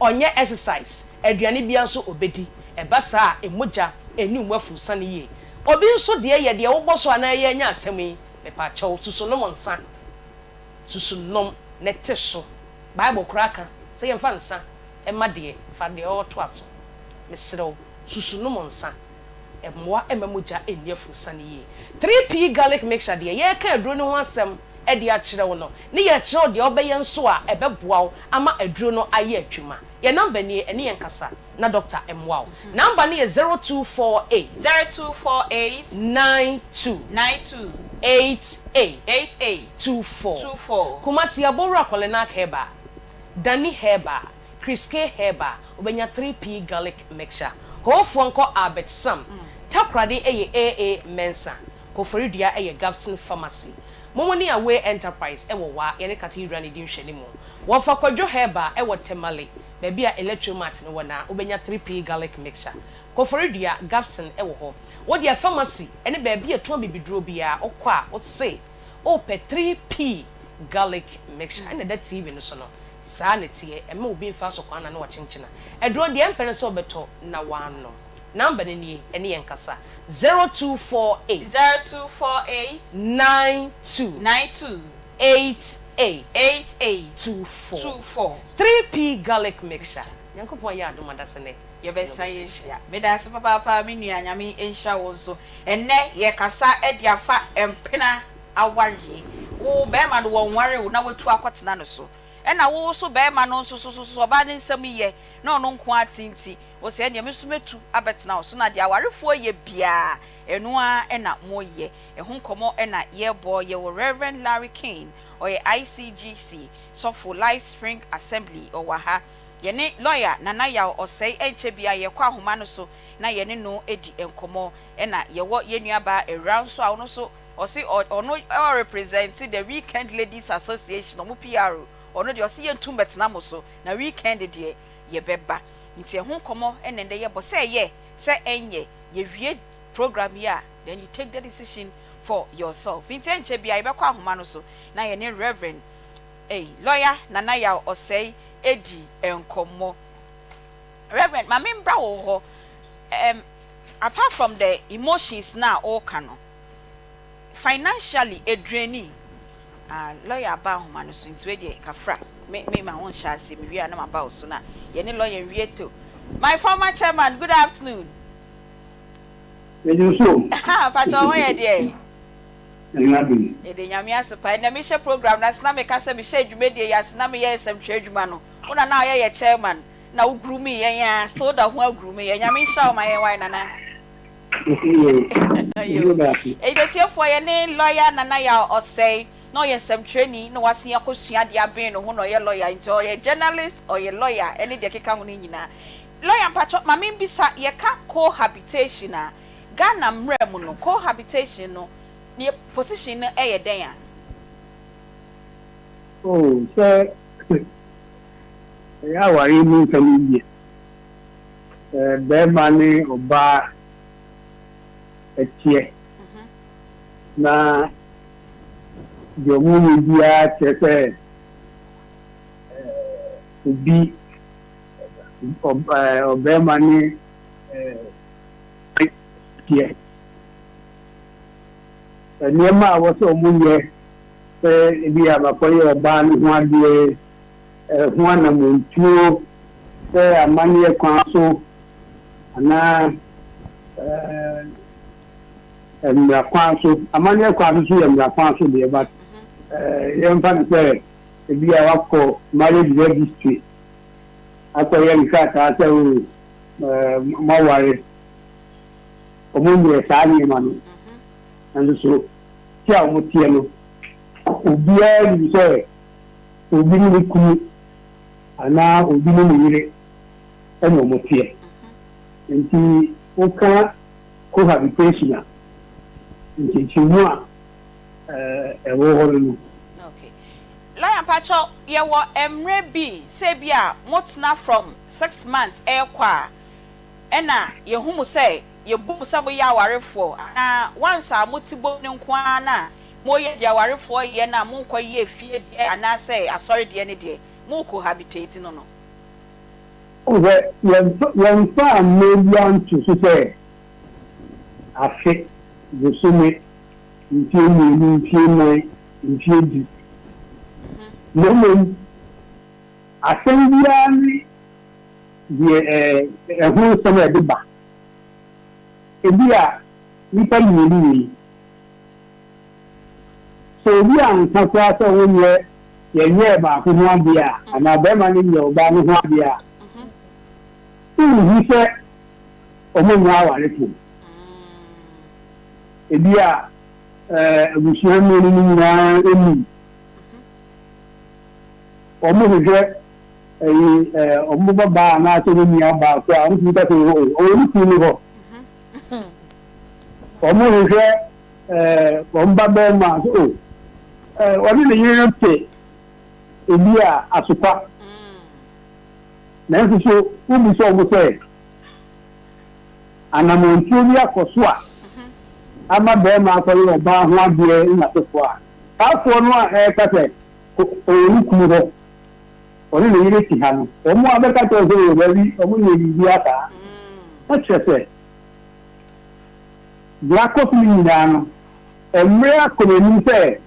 Ɔnyɛ exercise, aduane biara nso ɔbɛdi. Ɛba saa a, mogya nni wo mu afurusane yie. Obi nso deɛ yɛ deɛ wobɔ so anaa yɛanya asɛm yi, mepaakyɛw, susu nom nsa. Susu nom na te so. Bible koraa ka sɛ yɛmfa nsa mma deɛ, fa deɛ ɔretoa so. Mesrɛ wo, susu nom nsa. Ɛmmoa mma mogya nni afurusa no yie. 3P Garlic Mixture deɛ, yɛreka aduro no ho asɛm de akyerɛ wo no, ne yɛrekyerɛ wo deɛ wobɛyɛ nso a ɛbɛboa wo ama aduro no ayɛ adwuma. Yɛn number nie, ɛne yɛn kasa na doctor mmoa wo. Number no yɛ 0248. 0248. 92. 92. 88. 88. 24. 24. Kumasi Abowura Kɔlenak Herbal, Dani Herbal, Chris K Herbal, wobɛnya 3P Garlic Mixture. Hoofoɔ nkɔ Albert Sam, Takoradi yɛ AA Mensah, Koforidua yɛ Gabson Pharmacy. Momo ne Away Enterprise wɔ Wa, yɛne Cathedral no di nhwɛanimu. Wɔfa Kwadwo Herbal wɔ Tamale, baabi a Electromart no wɔ no a, wobɛnya 3P Garlic Mixture. Koforidua, Gabson wɔ hɔ. Wo deɛ pharmacy ne baabi a yɛtɔn abibiduro biara, wokɔ a, wose wopɛ 3P Garlic Mixture. Ɛna ɛda TV no so no, saa na ɛteɛ. Ɛmma obi mfa so kwan na na wakyenkyena. Aduro no, deɛ ɛmpɛ ne sɛ wobɛtɔ na woanom. Number no nie, ɛne yɛn nkasa, 0248. 0248. 92. 92. 88. 88. 24. 24. 3P Garlic Mixture. Nyankopɔn ayɛ adom adasɛnɛ. Yɛbɛsan ahyia. Medaase papaapa me nua Nyame nhyira wo nso. Ɛnnɛ yɛkasa de afa mpena awareɛ. Wo bɛɛma no wɔnware wo na watu akɔtena no so. Ɛna wo nso bɛɛma no nso so so ɔbaa no nsam yɛ na ɔno nko ara te nti wo sɛ ɛneɛ me nso mɛtu abɛtena wo so na deɛ awarefoɔ yɛ biara ɛno ara na moyɛ. Ɛho nkɔmmɔ na yɛrebɔ. Yɛwɔ Rev. Larry King, ɔyɛ ICGC sɔfo, Life Spring Assembly, ɔwɔ ha. Yɛne lɔya Nana Yaw Osei ɛnkyɛ biara yɛkɔ ahoma no so na yɛne no adi nkɔmmɔ. Ɛna yɛwɔ yɛn nuabaa Awuraa nso a ɔno nso ɔse ɔno ɔrepresente the Weekend Ladies Association, ɔmo PRO. Ɔno deɛ ɔse yɛntu mmɛtena mo so na weekend deɛ yɛbɛba. Nti ɛho nkɔmmɔ na ɛndɛ yɛbɔ. Sɛ ɛyɛ sɛ ɛnyɛ, yɛwie program yi a then you take the decision for yourself. Nti ɛnkyɛ biara yɛbɛkɔ ahoma no so na yɛne Rev. Ei, Lawyer Nana Yaw Osei adi nkɔmmɔ. Rev. Ma membra wo hɔ, um, apart from the emotions no a woka no, financially ɛdraini? Ah, lawyer aba ahoma no so, nti wei deɛ kafra, me, me ma wo nhyɛ aseɛ, mewie a na maba wo so na yɛne lawyer nwie to. My former chairman, good afternoon. Yɛgye so. Ha, mpakyɛ wo ho yɛ deɛ? Nyame adom. Yɛda Nyame ase paa. Ɛnɛ mehyɛ program no ase na meka sɛ mehyɛ dwumadie yi ase na meyɛ nsɛmtwerɛ adwuma no, wo na na woyɛ yɛ chairman na wo grooming yɛn a still woda ho agrooming yɛn. Nyame nhyira wo ma yɛn wae Nana. Yoo. Atiefoɔ yɛne lawyer Nana Yaw Osei na ɔyɛ nsɛmtwerɛni na wasen akɔsua adeɛ aben ne ho na ɔyɛ lawyer nti ɔyɛ journalist, ɔyɛ lawyer ɛne deɛ ɛkeka ho no nyinaa. Lawyer mpakyɛw ma membisa yɛka cohabitation a Ghana mmra mu no cohabitation no ne position no yɛ dɛn a? Oh, sɛ ɛyɛ awareɛ mu nsɛm yi deɛ, sɛ barima ne ɔbaa teɛ na deɛ wɔyɛ biara kyerɛ sɛ obi, ɔbarima ne teɛ. Nneɛma a ɛwɔ sɛ wɔyɛ sɛ ebia bakɔyɛ ɔbaa no ho adeɛ, ho anammɔntuo sɛ amanneɛ kwan so anaa mmara kwan so. Amanneɛ kwan so nso yɛ mmara kwan so deɛ but yɛmfa no sɛ ebia wakɔ marriage registry akɔyɛ nkrataa sɛ o moaware. Wɔnyɛɛ saa nneɛma no. Nanso so te a wɔteɛ no, obiara nim sɛ obi ne ne kunu anaa obi ne ne yere na wɔteɛ. Enti woka cohabitation a, nkyerɛkyerɛmu a ɛwɔ hɔ no no. Okay. Lawyer mpakyɛw, yɛwɔ mmerɛ bi sɛ ebi a motena from 6 months ɛrekɔ a, ɛna yɛhu mo sɛ yɛbu mo sɛ moyɛ awarefoɔ, anaa once a mote bom no nko ara na moyɛ deɛ awarefoɔ yɛ no a monkɔyɛ fie deɛ anaasɛ asɔre deɛ no deɛ, mo cohabitate no? Wohu sɛ yɛmfa mmerɛ biara nto so sɛ afe, bosome, mfeɛ 2, mfeɛ 4, mfeɛ 10. Na mmom asɛm biara ne deɛ ɛho nsɛm a ɛde ba. Ebia nnipa mmienu wei, sɛ obi anka koraa sɛ wonyɛ yɛnyɛɛ baako ho adeɛ a, anaa barima no nyɛɛ ɔbaa no ho adeɛ a, wonhu sɛ wɔnyɛ awarefoɔ. Ebia abusua mmienu no nyinaa nim. Wɔhwehwɛ ɛyi wɔn babaa anaasɛ wɔn nua baa koraa a, wɔtumi ka sɛ ɔwɔ ne kunu no hɔ. Wɔhwehwɛ wɔn ba barima a, sɛ o ɔne ne yere no te ebi a asopa. Nanso so wobisa wɔn sɛ anammɔntuo bi akɔ so a ama barima akɔyɛ ɔbaa ho adeɛ ne n'asefoɔ a, saa afoɔ no a ɛreka sɛ ɔwɔ ne kunu hɔ, ɔne ne yere te ha no, wɔn a bɛka kyerɛ wo sɛ o daabi, wɔnyɛɛ biribiara saa. Na kyerɛ sɛ, deɛ akɔ so no nyinaa no, mmerɛ akɔ n'anim sɛ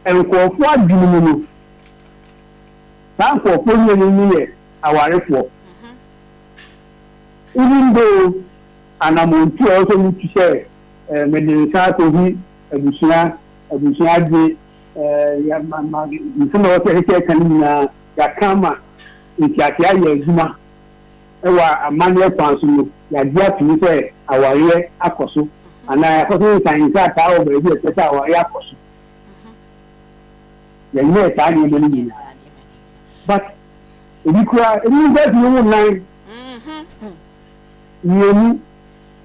nkurɔfoɔ adwene mu no, saa nkurɔfoɔ mmienu no yɛ awarefoɔ. Even though anammɔntuo a ɛwɔ sɛ wɔtu sɛ mede nsa akɔhi abusua, abusua agye, nsɛm a ɛwɔ sɛ ɛsɛ sɛ ɛka no nyinaa, yɛaka ama nteaseɛ ayɛ adwuma wɔ amanneɛ kwan so no, yɛagye atom sɛ awareɛ akɔ so, anaa yɛakɔ so nsan nkrataa wɔ baabi a ɛkyerɛ sɛ awareɛ akɔ so. Yɛnyɛɛ saa nneɛma no nyinaa. But ebi koraa, ebinom koraa tumi wo nan mmienu,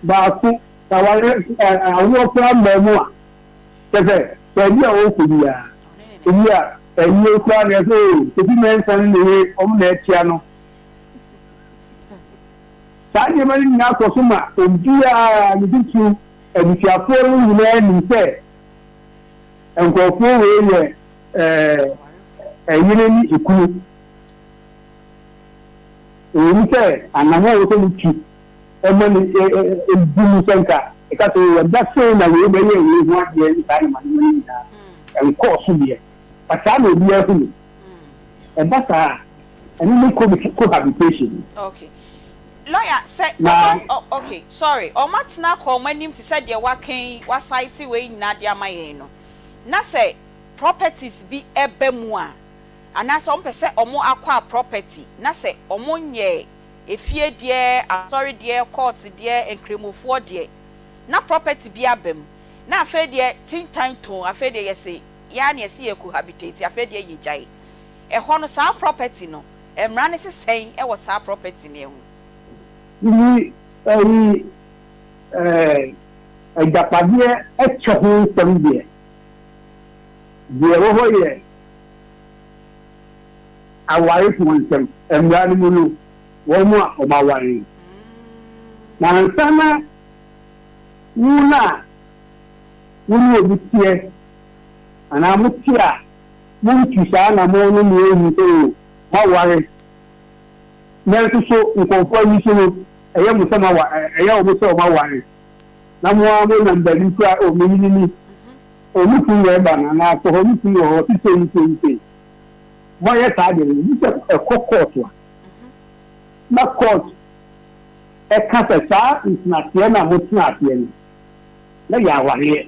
baako, sɛ awareɛ, awoɔ koraa mmaa mu a, kyerɛ sɛ baabi a wɔrekɔ biara, ebi a ayie koraa na ɛsɛ o, Kofi Mensah ne ne yere, wɔn na ɛkyea no. Saa nneɛma no nyinaa kɔ so ma obiara, ne titiriw abusuafoɔ no nyinaa nim sɛ nkurɔfoɔ wei yɛ ɛyere ne ekunu. Ɛwɔ mu sɛ anammɔn a ɛwɔ sɛ wotu ma no di mu sɛ nka ɛka sɛ wɔda sei na wei bɛyɛ wei ho adeɛ ne saa nneɛma nneɛma no nyinaa ɛnkɔɔ so deɛ, but saa na obiara hu no. Ɛba saa a, ɛno ne cohabitation no. Okay. Lawyer, sɛ Na. ɔma, okay, sorry, ɔma tena akɔ ɔmo anim te sɛ deɛ waka yi, wa cite wei nyinaa de ama yɛn no, na sɛ properties bi ba mu a, anaasɛ ɔmo pɛ sɛ ɔmo acquire property, na sɛ ɔmo nyɛɛ efie deɛ, asɔre deɛ, court deɛ, nkramofoɔ deɛ, na property bi aba mu, na afei deɛ tintan too, afei deɛ yɛse yɛ ara na yɛse yɛ cohabitate, afei deɛ yɛgyae. Ɛhɔ no, saa property no, mmara no se sɛn wɔ saa property no ho? Yi ɛyi ɛɛ agyapadeɛ kyɛ ho nsɛm deɛ, deɛ ɛwɔ hɔ yɛ awarefoɔ nsɛm, mmara no mu no, wɔn a wɔaware no. Na ansa na wo no a wo ne obi teɛ anaa mote a, montu saa anammɔn no ma wɔahu sɛ o, moaware. Nanso so nkurɔfoɔ ani so no, ɛyɛ mo sɛ moawa, ɛyɛ wɔn sɛ wɔaware, na mo ara monam baabi koraa, o, me yere ni, o, me kunu na ɛreba no, anaa kɔ hɔ, me kunu wɔ hɔ, ɔte sei ne sei ne sei. Moayɛ saa deɛ no, gye sɛ ɛkɔ kɔɔto a, na kɔɔto ɛka sɛ saa ntenaseɛ no a motena aseɛ no, na yɛ awareɛ.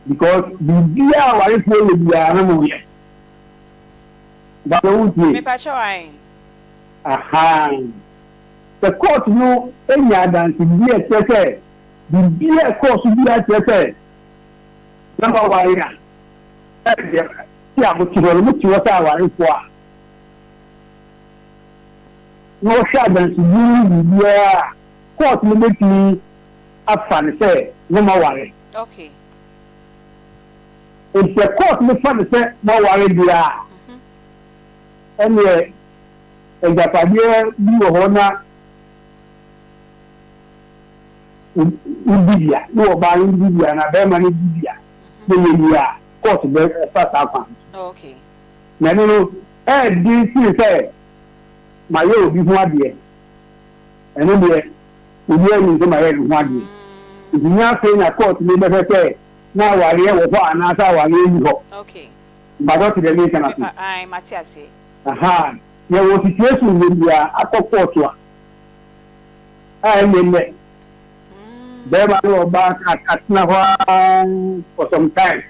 Because biribiara a awarefoɔ yɛ biara na mo yɛ. Mpakyɛ wo tie? Mepakyɛw ae. Ahaa. Sɛ court no nya adansedie a ɛkyerɛ sɛ biribiara a ɛkɔɔ so biara kyerɛ sɛ na mo aware a, ɛdeɛ te a mote hɔ no, mote hɔ sɛ awarefoɔ a, na wɔhwɛ adansedie no ne biribiara a, court no bɛtumi afa no sɛ na moaware. Okay. Enti sɛ court no fa no sɛ moaware deɛ a, ɛnneɛ agyapadeɛ bi wɔ hɔ na wodi bi a, wo ɔbaa no wodi bi anaa barima no di bi a, na ɛyɛ yie a, court bɛfa saa kwan no so. Okay. Na ɛno no, ɛyɛ den sene sɛ mayɛ obi ho adeɛ. Ɛno deɛ, obiara nim sɛ mayɛ ne ho adeɛ. Nti nyɛ afei na court no bɛhwɛ sɛ na awareɛ wɔ hɔ anaasɛ awareɛ nni hɔ. Mpakyɛw te deɛ meka no ase? Ahaa, yɛwɔ situation bebree a akɔ court a, a ɛnyɛ nnɛ. Bɛrima ne ɔbaa atena hɔ ara for some time,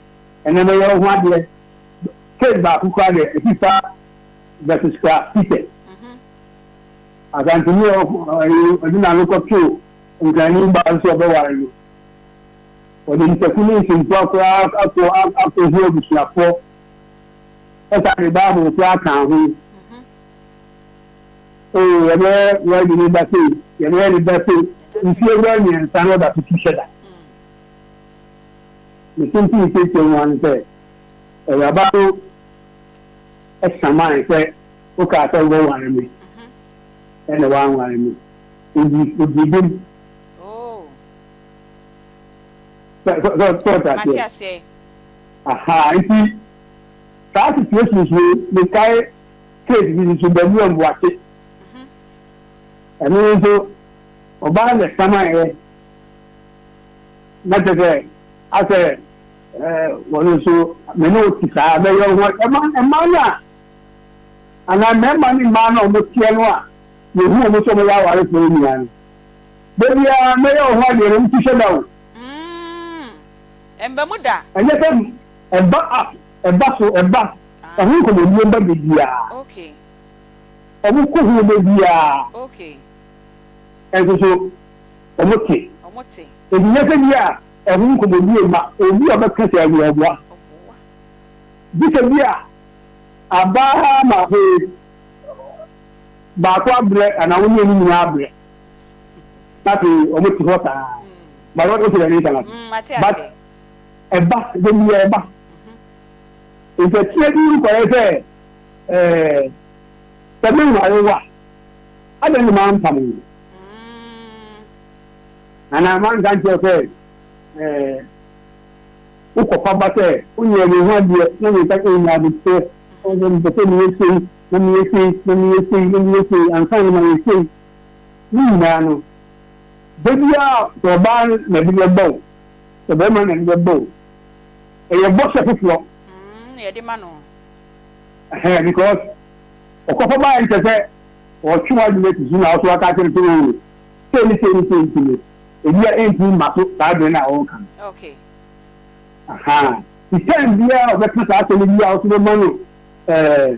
ɛnɛ mɛyɛ wo ho adeɛ. Case baako koraa deɛ, Afifa versus Kra Peter. Asanteni a ɔde n'ano kɔtoo Nkrani baa so sɛ ɔbɛware no, ɔde ntaku ne nsɛmfua koraa akɔ akɔhu abusuafoɔ, ɛsan de Bible koraa kaa ho. Oh, yɛbɛyɛ wedding no da sei, yɛbɛyɛ no da sei, mfie bɛyɛ mmiɛnsa na ɔda so tu hyɛ da. Ne tenten tiatia mu ara ne sɛ, awuraba no samae sɛ wokaa sɛ wobɛware me, ɛna woanware me. Odi odi bem. Sɛ sɛ sɛ ɔte aseɛ. Aha, nti saa situations wei mekae case bi nso Bamua Mboakye. Ɛno nso ɔbaa na ɛsamaeɛ na kyerɛ sɛ asɛ wɔn nso me ne wo te saa mɛyɛ wo ho ɛma mmaa no a anaa mmarima ne mmaa no a wɔteɛ no a yɛhu wɔn sɛ wɔyɛ awarefoɔ no nyinaa no da biara mɛyɛ wo ho adeɛ no wotu hyɛ da o. Ɛmba mu da. Ɛnyɛ sɛ ɛba up ɛba so ɛba ɛho nkɔmmɔdie ba da biara. Wɔn kɔ ho da biara. Nso so wɔn te. Enti nyɛ sɛ bi a ɛho nkɔmmɔdie mma obi a ɔbɛka sɛ ɛyɛ ɔboa. Gye sɛ bi a aba ara ma afei baako abrɛ anaa wɔn mmienu nyinaa abrɛ. Na afei wɔn te hɔ saa. But wɔn te dɛ ne nka no ase. But ɛba da biara ɛba. Nti akyire bi nkɔyɛ sɛ ɛɛ sɛ me nware wo a adɛn na mampam wo? Anaa manka nkyerɛ wo sɛ ɛɛ wokɔfa ba sɛ wonyɛɛ me ho adeɛ na menka sɛ nya aboterɛ sɛ mepɛ sɛ meyɛ sei na meyɛ sei na meyɛ sei na meyɛ sei ansa na mayɛ sei. Ne nyinaa no, da biara sɛ ɔbaa no na ɛde bɛba o, sɛ barima no na ɛde bɛba o, ɛyɛ bɔhyɛ foforɔ. Mm, na yɛde ma no. Ɛhɛn, because ɔkɔfa baeɛ nkyɛ sɛ ɔtwe w'adwene asi so na ɔso aka akyerɛ no sɛ oo, sei ne sei ne sei nti no, ebi a ɛntumi mma so saa bere no a ɔreka no. Okay. Aha. Nti time biara a ɔbɛka saa asɛm no biara ɔso bɛma no ɛɛ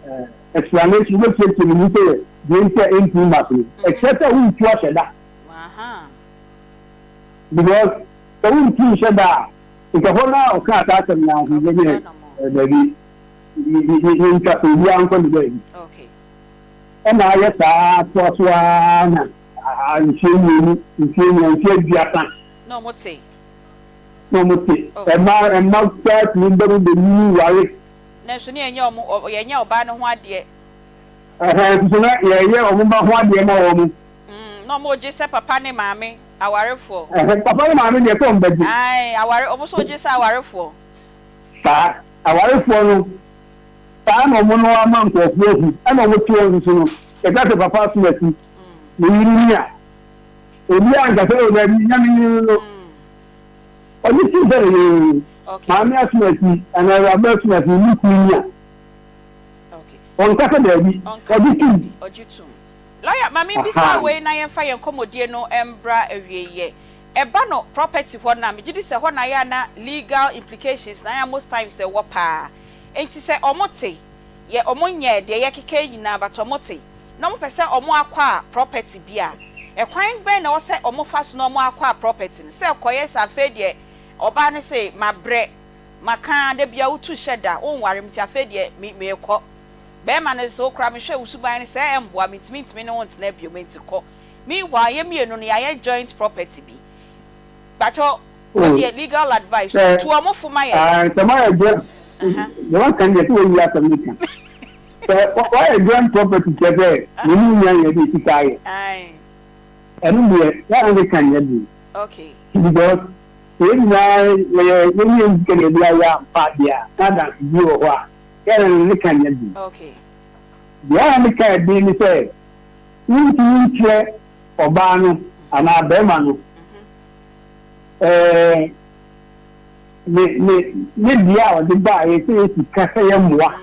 ɛɛ explanation, wobɛkyerɛkyerɛ ne mu sɛ deɛ nti a ɛntumi mma so no. Ɛkyerɛ sɛ wontu ahyɛ da. Because sɛ wontu nhyɛ da a, Nka hɔ no a ɔkaa saa asɛm no ara nso sɛ daabi, yɛntwa so, obiara nkɔ ne baabi. Ɛna ayɛ saa toa so ara na mfeɛ mmienu, mfeɛ nnan, mfeɛ aduasa. Na wɔn te. Na wɔn te. Ɛma mma koraa tumi ba mu bɛnyini ware. Nanso ne yɛnyɛ wɔn, yɛnyɛ ɔbaa no ho adeɛ. Ɛhɛn, nso na yɛyɛ wɔn mma ho adeɛ ma wɔn. Na wɔgye sɛ papa ne maame. Awarefoɔ. Ɛhɛ, papa ne maame deɛ sɛ wɔn bɛgye. Ae, aware, wɔn nso wɔgye sɛ awarefoɔ. Saa, awarefoɔ no, saa na wɔn no ama nkorɔfoɔ ahu, ɛna wɔn te wɔn nso no, yɛka sɛ papa asomasi, ne yere ni a, obiara nka sɛ, oh daabi, nyɛ me yere no, ɔgye tom sɛ ne yere no, maame asomasi, anaa awuraba asomasi, ne kunu ni a, ɔnka sɛ daabi, ɔgye tom. Lawyer, ma menbisa wei na yɛmfa yɛn nkɔmmɔdie no mbra awieɛ. Ɛba no property hɔ no a, megye di sɛ hɔ na ayɛ a na legal implications na ayɛ a most times ɛwɔ paa. Enti sɛ ɔmo te, yɛ ɔmo nyɛɛ deɛ yɛkeka yi nyinaa but ɔmo te, na ɔmo pɛ sɛ ɔmo acquire property bi a, ɛkwan bɛn na ɛwɔ sɛ ɔmo fa so na ɔmo acquire property no? Sɛ ɛkɔyɛ sɛ afei deɛ ɔbaa no se mabrɛ, maka, da biara wotu hyɛ da, wonware me nti afei deɛ me meekɔ. Bɛɛma no se, wo koraa mehwɛ wo suban no sɛɛ ɛmboa me ntimi ntimi ne wo ntena biom enti kɔ. Meanwhile yɛ mmienu no yɛayɛ joint property bi. Pakyɛw wei deɛ legal advice Sɛ tu ɔmo fo ma yɛn. ah sɛ moayɛ joint deɛ waka no deɛ sɛ wayi asɛm no ka. Sɛ wayɛ joint property kyerɛ sɛ me ne wo nua na yɛde sika ayɛ. Ae. Ɛno deɛ yɛ a ne ka nyɛ den. Okay. Because sɛ yɛn nyinaa yɛyɛ yɛn yɛn sika na yɛde ayɛ ampa deɛ a na adansedie wɔ hɔ a Yɛ na ne ka nyɛ den. Deɛ a ne ka yɛ den ne sɛ wontumi nkyerɛ ɔbaa no anaa barima no ɛɛ ne ne ne deɛ a ɔde baeɛ sɛ yɛ sika sɛ yɛ mmoa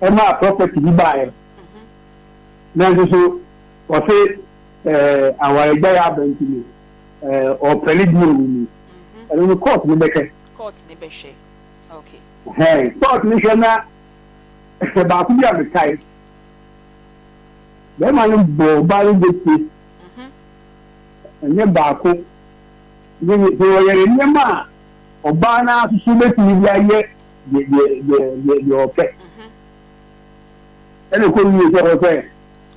ɛmaa property bi baeɛ nanso so ɔse ɛɛ awaregyaeɛ aba nti no. ɔpɛ ne deɛ wɔ mu. Ɛno no court no bɛhwɛ. Court no bɛhwɛ. Okay. Ɛhɛn, court no hwɛ na baako bi a mekae, bɛrima no bɔ ɔbaa no dwetire, ɛnyɛ baako, sɛ ɔyɛ nneɛma a ɔbaa no ara nso bɛtumi de ayɛ deɛ deɛ deɛ deɛ deɛ ɔpɛ. Ɛna ɛkɔ wie sɛ ɔwɔ sɛ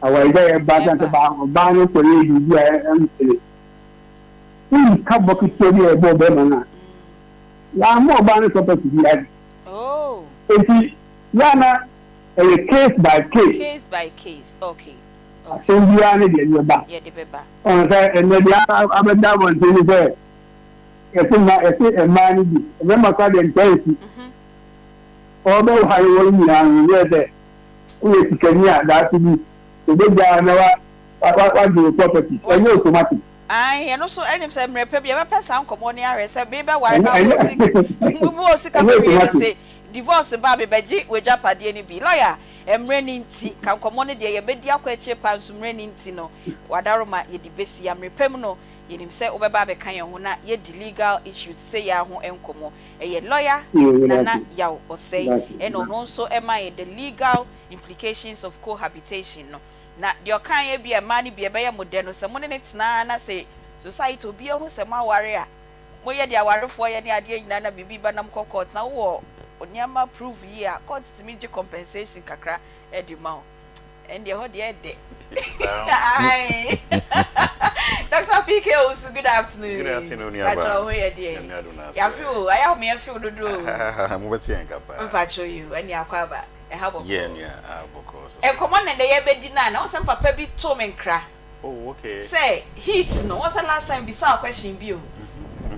awaregyaeɛ ba sɛ sɛ ɔbaa no kɔyɛ biribi a ɛmpene. Woyi ka bɔ ketewa bi a ɛbɔ ɔbarima no a, wamma ɔbaa no property bi ade. Enti yɛ a na ɛyɛ case by case. Case by case, okay. Asɛm biara ne deɛ ɛde bɛba. Yɛde bɛba. Ɔn sɛ ɛnɛ deɛ abɛda abɔnten ne sɛ yɛse mma yɛse mmaa no bi mmarima koraa deɛ ntaa nsi. Ɔbɛware wɔn nyinaa no yɛ sɛ woyɛ sikani a daakye bi obegyaa na wa wa wagye wo property. Ɛnyɛ automatic. Ae, ɛno nso ɛnim sɛ mmerɛ pa bi yɛbɛpɛ saa nkɔmmɔ no ahwɛ sɛ me bɛware na wo sika wo sika bɛwie no se divorce ba a mebɛgye w'agyapadeɛ no bi. Lawyer, mmerɛ no nti, ka nkɔmmɔ no deɛ yɛbɛdi akɔ akyire paa nso mmerɛ no nti no wadaroma yɛde bɛsi a mmerɛ pa mu no yɛnim sɛ wobɛba abɛka yɛn ho na yɛadi legal issues sei ara ho nkɔmmɔ. Ɛyɛ lawyer Nana Yaw Osei ɛna ɔno nso ɛma yɛn the legal implications of cohabitation no. Na deɛ ɔkaeɛ ebia mmaa no bi ɛbɛyɛ mo dɛ no sɛ mo ne no tena ara na sɛ society obiara hu sɛ moaware a moyɛ deɛ awarefoɔ yɛ ne adeɛ nyinaa na biribi ba na mokɔ court na wowɔ nneɛma prove yie a court tumi gye compensation kakra de ma wo ɛndeɛ ɛhɔ deɛ ɛdɛ ae Doctor PK Owusu good afternoon. Good afternoon nuaba. Mpakyɛ wo ho yɛ deɛ. Nyame adom na asɛ. Yafe o ayɛ ahomeɛ few dodo o. Mobɛte yɛn nka paa. Mpakyɛ yi o ɛne akɔ aba. Ɛha bɔkɔɔ. Yeah nua, ah bɔkɔɔ so so. Nkɔmɔ na ndɛ yɛbɛdi no a na wohu sɛ papa bi too me nkra Oh okay. sɛ heat no, wohu sɛ last time mebisaa wo question bi o,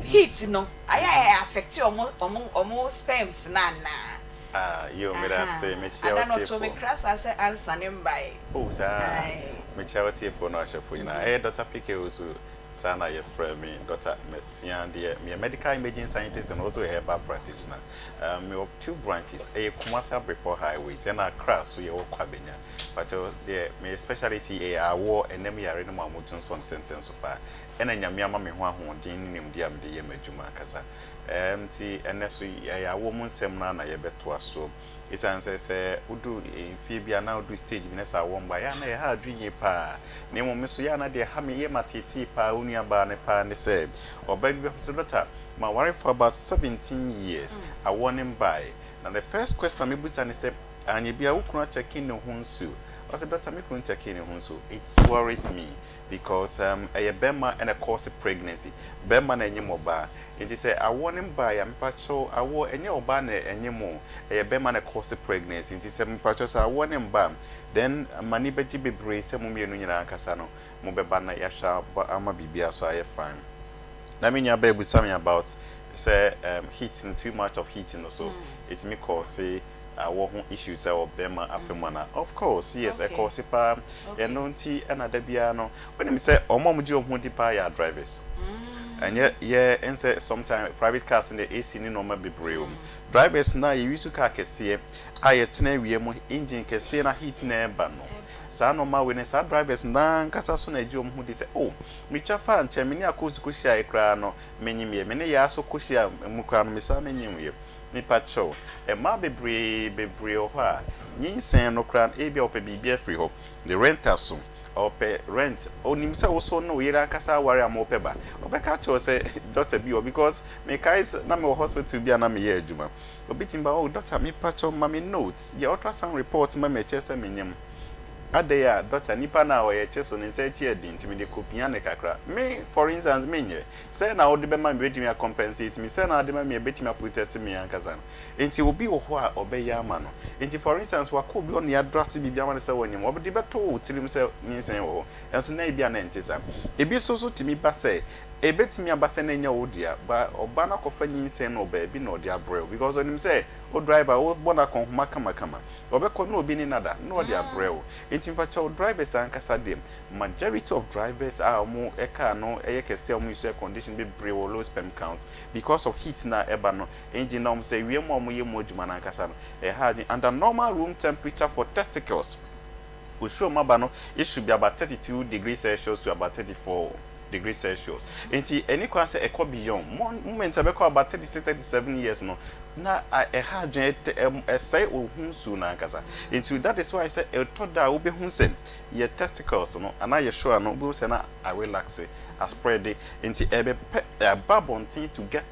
heat no ayɛ a ɛ affect ɔmo ɔmo ɔmo sperms no anaa? Ah yoo meda ase, Ahaa, mekyia ada no ɔtoo me w'atiefoɔ. nkra saa sɛ ansa ne mbae. Oh saa, Ae. mekyia w'atiefoɔ ne w'ahwɛfoɔ nyinaa. Ɛyɛ Doctor PK Owusu, saa na yɛfrɛ me, Doctor masua adeɛ, meyɛ medical imaging scientist and also a herbal practitioner. Um mewɔ two branches, ɛyɛ Kumasi Abrepɔ highways ɛna Accra so yɛwɔ Kwabenya. Pakyɛw deɛ meyɛ speciality ɛyɛ awoɔ, ɛnam yare no mu a wɔtu nso ntenten so paa. Ɛna Nyame ama me ho ahoɔden ne nimdeɛ a mede yɛ m'adwuma ankasa. Ɛɛm nti ɛnɛ so ɛyɛ awoɔ mu nsɛm no ara na yɛbɛtoa so. Esiane sɛ sɛ wodu mfeɛ bi anaa wodu stage bi na sɛ awoɔ mma a, ɛyɛ a na ɛha adwene yie paa. Na mmom me nso yɛ a na deɛ ɛha me yɛ m'ateetee paa wo nuabaa no paa ne sɛ ɔbaa bi bɛka sɛ dɔkta maware for about 17 years awoɔ no mbaeɛ. Na the first question a mɛbusa ne sɛ anyɛ biara wo kunu akyɛke ne ho nsuo? Ɔse dɔkta me kunu nkyɛkee ne ho nsuo. It worries me because um ɛyɛ bɛrima na ɛcause pregnancy, bɛrima na ɛnyem ɔbaa. Nti sɛ awoɔ no mbaeɛ a mepakyɛw awoɔ ɛnyɛ ɔbaa na ɛnyem o, ɛyɛ bɛrima na ɛcause pregnancy. Nti sɛ mepakyɛw sɛ awoɔ no mba a Then m'ani bɛgye bebree sɛ mo mmienu nyinaa ankasa no mo bɛba na yɛahwɛ ama biribiara so ayɛ fine. Na me nua baa bisa me about sɛ um heat no too much of heat no so ɛtumi cause awɔ ho issues ɛwɔ bɛrima afa mu anaa? Of course yes ɛcause paa. Ɛno nti ɛna da biara no wonim sɛ wɔn a wɔgye wɔn ho di paa yɛ our drivers. Ɛnyɛ yɛ ɛnsɛ sometimes private cars no deɛ AC ne nneɛma bebree wɔ mu. Drivers no a yɛ use car kɛseɛ a yɛtena awia mu engine kɛseɛ na heat na ɛba no saa nnoɔma wei no saa drivers no ankasa so na ɛgye wɔn ho di sɛ oh metwa faa nkyɛn me ne Akoosi kɔhyiaeɛ koraa no menyimyɛ me ne Yaa so kɔhyia mu koraa no mesan menyimyɛ nipa kyɛw mmaa bebree bebree wɔ hɔ a nyinsɛn no koraa no ebia wɔpɛ biribi afiri hɔ ne rent aso ɔpɛ rent onim sɛ wo so ne wo yere ankasa aware a mopɛ ba ɔbɛka akyerɛ wo sɛ doctor bi wɔ because mekae sɛ na mewɔ hospital bi a na meyɛ adwuma obi tumi ba oh doctor mepakyɛw ma me notes yɛ ultrasound report ma me ɛkyerɛ sɛ menyem adɛn a doctor nipa no a ɔyɛ kye so ne nsa akyi ɛden nti mede kɔpia no kakra me for instance menyɛ sɛ na wode bɛma me bɛtumi a compensate me sɛ na wode ma me ɛbɛtumi a protect me ankasa no Enti obi wɔ hɔ a ɔbɛyɛ ama no. Enti for instance wakɔ obi hɔ na yɛadraft biribi ama no sɛ ɔnyem, ɔde bɛto wo tirim sɛ nyinsɛn wɔ hɔ, nanso na ebia na ɛnte saa. Ebi nso so tumi ba sɛ, ebetumi aba sɛ na ɛnyɛ wo dea, but ɔba no akɔfa nyinsɛn no wɔ baabi na ɔde abrɛ wo because ɔnim sɛ wo driver wobɔ no akɔnhoma kamakama. Ɔbɛkɔ na obi ne no ada na ɔde abrɛ wo. Enti mepakyɛw drivers ankasa deɛ, majority of drivers a wɔn car no yɛ kɛse a wɔn use air condition bebree wɔ low sperm count because of heat no a ɛba no. Engine na wɔn sɛ wiem a wɔyɛ mu adwuma no ankasa no ɛha adwene under normal room temperature for testicles osuo mu aba no it should be about 32 degrees Celsius to about 34. degree Celsius. Nti ɛni kwan sɛ ɛkɔ beyond. Moment a ɛbɛkɔ about 36, 37 years no, na ɛha adwene, ɛsɛe wo ho nsuo no ankasa. Nti that is why sɛ ɛtɔ da a wobɛhu sɛ yɛ testicles no anaa yɛ shoa no, wobɛhu sɛ na arelaxe, aspreade. Nti ɛbɛpɛ ɛba abɔnten to get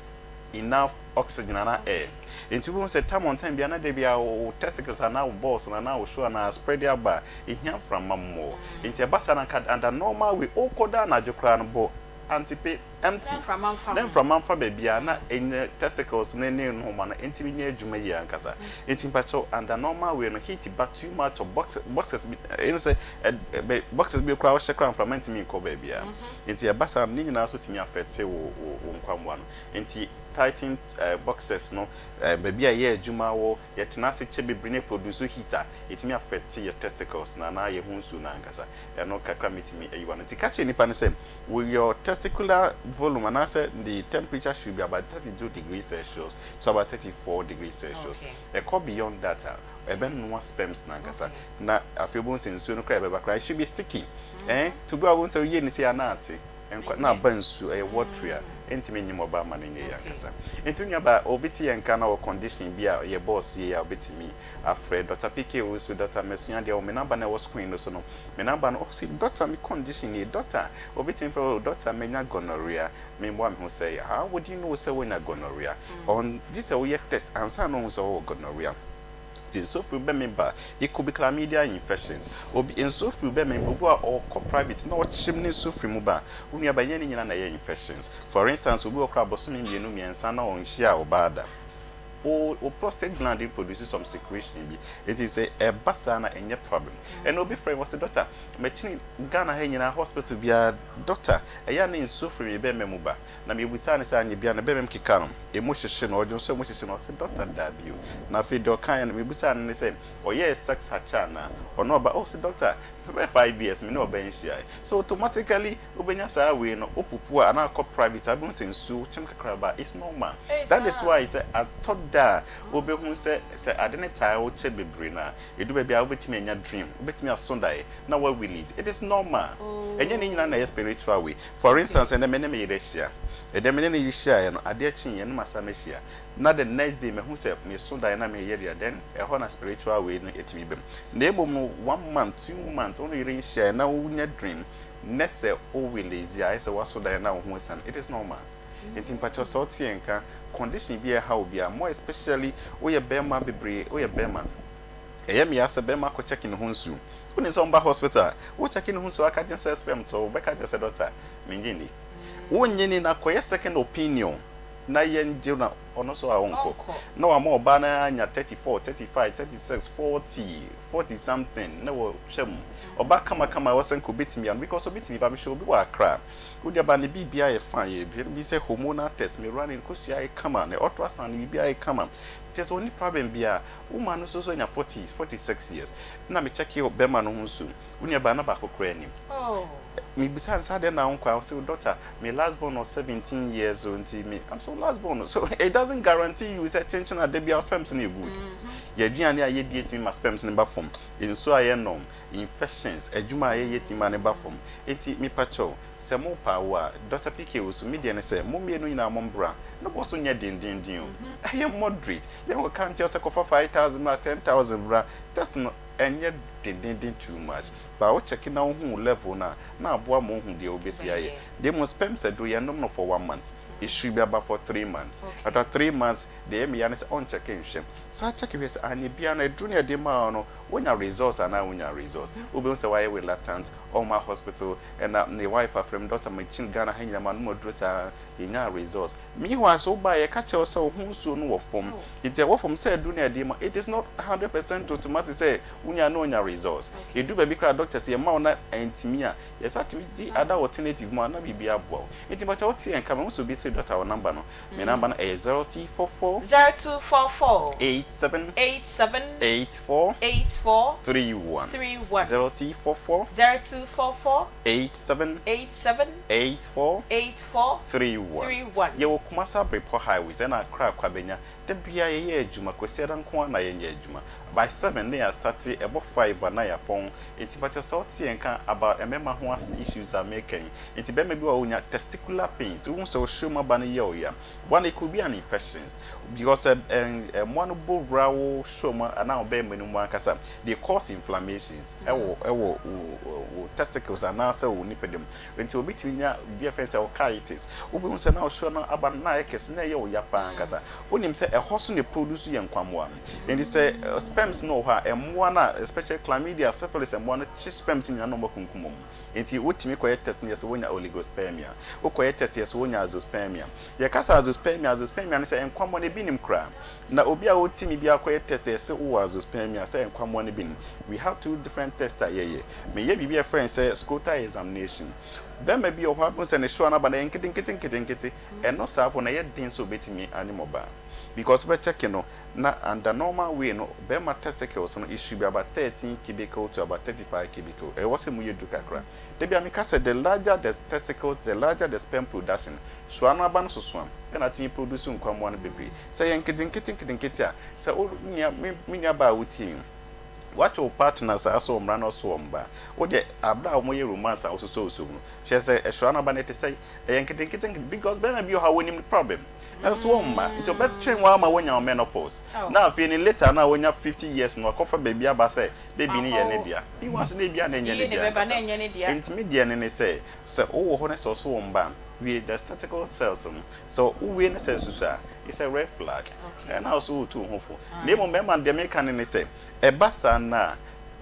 enough oxygen anaa air. Nti wobɛhu sɛ time on time biara na da biara wo testicles anaa wo balls no anaa wo shoa no aspreade aba a, ɛhia mframa more. Nti ɛba saa no anka under normal way, wokɔda anadwo koraa no bɔ antipe empty na mframa mfa baabiara na ɛnyɛ testicles no ne nhoma no ntumi nyɛ adwuma yie ankasa. Nti mpakyɛw under normal way no heat ba too much of box boxes bi ɛne sɛ ɛ boxes bi koraa wohyɛ koraa mframa ntumi nkɔ baabiara. Nti ɛba saa no ne nyinaa nso tumi affect wo wo wo nkwammoa no. Nti tighten boxes no baabi a yɛyɛ adwuma wɔ yɛtena ase kyɛ bebree na ɛproduce heat a ɛtumi affect yɛ testicles no anaa yɛ ho nsuo no ankasa. Ɛno kakra mɛtumi ayi w'ano. Nti ka kyerɛ nipa no sɛ wo your testicular volume anaasɛ the temperature should be about 32 degrees Celsius to about 34 degrees Celsius. Ɛkɔ beyond that a, ɛbɛnoa sperms no ankasa. Na afei wobɛhu sɛ nsuo no koraa ɛbɛba koraa it should be sticky. Eh, to bi a wobɛhu sɛ woyɛ no sei a na ate. Nkwa na aba nsuo, ɛyɛ watery a, ɛntumi nyim ɔbaa ma no nyɛ yie ankasa. Nti wo nuabaa obi te yɛn nka na ɔwɔ condition bi a yɛbɔɔ so yie a obɛtumi afrɛ Doctor PK Owusu, Doctor Masua deɛ wɔ me number no a ɛwɔ screen no so no, me number no, ɔse Doctor me condition nie, Doctor obi tumi frɛ oh Doctor manya gonorrhea, me mmoa me ho sɛ how would you know sɛ woanya gonorrhea? Ɔn gye sɛ woyɛ test ansa na woahu sɛ wowɔ gonorrhea. Nti nsuo firi bɛ me ba, it could be chlamydia infections, obi nsuo firi bɛ me ba, obi wɔ hɔ a ɔkɔ private na ɔkyem ne nsuo firi mu ba, wo nua ba ɛnyɛ ne nyinaa na ɛyɛ infections. For instance obi wɔ hɔ koraa bosome mmienu mmiɛnsa na ɔnhyiaa ɔbaa da. Wo wo prostate gland no produce some secretion bi nti sɛ ɛba saa na ɛnyɛ problem. Ɛna obi frɛ me ɔse doctor makyini Ghana ha nyinaa hospital biara doctor ɛyɛ a na nsuo firi me bɛɛma mu ba na mebisaa no sɛ anyɛ biara ne bɛɛma mu keka no ɛmu hyehye no ɔdwonsɔ ɛmu hyehye no ɔse doctor daabi o na afei deɛ ɔkaeɛ no mebisaa no ne sɛ ɔyɛɛ sex akyɛ anaa ɔne ɔba ɔse doctor bɛyɛ 5 years me ne ɔba nhyiae so automatically wobɛnya saa wei no, wopupu a anaa kɔ private a wobɛhu sɛ nsuo kyem kakra ba, it's normal. That is why sɛ atɔ da a wobɛhu sɛ sɛ ade no taa wo kyɛ bebree no a, ɛdu baabi a wobɛtumi anya dream, wobɛtumi aso daeɛ na wa release, it is normal. Ɛnyɛ ne nyinaa na ɛyɛ spiritual wei. For instance, ɛnnɛ me ne me yere ahyia, ɛnnɛ me ne no hyiaeɛ no, adeɛ kyeeɛ na masan mahyia, na the next day mahu sɛ meso daeɛ na meyɛ deɛ, then ɛhɔ na spiritual wei no ɛtumi ba mu. Na mmom no, one month, 2 months wo ne wo yere nhyiaeɛ na wonya dream, Nnɛ sɛ wo release a ayɛ sɛ woaso daeɛ na wo ho asiane, it is normal. Nti mpakyɛw sɛ wote yɛn nka, condition bi a ɛha wo biara, more especially woyɛ bɛɛma bebree, woyɛ bɛɛma, ɛyɛ me ya sɛ bɛɛma kɔ check ne ho nsuo, wonim sɛ wɔba hospital a, wo check ne ho nsuo aka kyerɛ sɛ sperm tɔ wo, bɛka kyerɛ sɛ doctor mennye nni. Wonnye nni na kɔyɛ second opinion na yɛngye na ɔno nso a ɔnkɔ. Na wama ɔbaa no anya 34, 35, 36, 40, 40 something na wɔtwa mu. Ɔbaa kamakama a ɛwɔ sɛ nka obetumi ano because obetumi ba mehwɛ obi wɔ Accra wode aba ne biribiara yɛ fine yɛ hwɛ bi sɛ hormonal test me running kosua ayɛ kama ne ultrasound ne biribiara ayɛ kama kyerɛ sɛ ɔnni problem biara wo ma no nso so anya 40 46 years na me check bɛrima no ho nso wo nua baa na baako koraa anim mebisa no sɛ adɛn na wonkɔ a ɔsɛ doctor me last born was 17 years old nti me I'm so last born so it doesn't guarantee you sɛ kyenkyen a da biara sperms no yɛ good yɛ aduane a yɛdie tumi ma sperms no ba fam nsuo a yɛnom, infections, adwuma a yɛyɛ tumi ma no ba fam. Enti mepa kyɛw, sɛ mo pɛ awo a, Doctor PK wɔ so, me deɛ ne sɛ, mo mmienu nyinaa mo mbra. Ne bɔ so nyɛ dendenden o, ɛyɛ moderate. Yɛn kɔ ka nkyerɛ wo sɛ kɔfa 5000 bra, 10,000 bra, test no ɛnyɛ dendenden too much. But wo check na wo hu wo level no a, na aboa ma woahu deɛ wobɛsi ayɛ. Deɛ mmom sperms aduro yɛnnom no for one month, it should be about for 3 months. After 3 months, deɛ ɛyɛ me ya ne sɛ ɔnkyɛke nhwɛ. Saa kyɛke hwɛ sɛ anyɛ biara no aduro no a yɛde maa wo no wonya results anaa wonnya results. Wobɛhu sɛ wayɛ reluctant, ɔmma hospital, ɛna ne wife afrɛ me, doctor makyin Ghana ha nyinaa manom aduro saa yɛnyaa results. Meanwhile sɛ wobaeɛ yɛka kyerɛ wo sɛ wo ho nsuo no wɔ fam, nti ɛwɔ fam sɛ aduro no a yɛde ma it is not 100% automatic sɛ wonya na wonya results. Ɛduru baabi koraa doctors yɛma wo na antumi a, yɛsan tumi de other alternative mu a na biribi aboa wo. Nti mpakyɛ wote yɛn nka mahu sɛ obi se doctor wo number no, Me number no ɛyɛ 0244. 0244. 87. 87. 84. 84. 31. 31. 0244. 0244. 87. 87. 84. 84. 31. 31. Yɛwɔ Kumasi Abrepɔ Highways ɛna Accra Kwabenya. Da biara yɛyɛ adwuma, Kwasiada nko ara na yɛnyɛ adwuma. By 7 na yɛastarte, ɛbɔ 5 a na yɛapɔn. Nti mpakyɛw sɛ wote yɛn nka about mmarima ho as issues a meka yi. Nti barima bi wɔ hɔ a onya testicular pains, wohu sɛ wo hwere aba no yɛ wo ya. One, it could be an infections because mmoa no bɔ wura wo hwere mu anaa wo barima no mu ankasa. They cause inflammations ɛwɔ ɛwɔ wo wo testicles anaasɛ wo nipadua mu. Nti obi tumi nya biribi a yɛfrɛ no sɛ orchitis. Wobɛhu sɛ na wo hwere no aba no na ayɛ kɛse na ɛyɛ wo ya paa ankasa. Wonim sɛ ɛhɔ so na ɛproduce yɛ nkwammoa no. Nti sɛ sperms no wɔ hɔ a, mmoa no a especially chlamydia, syphilis mmoa no kye sperms nyinaa na wɔakunkum wɔn. Nti wotumi kɔyɛ test no yɛ sɛ wonya oligospermia. Wokɔyɛ test yɛ sɛ wonya azoospermia. Yɛka sɛ azoospermia, azoospermia ne sɛ nkwammoa no ebi nnim koraa. Na obi a ɔtumi biara kɔyɛ test yɛ sɛ wowɔ azoospermia sɛ nkwammoa no bi nnim. We have two different tests a yɛyɛ. Meyɛ biribi a yɛfrɛ no sɛ scrotal examination. Bɛrima bi wɔ hɔ a wobɛhu sɛ ne hyewa no aba no ɛyɛ nketenkete nketenkete. Ɛno saa mpo no ɛyɛ den sɛ obetumi anyem ɔbaa. Because wobɛ check no na under normal way no bɛrima testicles no it should be about 13 cubicle to about 35 cubicle. Ɛwɔ sɛ mu yɛ duru kakra. Da bi a meka sɛ the larger the testicles the larger the sperm production. Soa no aba no soso a ɛna atumi produce nkwammoa no bebree. Sɛ ɛyɛ nketenkete nketenkete a sɛ wo nua me me nua baa a wotie yi woatwe wo partner saa sɛ ɔmmra na ɔso ɔmba a wo deɛ aberɛ a wɔyɛ romance a wososɔ wosɔ mu no hwɛ sɛ ɛsoa no aba no ɛte sɛ ɛyɛ nketenkete nkete because bɛrima bi wɔ hɔ a wɔnim problem nanso wɔmma nti ɔbɛtwɛn wɔn ama wɔnya wɔn menopause na afei ne later na wɔnya 50 years no wakɔfa baabi aba sɛ baby no yɛ ne dea bi wɔn nso na ebi a na ɛnyɛ ne dea ankasa. Nti me deɛ no ne sɛ sɛ wowɔ hɔ na sɛ ɔso wɔn ba wie the statical cells no sɛ wowie ne sɛ susu a it's a red flag ɛna ɔso wotu wo ho fo. Na mmom mmarima deɛ meka ne ne sɛ ɛba saa no a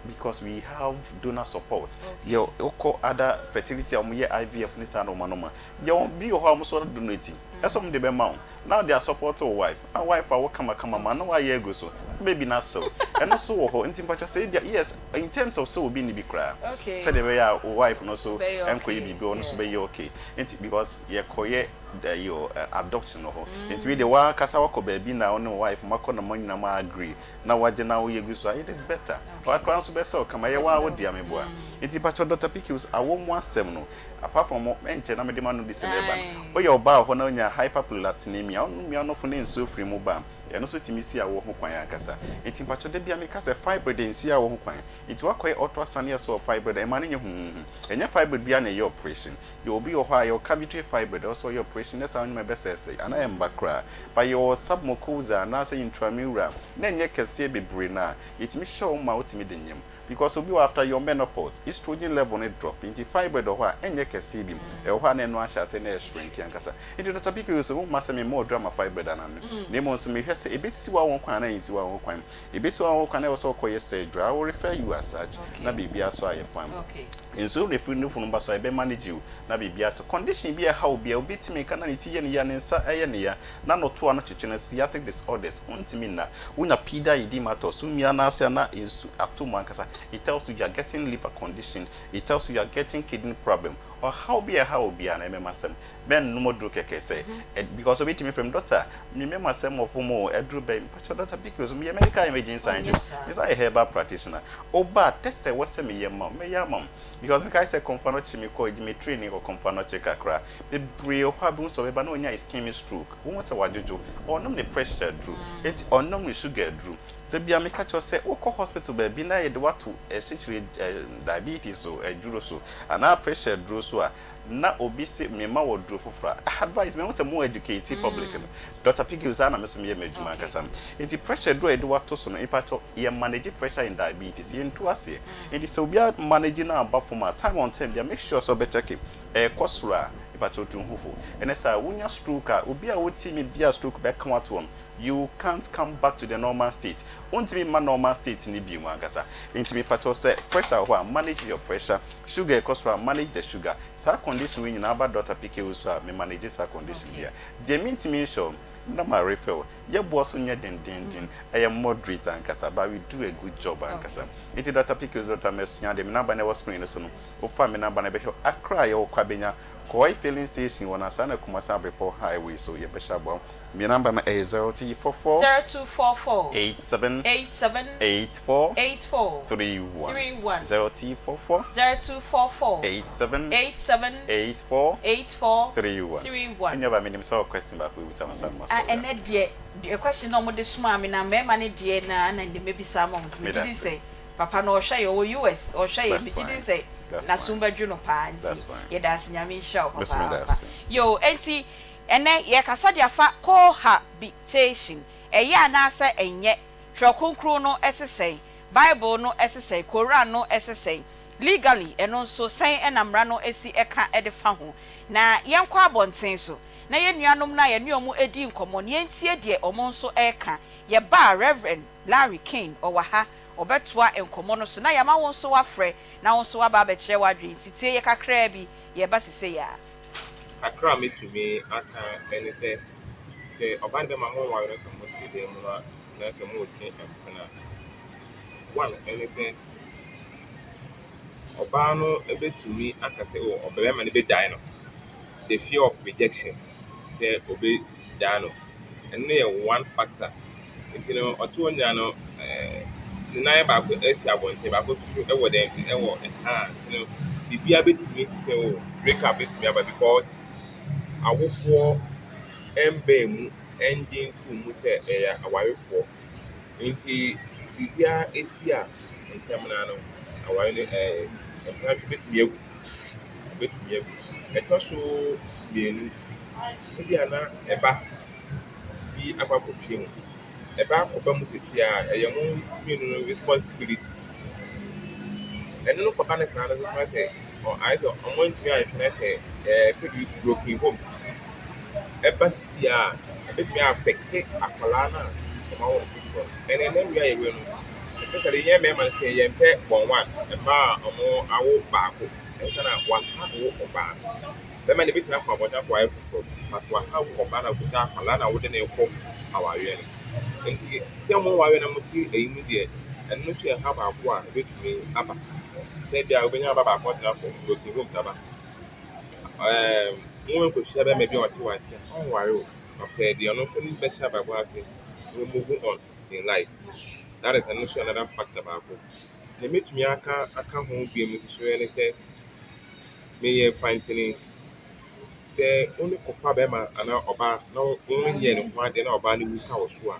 because we have donor support yɛ wokɔ other fertility a wɔyɛ IVF ne saa nnoɔma nnoɔma yɛ wɔn bi wɔ hɔ a wɔn nso donate ɛsɛ wɔn de bɛma wo na wɔde asupport wo wife na wife awo kamakama ma na wayɛ agu so na baby no asew ɛno nso wɔ hɔ. Nti mpakyɛw sɛ ebia yes in terms of sɛ obi nni bi koraa sɛdeɛ ɛbɛyɛ a wo wife no nso ɛnkɔyɛ biribi ɔno nso bɛyɛ okay nti because yɛkɔyɛ ɛyi o adoption wɔ hɔ nti wei deɛ w'ankasa wakɔ baabi na wo ne wo wife moakɔ na mo nyinaa mo agree na wagye na woyɛ gu so a it is better. Wakora nso bɛsɛ wo kama ɛyɛ waa wo dea meboa. Nti pakyɛw Doctor Pikiws awɔ mu asɛm no apart from mo ɛnkyɛ na mede m'ano di sɛ mɛba no woyɛ ɔbaa wɔ hɔ na wonya hyperprolactinemia wo nua nofo ne nsuo firi mu ba a ɛno nso tumi si awoɔ ho kwan ankasa. Nti mpakyɛw da bia meka sɛ fibroid nsi awoɔ ho kwan. Nti woakɔyɛ ultrasound yɛ sɛ wɔ fibroid a ɛma no nyɛ huhuhu. Ɛnyɛ fibroid biara na ɛyɛ operation. Yɛwɔ bi wɔ hɔ a yɛwɔ cavitary fibroid ɛwɔ sɛ ɔyɛ operation na saa nneɛma ɛbɛsɛesɛe anaa ɛmba koraa. But yɛwɔ submucosa anaasɛ intramural na ɛnyɛ kɛseɛ bebree no a yɛtumi hyɛ wo ma wotumi de nyem. Because obi wɔ hɔ after your menopause estrogen level no drop nti fibroid wɔ hɔ a ɛnyɛ kɛseɛ biom. Ɛwɔ hɔ a na ɛno ahyɛ aseɛ na ɛshrink ankasa. Nti Doctor Pickles so womma sɛ memmɔ aduro ama fibroid anaa no. Na mmom nso mehwɛ sɛ ɛbɛsi w'awo kwan anaa ɛnsi w'awo kwan. Ɛbɛsi w'awo kwan na ɛwɔ sɛ wokɔyɛ surgery. I will refer you as such na biribiara so ayɛ fine. Nsuo refiri nufu no ba so a ɛbɛ manage wo na biribiara so. Condition bi a ɛha wo biara obi tumi ka na ne ti yɛ ne ya, ne nsa yɛ ne ya, na no to ano kyekye no, sciatic disorders, wontumi nna, wonya pedal edema tɔ so, womia no ase a na nsu atɔ mu ankasa, it tells you you are getting liver condition, it tells you you are getting kidney problem. Ɔhaw bi a ɛha wo biara no ɛmɛma sɛm. Mɛnnom aduro kɛkɛ sɛ because obi tumi frɛ me doctor me mɛma sɛm wɔ fam o aduro bɛn mpakyɛw doctor because meyɛ medical imaging scientist mesan yɛ herbal practitioner woba a test a ɛwɔ sɛ meyɛ ma wo mɛyɛ ama wo because mekae sɛ kɔmfoa no kye me kɔ me training wɔ kɔmfoa no kye kakra bebree wɔ hɔ a bɛhu sɛ ɔbɛba na ɔnya ischemic stroke wohu sɛ wadwodwo ɔnom ne pressure aduro enti ɔnom ne sugar aduro da bia meka kyerɛ sɛ wokɔ hospital baabi na yɛde wato asikyire diabetes so aduro so anaa pressure aduro so a na obi se me ma wɔ duro foforɔ a, advice mehu sɛ mo educate public no. Doctor Pigiw saa na me nso meyɛ m'adwuma ankasa. Nti pressure duro a yɛde wo ato so no, mpakyɛw yɛ manage pressure in diabetes, yɛntu aseɛ. Nti sɛ obi a manage no aba fam a, time on time biara make sure sɛ wobɛ check ɛɛkɔ soro a, mpakyɛw tu ho fo. Ɛnɛ saa wonya stroke a, obi a wotie me biara stroke bɛka wo ato hɔ no, you can't come back to the normal state. Wontumi mma normal state no bio ankasa. Nti mepakyɛw sɛ pressure wɔ hɔ a, manage your pressure. Sugar ɛkɔ soro a, manage the sugar. Saa condition wei nyinaa ba Doctor PK wo so a, me manage saa condition bi a. Deɛ mentumi nhyɛ wo, na ma refer wo. Yɛ boɔ so nyɛ dendenden, ɛyɛ moderate ankasa, but we do a good job ankasa. Nti Doctor PK wo so, Doctor Masua deɛ, me number no ɛwɔ screen no so no, wofa me number no bɛhwɛ Accra a yɛwɔ Kwabenya. Kɔɔi filling station wɔ Nasana Kumasi Abrepɔ highway so. Yɛbɛhyɛ aboa wo. Me number no ɛyɛ 0244. 0244. 87. 87. 84. 84. 31. 31. 0244. 0244. 87. 87. 84. 84. 31. 31. Me nuabaa menim sɛ wɔ question baako bi bisa ansa na masɔre Ah a. ɛnɛ deɛ deɛ question na wɔde somaa me na mmarima no deɛ na na ndɛ mɛbisa ama wɔn nti megye Meda di ase. sɛ papa no ɔhwɛ yɛn ɔwɔ US ɔhwɛ yɛn That's megye di fine. sɛ That's n'asom fine. bɛdwo no paa nti That's fine. yɛda ase Nyame nhyira wo Me nso meda papaapa. ase. Yoo enti Ɛnnɛ, yɛrekasa de afa cohabitation, ɛyɛ anaasɛ ɛnyɛ, Twerɛ Kronkron no se sɛn, Bible no se sɛn, Koran no se sɛn, legally ɛno nso sɛn na mmara no si ka de fa ho. Na yɛnkɔ abɔnten so na yɛn nuanom no a yɛne wɔn di nkɔmmɔ no yɛntie deɛ wɔn nso reka. Yɛba a, Rev. Larry King ɔwɔ ha, ɔbɛtoa nkɔmmɔ no so na yɛama wo nso woafrɛ na wo nso woaba abɛkyerɛ w'adwene. Nti tie yɛ kakraa bi, yɛreba sesei ara. Kakra a mɛtumi aka ne sɛ, sɛ ɔbaa ne bɛrima monware no sɛ mote dan mu a na sɛ moretwe mpena a, one ɛne sɛ ɔbaa no bɛtumi aka sɛ oh ɔbarima no bɛgyae no, the fear of rejection sɛ ɔbɛgyae no, ɛno yɛ one factor. Nti no ɔte hɔ nyinaa no ɛɛ ne nan baako asi abɔnten, baako nso so wɔ dɛn wɔ ha nti no biribiara bɛtumi sɛ o break up bɛtumi aba because awofoɔ mbaa mu ngye ntoo mu sɛ ɛyɛ awarefoɔ nti biribiara si a ntɛm no ara no aware no ɛɛ mpena nso bɛtumi agu ɛbɛtumi agu. Ɛtɔ so mmienu, ebia na ɛba bi akɔ akɔpue mu. Ɛba akɔba mu seesei a, ɛyɛ mo mmienu no responsibility. Ɛno no kɔba no saa no nso na sɛ ayɛ sɛ wɔantumi anhwɛ na sɛ ɛɛ sɛ bi broken home ɛba seesei a, ɛbɛtumi affect akwadaa no a wɔawo no foforɔ no. Ɛnɛ ɛnɛ wia a yɛwɔ mu no, especially yɛn mmarima no sɛ yɛmpɛ born one, mmaa a wɔawo baako, ɛno na wɔaha wo ɔbaa no. Bɛrima no ebetumi akɔ abɔnten akɔware foforɔ but wahaw ɔbaa no a okuta akwadaa no a wode no rekɔ awareɛ no. Nti sɛ moware na mote ayi mu deɛ, ɛno nso yɛ haw baako a ebetumi aba. Sɛ ebia wobɛnya ɔba baako ɔde no akɔ broken homes aba. Ɛɛm, mo nkɔhyia bɛrima bi a ɔte w'ase a, ɔnware wo. Ɔpɛ deɛ ɔno nso ne bɛhyɛ abrabɔ ase na move on in life. That is ɛno nso another factor baako. Nea mɛtumi aka aka ho bio nso so ne sɛ, meyɛ fantini. Sɛ wo ne kɔfa bɛrima anaa ɔbaa na wonyɛ ne ho adeɛ na ɔbaa no wu ka wo so a,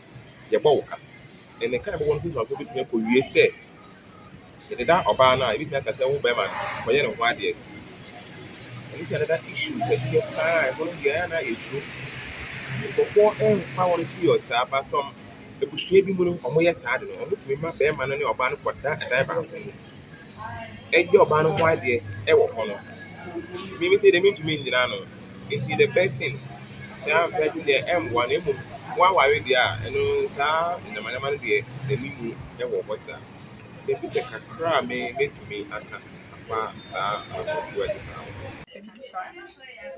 yɛbɔ wo ka. Ɛnna ka a yɛbɛbɔ no nso so bɛtumi akɔwie sɛ yɛdeda ɔbaa no a yɛbɛtumi aka sɛ wo bɛrima no kɔyɛ ne ho adeɛ. Ɛno nso yɛ another issue kɛseɛ paa a ɛhɔ no deɛ ɛyɛ a na yɛsuro. Nkurɔfoɔ mfa wɔn serious saa but some abusua bi mu no wɔyɛ saa ade no. Wɔtumi ma bɛrima no ne ɔbaa no kɔda ɛdan baako mu. Ɛyɛ ɔbaa no ho adeɛ ɛwɔ hɔ no. Me me deɛ mentumi nnyina ano. Nti the best thing saa mpɛ deɛ ɛmmoa na mmom woaware deɛ a ɛno saa nneɛma no deɛ n'anim ɛwɔ hɔ saa. Ebi sɛ kakra a me metumi aka afa saa asɔfoɔ adwuma ho.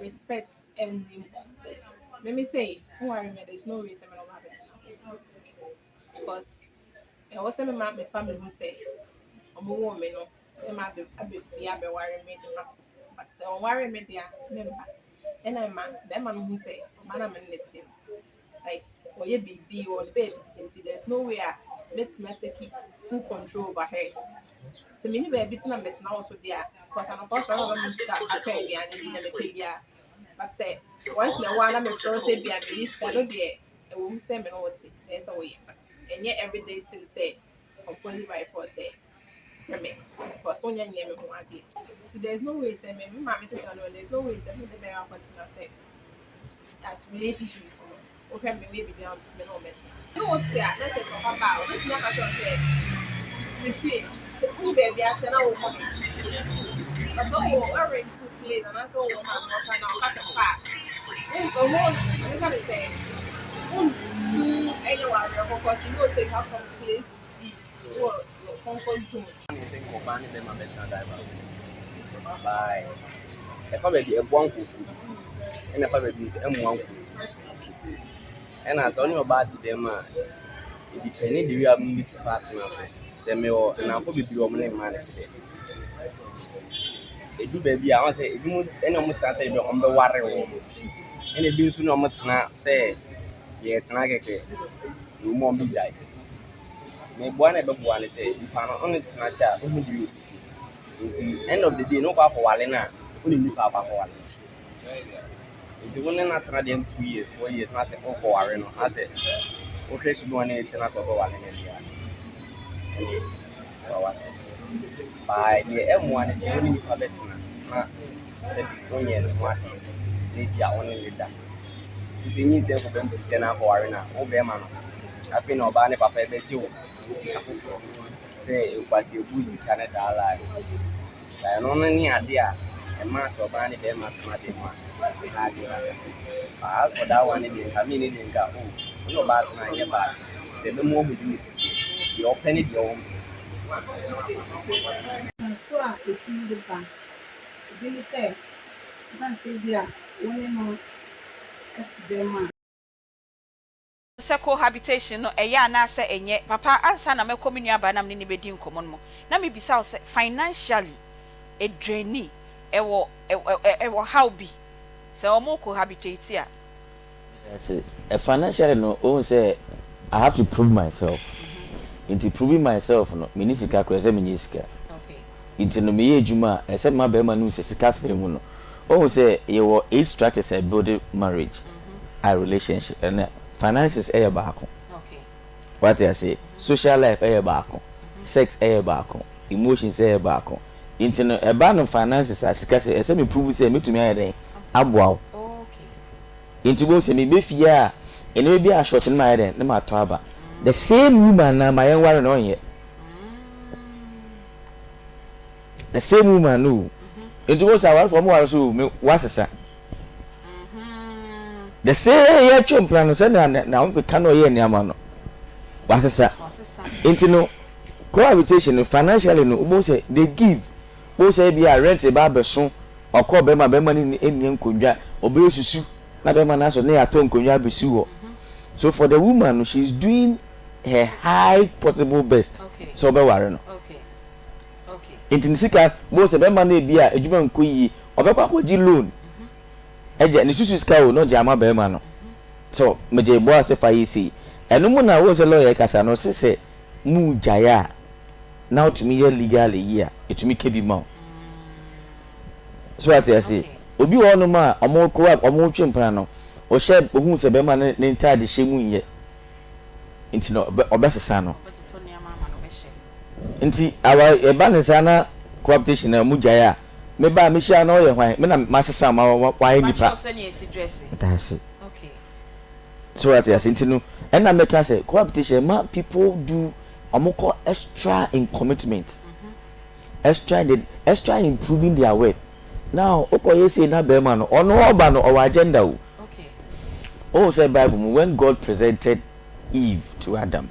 Respect and let me say, who are me? There's no reason I don't have it because ɛwɔ sɛ mema me family hu sɛ ɔmo wɔ me no mema abɛ abɛfie abɛware me de ma but sɛ ɔware me deɛ a memba ɛna ma bɛrima no hu sɛ ɔbaa na me ne ne te no like ɔyɛ biribi wɔ ne baabi te nti there's no way a mɛtumi atake full control over her sɛ mene baabi te na mɛtena wɔ so deɛ a cause anɔpa sɔrɔ na ɔbɛma me sika atɔ aduane bi na mepɛ bi a but sɛ once in a while na mefrɛ wo sɛ bia mene sika no deɛ ɛwɔ mu sɛ me ne wo te nti ɛyɛ sɛ woyɛ but ɛnyɛ everyday thing sɛ compulsory by force sɛ hwɛ me because wonyɛ nyɛ me ho adeɛ nti there is no way sɛ me me maame tete no there is no way sɛ me de bɛyɛ akɔtena sɛ as relationship nti no wohwɛ me woyɛ biribi a me ne wo bɛtena ne wo te a na sɛ tɔkwa ba a obɛtumi aka kyerɛ wo sɛ me fie sɛ woni baabi ate na wokɔ he but sɛ wowɔ woarent wo place anaasɛ wowɔ maame hɔ koraa na ɔka sɛ fa a ɔho meka ne sɛ wontu ɛnyɛ wɔ awerɛhɔ cause you know say you have some place to be wɔ your comfort zone. Ne sɛ ɔbaa ne bɛrima bɛtena dan baako mu bye ɛfa baabi ɛboa nkurɔfoɔ bi ɛna ɛfa baabi nso ɛmmoa nkurɔfoɔ bi ɛna sɛ ɔne ɔbaa te dɛm a ɛdepend the way a mobɛsi fa atena so sɛ mewɔ nnamfo bebree a ɔmo ne mmaa no te dɛm. Ɛdu baabi a, wɔn sɛ ebinom ne wɔn tena sɛ wɔn bɛware wɔn, ɛna ebi nso ne wɔn tena sɛ yɛtena kɛkɛ, na wɔn a wɔbɛgyae. Na boa na ɛbɛboa ne sɛ nipa no wo ne tena kyɛ a wohu deɛ ɔsi te. Nti end of the day no wokɔ akɔware no a, wonim nipa a wokɔ akɔware no. Nti wo ne no atena dɛm 2 years, 4 years na sɛ wokɔware no na sɛ wohwɛ suban ne ne te na sɛ wobɛware no deɛ a, ɛneɛ wa w'asɛm. But deɛ ɛmmoa ne sɛ wo ne nipa bɛtena na sɛbi wonyɛ ne ho adeɛ na ebi a wo ne no da. Nti sɛ nyinsɛn kɔba mu seesei na akɔware no a, wo bɛrima no afei na ɔbaa ne papa bɛgye wo sika foforɔ sɛ kwasi ebu sika ne daalaa. Na ɛno no ne ade a ɛma sɛ ɔbaa ne bɛrima tena dan mu a ɛha adwene kakra. But as for that one ne deɛ nka me ne deɛ nka oh wo ne ɔbaa tena ɛnyɛ bad sɛ ɛbɛma wahu deɛ ɔsi teɛ, deɛ ɔpɛ ne deɛ ɔmpɛ. Nso a ɛtumi de ba, ebi ne sɛ, ɛfa no sɛ ebi a wo ne no te dɛm a. Sɛ cohabitation no ɛyɛ anaasɛ ɛnyɛ papa ansa na mɛkɔ me nuabaa na me ne no bɛdi nkɔmmɔ no mu na mebisa wo sɛ financially ɛdraini ɛwɔ ɛwɔ haw bi sɛ wɔn cohabitate a. Medase. Financially no wohu sɛ I have to prove myself nti proving myself no menni sika koraa ɛsɛ menya sika nti no meyɛ adwuma a ɛsɛ mema barima no hu sɛ sika faa mu no wohu sɛ yɛwɔ eight structures a ɛbuild marriage a relationship ɛna finances ɛyɛ baako wate aseɛ social life ɛyɛ baako sex ɛyɛ baako emotions ɛyɛ baako nti no ɛba no finances a sika sɛ ɛsɛ me prove sɛ mɛtumi ayɛ dɛn aboa wo nti wobɛhu sɛ mebɛ fie a nneɛma bi a short no mayɛ dɛn ne matɔ aba the same woman na ma yɛnware no ɔnyɛ the same woman no nti wobɛhu sɛ awarefoɔ ɔmo ware so me wasesa The same yɛtwe mpena no sɛnea na ahokeka na ɔyɛ nneɛma no wasesa nti no cohabitation no financially no wobɛhu sɛ they give wobɛhu sɛ ebi a rent ba abɛso ɔkɔ bɛrima bɛrima no nni nkonnwa ɔbɛyɛ susu na bɛrima no asɔ ne yɛatɔ nkonnwa abɛsi hɔ so for the woman no she is doing her high possible best sɛ ɔbɛware no nti ne sika wobɛhu sɛ bɛrima no ebi a adwuma nkɔ yie ɔbɛkɔ akɔgye loan Agya, ne susu sika o na ɔgye ama barima no sɛ megye bɔ ase fa yɛ sei. Ɛno mu na wohu sɛ lawyer kasa no ɔse sɛ mo gyae a na wotumi yɛ legal ayi a ɛtumi ka bi ma wo. So wate aseɛ? Obi wɔ hɔnom a ɔmo kɔ a ɔmo twe mpena no ɔhyɛ ohuu sɛ barima no ne ntaade hyɛ mu nyɛ nti no ɔbɛsesa no. Nti awa ɛba ne saa na cohabitation na ɔmo gyae a Me ba a mehyia no ɔyɛ hwan? Me na masesa ma wayɛ nipa. Daase. So wate ase nti no ɛna mɛka sɛ cohabitation ɛma people do ɔmo kɔ extra in commitment extra in the extra in proving their worth now wokɔ yɛ sei na bɛrima no ɔno ɔba no ɔwɔ agenda o. Wohu sɛ Bible mu when God presented Eve to Adam,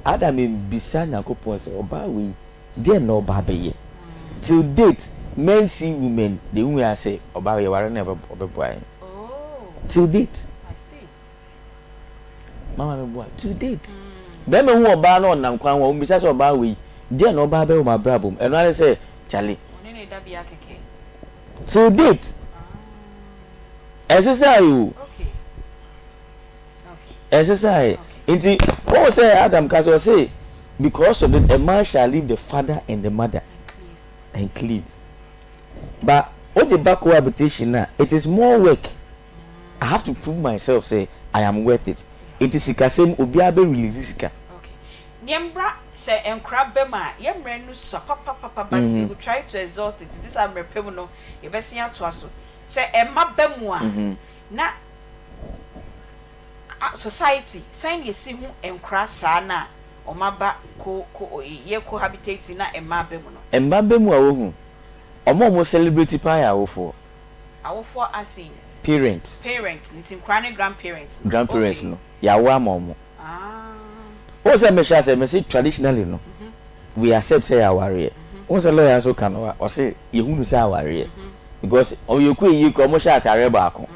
Adam mbisa Nyankopɔn sɛ ɔbaa wei Deɛn na ɔba abɛyɛ? Till date men see women they hu ara sɛ ɔbaa yɛware no a ɔbɛboa yɛn. Till date. Mama me boa till date. Bɛrima hu ɔbaa na ɔnam kwan ho a ɔmmisa sɛ ɔbaa wei deɛn na ɔba abɛyɛ wɔ m'abrabɔ mu. Ɛno ara ne sɛ kyale. Till date. Ɛnsesae o. Ɛnsesae. Nti, wohu sɛ Adam ka sɛ ɔse, because of it, a man shall leave the father and the mother and cleave. But wode ba cohabitation a, it is more work. I have to prove myself sɛ I am worth it. Nti sikasɛm, obiara bɛ release sika. Okay. Neɛ mbra sɛ nkora ba mu a, yɛ mmerɛ no sua papapapa but we will try to exhaust it. Nti saa mmerɛ pa mu no, yɛbɛsen atoa so. Sɛ ɛmma ba mu a, na society sɛn na yɛsi hu nkora saa no a wɔn aba co co yɛ cohabitating na mma aba mu no. Mma ba mu a wohu. Wɔn a wɔn celebrate paa yɛ awofoɔ. Awofoɔ as in. Parents. Parents no nti nkora ne grandparents no. Grandparents okay. no yɛawo ama wɔn. Ah. Wohu sɛ mehyɛ aseɛ mese traditionally no we accept sɛ yɛ awareɛ. Wohu sɛ lawyer nso ka no a ɔse yɛhu no sɛ awareɛ. Because ɔmo yɛ kɔ ayie koraa ɔmo hyɛ ataareɛ baako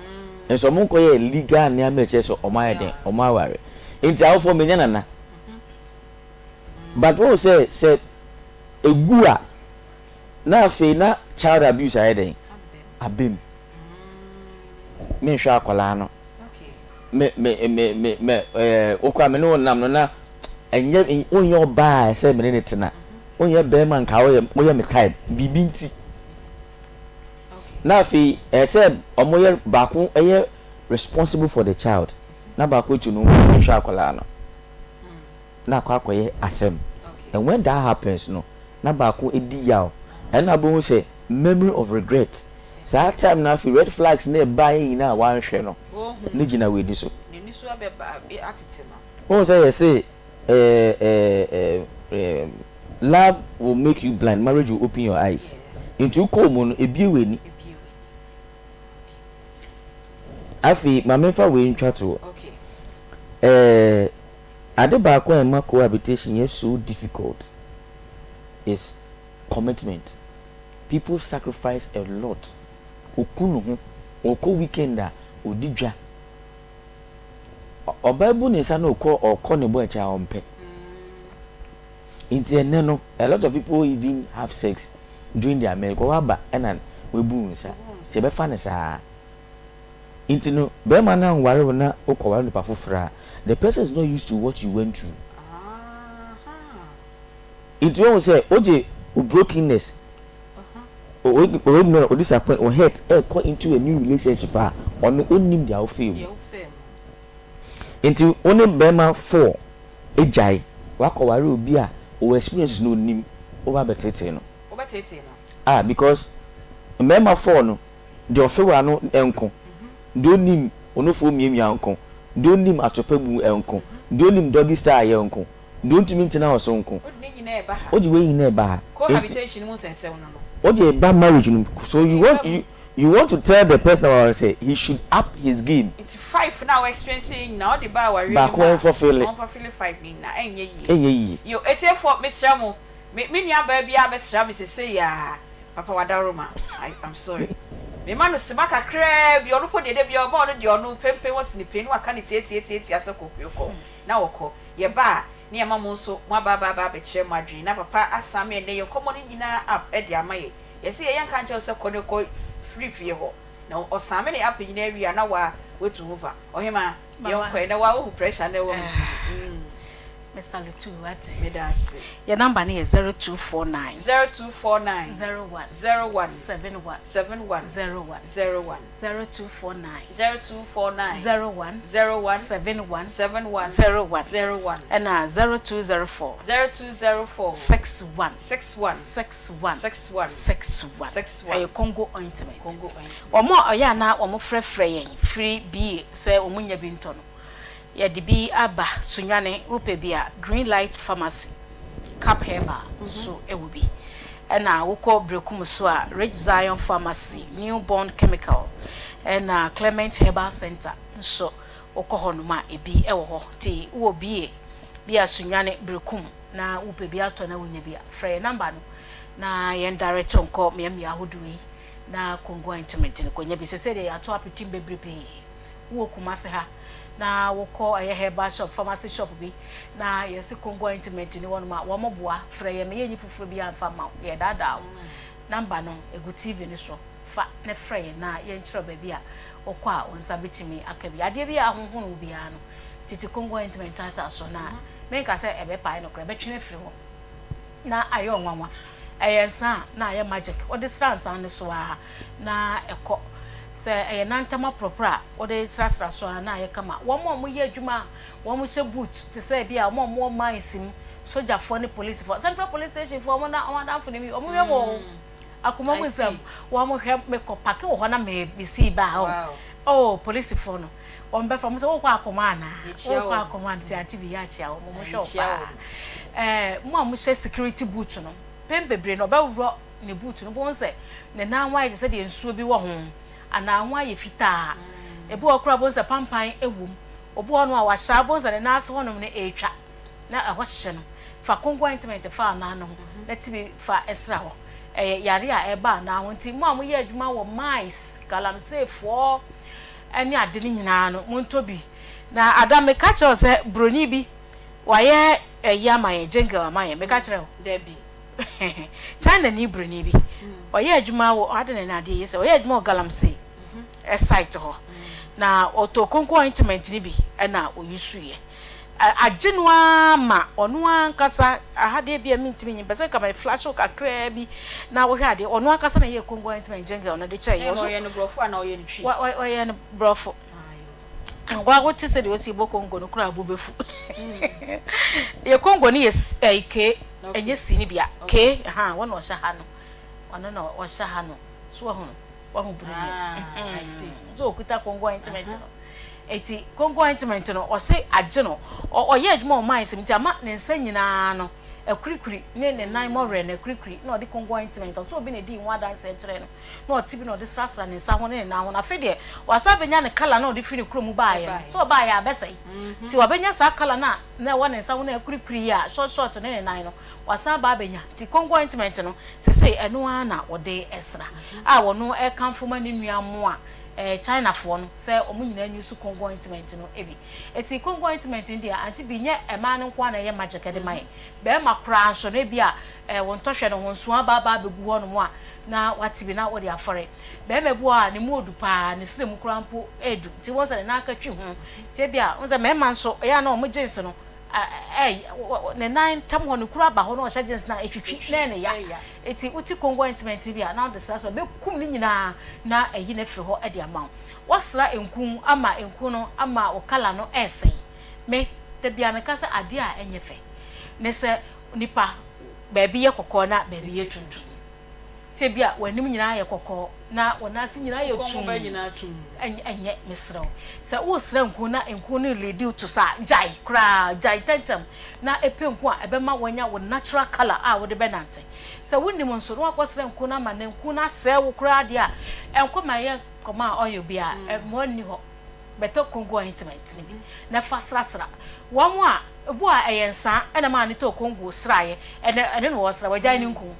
nso ɔmo nkɔ yɛ legal nneɛma ɛkyerɛ sɛ ɔmo ayɛ dɛn ɔmo aware nti awofoɔ menya nana but wohu sɛ sɛ egu a na afei na. child abuse ayɛ dɛn aba mu. Menhwɛ akwadaa no. Me me me me me ɛɛ wo koraa me ne wo nam no na ɛnyɛ wonyɛ ɔbaa a ɛsɛ me ne ne tena. Wonyɛ bɛrima nka woyɛ woyɛ me type biribi nti. Na afei ɛsɛ sɛ wɔyɛ baako yɛ responsible for the child na baako atu ne ho nhwɛ akwadaa no. Na akɔ akɔyɛ asɛm. And when that happens no na baako di yaw. Ɛna wobɛhu sɛ memory of regret. Saa time no afei red flags no ɛbaeɛ nyinaa a wanhwɛ no no gyina w'ani so. Wohu sɛ yɛse eh, eh, love will make you blind, marriage will open your eyes. Nti wokɔɔ mu no ebie w'ani. Afei ma memfa wei ntwa toɔ. Eh, ade baako a ɛma cohabitation yɛ so difficult is commitment. People sacrifice a lot. Oku ne ho, ɔkɔ weekend a, ɔdi dwa. Ɔbaa bu ne nsa na ɔkɔ ɔkɔ ne bɔ akyi a ɔmpɛ. Nti ɛnɛ no, a lot of people even have sex during their marriage. Kɔ waba ɛna wabu wo nsa. Sɛ yɛbɛfa no saa. Nti no, bɛrima no anware wo na wokɔware nipa foforɔ a, the person is not used to what you went through. Nti wohu sɛ wogye wo brokenness, wo ignorance, wo disappoint, wo hurt ɛkɔ into a new relationship a ɔno ɔnnim deɛ wofaa mu. Nti wo ne bɛrima 4 gyae, wakɔware obi a ɔwɔ experiences na ɔnim, woba abɛteetee no. Ah because mmarima 4 no, deɛ ɔfe w'ano nko, deɛ ɔnim onofoɔ miamia nko, deɛ ɔnim atopa mu nko, deɛ ɔnim doggy style yɛ nko. Deɛ ɔntumi ntena wɔ so nko. Wode ne nyinaa ɛba ha. Wode wei nyinaa ɛba ha. Cohabitation mu nsɛnsɛm no no. Wode ɛba marriage no mu. So you want you you want to tell the person aware sɛ he should up his game. Nti five no a wo experience yɛ nyinaa wode ba awareɛ no mu a. Baako ɔnfɔfele. Ɔnfɔfele five no nyinaa ɛnyɛ yie. Ɛnyɛ yie. Yo atiefoɔ mesrɛ mo me me nua baa biara bɛsra me sesei aa papa wadaroma I am sorry me ma no sima kakraa bi ɔno po deɛ da biara ɔba ɔno deɛ ɔno pempen wɔ sene pee na waka no tiatiatiatia sɛ kɔ kɔ na wɔkɔ. Yɛba a, ne yɛma mo nso mo aba aba aba abɛkyerɛ mo adwene. Na papa asan me ɛnnɛ yɛn nkɔmmɔ no nyinaa up de ama yɛn. Yɛse yɛyɛ nka nkyerɛ wo sɛ kɔ ne kɔ firi fie hɔ. Na ɔsan me ne up nyinaa wie a na wa watu ho fa. Ɔhemaa, Mama. yɛnkɔ ɛ. Na wa wohu pressure no a ɛwɔ me so yi. Mm. Me salute wo wate. Meda ase. Yɛn number no yɛ 0249. 0249. 01. 01. 71. 71. 01. 01. 0249. 0249. 01. 01. 71. 71. 01. 01. Ɛna 0204. 0204. 61. 61. 61. 61. 61. 61. Ɛyɛ Congo ointment. Congo ointment. Wɔn a ɔyɛ a na wɔfrɛfrɛ yɛn firi BA sɛ wɔn nnya bi ntɔ no, yɛde bi aba Sunyani, wopɛ bi a, Green Light Pharmacy, Cap Herbal nso wɔ bi. Ɛna wokɔ Berekum nso a, Rich Zion Pharmacy, New Bond Chemical, ɛna Clement Herbal Centre nso wokɔ hɔnom a, ebi wɔ hɔ. Nti wowɔ BA bi a Sunyani, Berekum na wopɛ bi atɔ na wonya bi a, frɛ yɛn number no na yɛn direct wo nkɔ mmeammea ahodoɔ yi na Congo ointment no kɔnya bi. Sɛsɛɛ deɛ yɛato apetem bebrebee. Wowɔ Kumasi ha na wokɔ ɛyɛ herbal shop, pharmacy shop bi na yɛse Congo ointment ni hɔnom a, wɔn boa. Frɛ yɛn ma yɛnyi foforɔ biara mfa mma wo. Yɛredaadaa wo. Number no ɛgu TV no so. Fa na frɛ yɛn na yɛnkyerɛ wo baabi a wokɔ a wo nsa bɛtumi aka bi. Adeɛ bi a ahonhono wo biara no, tete Congo ointment taataa so na menka sɛ ɛbɛpae no koraa, ɛbɛtwe no afiri hɔ. na ayɛ ɔnwanwa. Ɛyɛ nsa a, na ayɛ magic. Wode sra nsa no so ara na ɛkɔ. Sɛ ɛyɛ nantam aprɔprɔ a, wode srasra so ara na ayɛ kama. Wɔn a wɔyɛ adwuma a wɔhyɛ boot te sɛ ebi a wɔn a wɔwɔ mines mu, sogyafoɔ ne polisifoɔ. Central Police Station foɔ, wɔn na wɔn adamfo ne mi, wɔhwɛ mo o. Akoma mu nsɛm, wɔhwɛ mekɔ pake wɔ hɔ na me mesii baa hɔ. Oh, polisifoɔ no. Wɔn bɛfrɛ wɔn sɛ wokɔ akoma anaa? Wokɔ akoma nti ante bi yɛ akyia wɔn, wɔn hwɛ wo paa. Ɛɛ mo a mo hyɛ security boot no, pɛn bebree no ɔbɛworɔ ne boot no, wobɛhu sɛ ne nan ho ayɛ te sɛ deɛ nsuo bi wɔ ho anaa ho ayɛ fitaa. Ebi wɔ hɔ koraa wobɛhu sɛ pampan wɔ mu. Obi wɔ hɔnom a wahyɛ a wobɛhu sɛ ne nan ase hɔnom no ɛretwa na ɛhɔ hyehye no. Fa konko ointment fa anan no ho na ti bi fa sra hɔ. Ɛyɛ yare a ɛba anan ho nti mo a moyɛ adwuma wɔ mines, galamseyfoɔ, ne ade no nyinaa no montɔ bi na ada meka kyerɛ wo sɛ broni bi wayɛ ɛyi ama yɛn jingle ama yɛn meka kyerɛ wo. Dabi. China ni broni bi ɔyɛ adwuma wɔ ade na na adeɛ yɛ sɛ ɔyɛ adwuma wɔ galamsey site hɔ na ɔtɔ konko ointment no bi ɛna ɔyusuiɛ agye no ara ma ɔno ankasa aha deɛ bi a mentumi nyi mpɛ sɛ nka me flash wo kakraa bi na wohwɛ adeɛ ɔno ankasa na ɛyɛ konko ointment jingle no de kyɛɛ yɛ ɔyɛ no borɔfo anaa ɔyɛ no twi ɔyɛ no borɔfo Wa wote sɛdeɛ wɔsi bɔ kongo no koraa bo bɛfu. Yɛ kongo no yɛ ɛyi kee ɛnyɛ si no bia kee ha wɔn na ɔhyɛ ha no ɔno na ɔhyɛ ha no so wahu no wahu buru no so okuta kongo ointment no eti kongo ointment no ɔse agye no ɔyɛ adwuma wɔ mines nti ama ne nsa nyinaa no akurikuri ne ne nan mɔwerɛ no akurikuri na ɔde kongo ointment ɔsɛ obi na edi ho adanse kyerɛ no na ɔte bi na ɔde srasra ne nsa ho ne ne nan ho na afei deɛ wasan abɛnya ne colour na ɔde firi ne kurom baeɛ no sɛ ɔbaeɛ a abɛsɛe nti wabɛnya saa colour no a na ɛwɔ ne nsa ho na akurikuri yi a short short ne ne nan no wasan aba abɛnya nti Congo ointment no sesei ɛno ara na ɔde sra a ɔno ɛrekamfo ma ne nua moa eh, Chinafoɔ no sɛ wɔn nyinaa nyi so Congo ointment no bi nti Congo ointment no deɛ ante bi nyɛ mmaa no nko ara na ɛyɛ magic de ma yɛn bɛrima koraa nso no ebi a eh, wo ntɔhwɛ no ho nso aba aba abɛgu hɔnom a na wate bi na wode afɔre. Barima bi wɔ hɔ a, ne mu ɔdu paa, ne srɛ mu koraa mpo ɛdu, nti wohu sɛ ne nan ka twi ho. Nti ebia, wohu sɛ mmarima nso, ɛyɛ a na wɔn jeans no, ɛ, ne nan ntam hɔ no, kuru aba hɔ na ɔhyɛ jeans no a, ɛtwitwi na ɛyɛ ne ya. Nti wote Congo ointment no bi a, na wode sra so a, ɛbɛkum ne nyinaa na ayi no afiri hɔ de ama wo. Woasra nku ama nku no ama wo colour no ɛresɛe. Me, da biara meka sɛ adeɛ a ɛnyɛ fɛ ne sɛ nipa baabi yɛ kɔkɔɔ na baabi yɛ tuntum. Sɛ ebia w'anim nyinaa yɛ kɔkɔɔ na wo nan ase nyinaa yɛ tumm, ɛnyɛ, mesrɛ wo. Sɛ woresra nku na nku no releadi wo to saa a, gyae koraa, gyae ntɛmntɛm na pɛ nku a ɛbɛma woanya wo natural colour a wode bɛnante. Sɛ wonnim nso na woakɔsra nku no ama na nku no asɛe wo koraa deɛ a, ɛnkɔ ma ɛnyɛ nkɔmɔ a oil biara, mmoa nni hɔ. Bɛtɔ Congo ointment no bi na fa srasra wɔn a Ebu a ɛyɛ nsaa na maa no tɔɔ Congo sraeɛ, ɛnɛ ɛno na ɔresra, wagyae ne nku.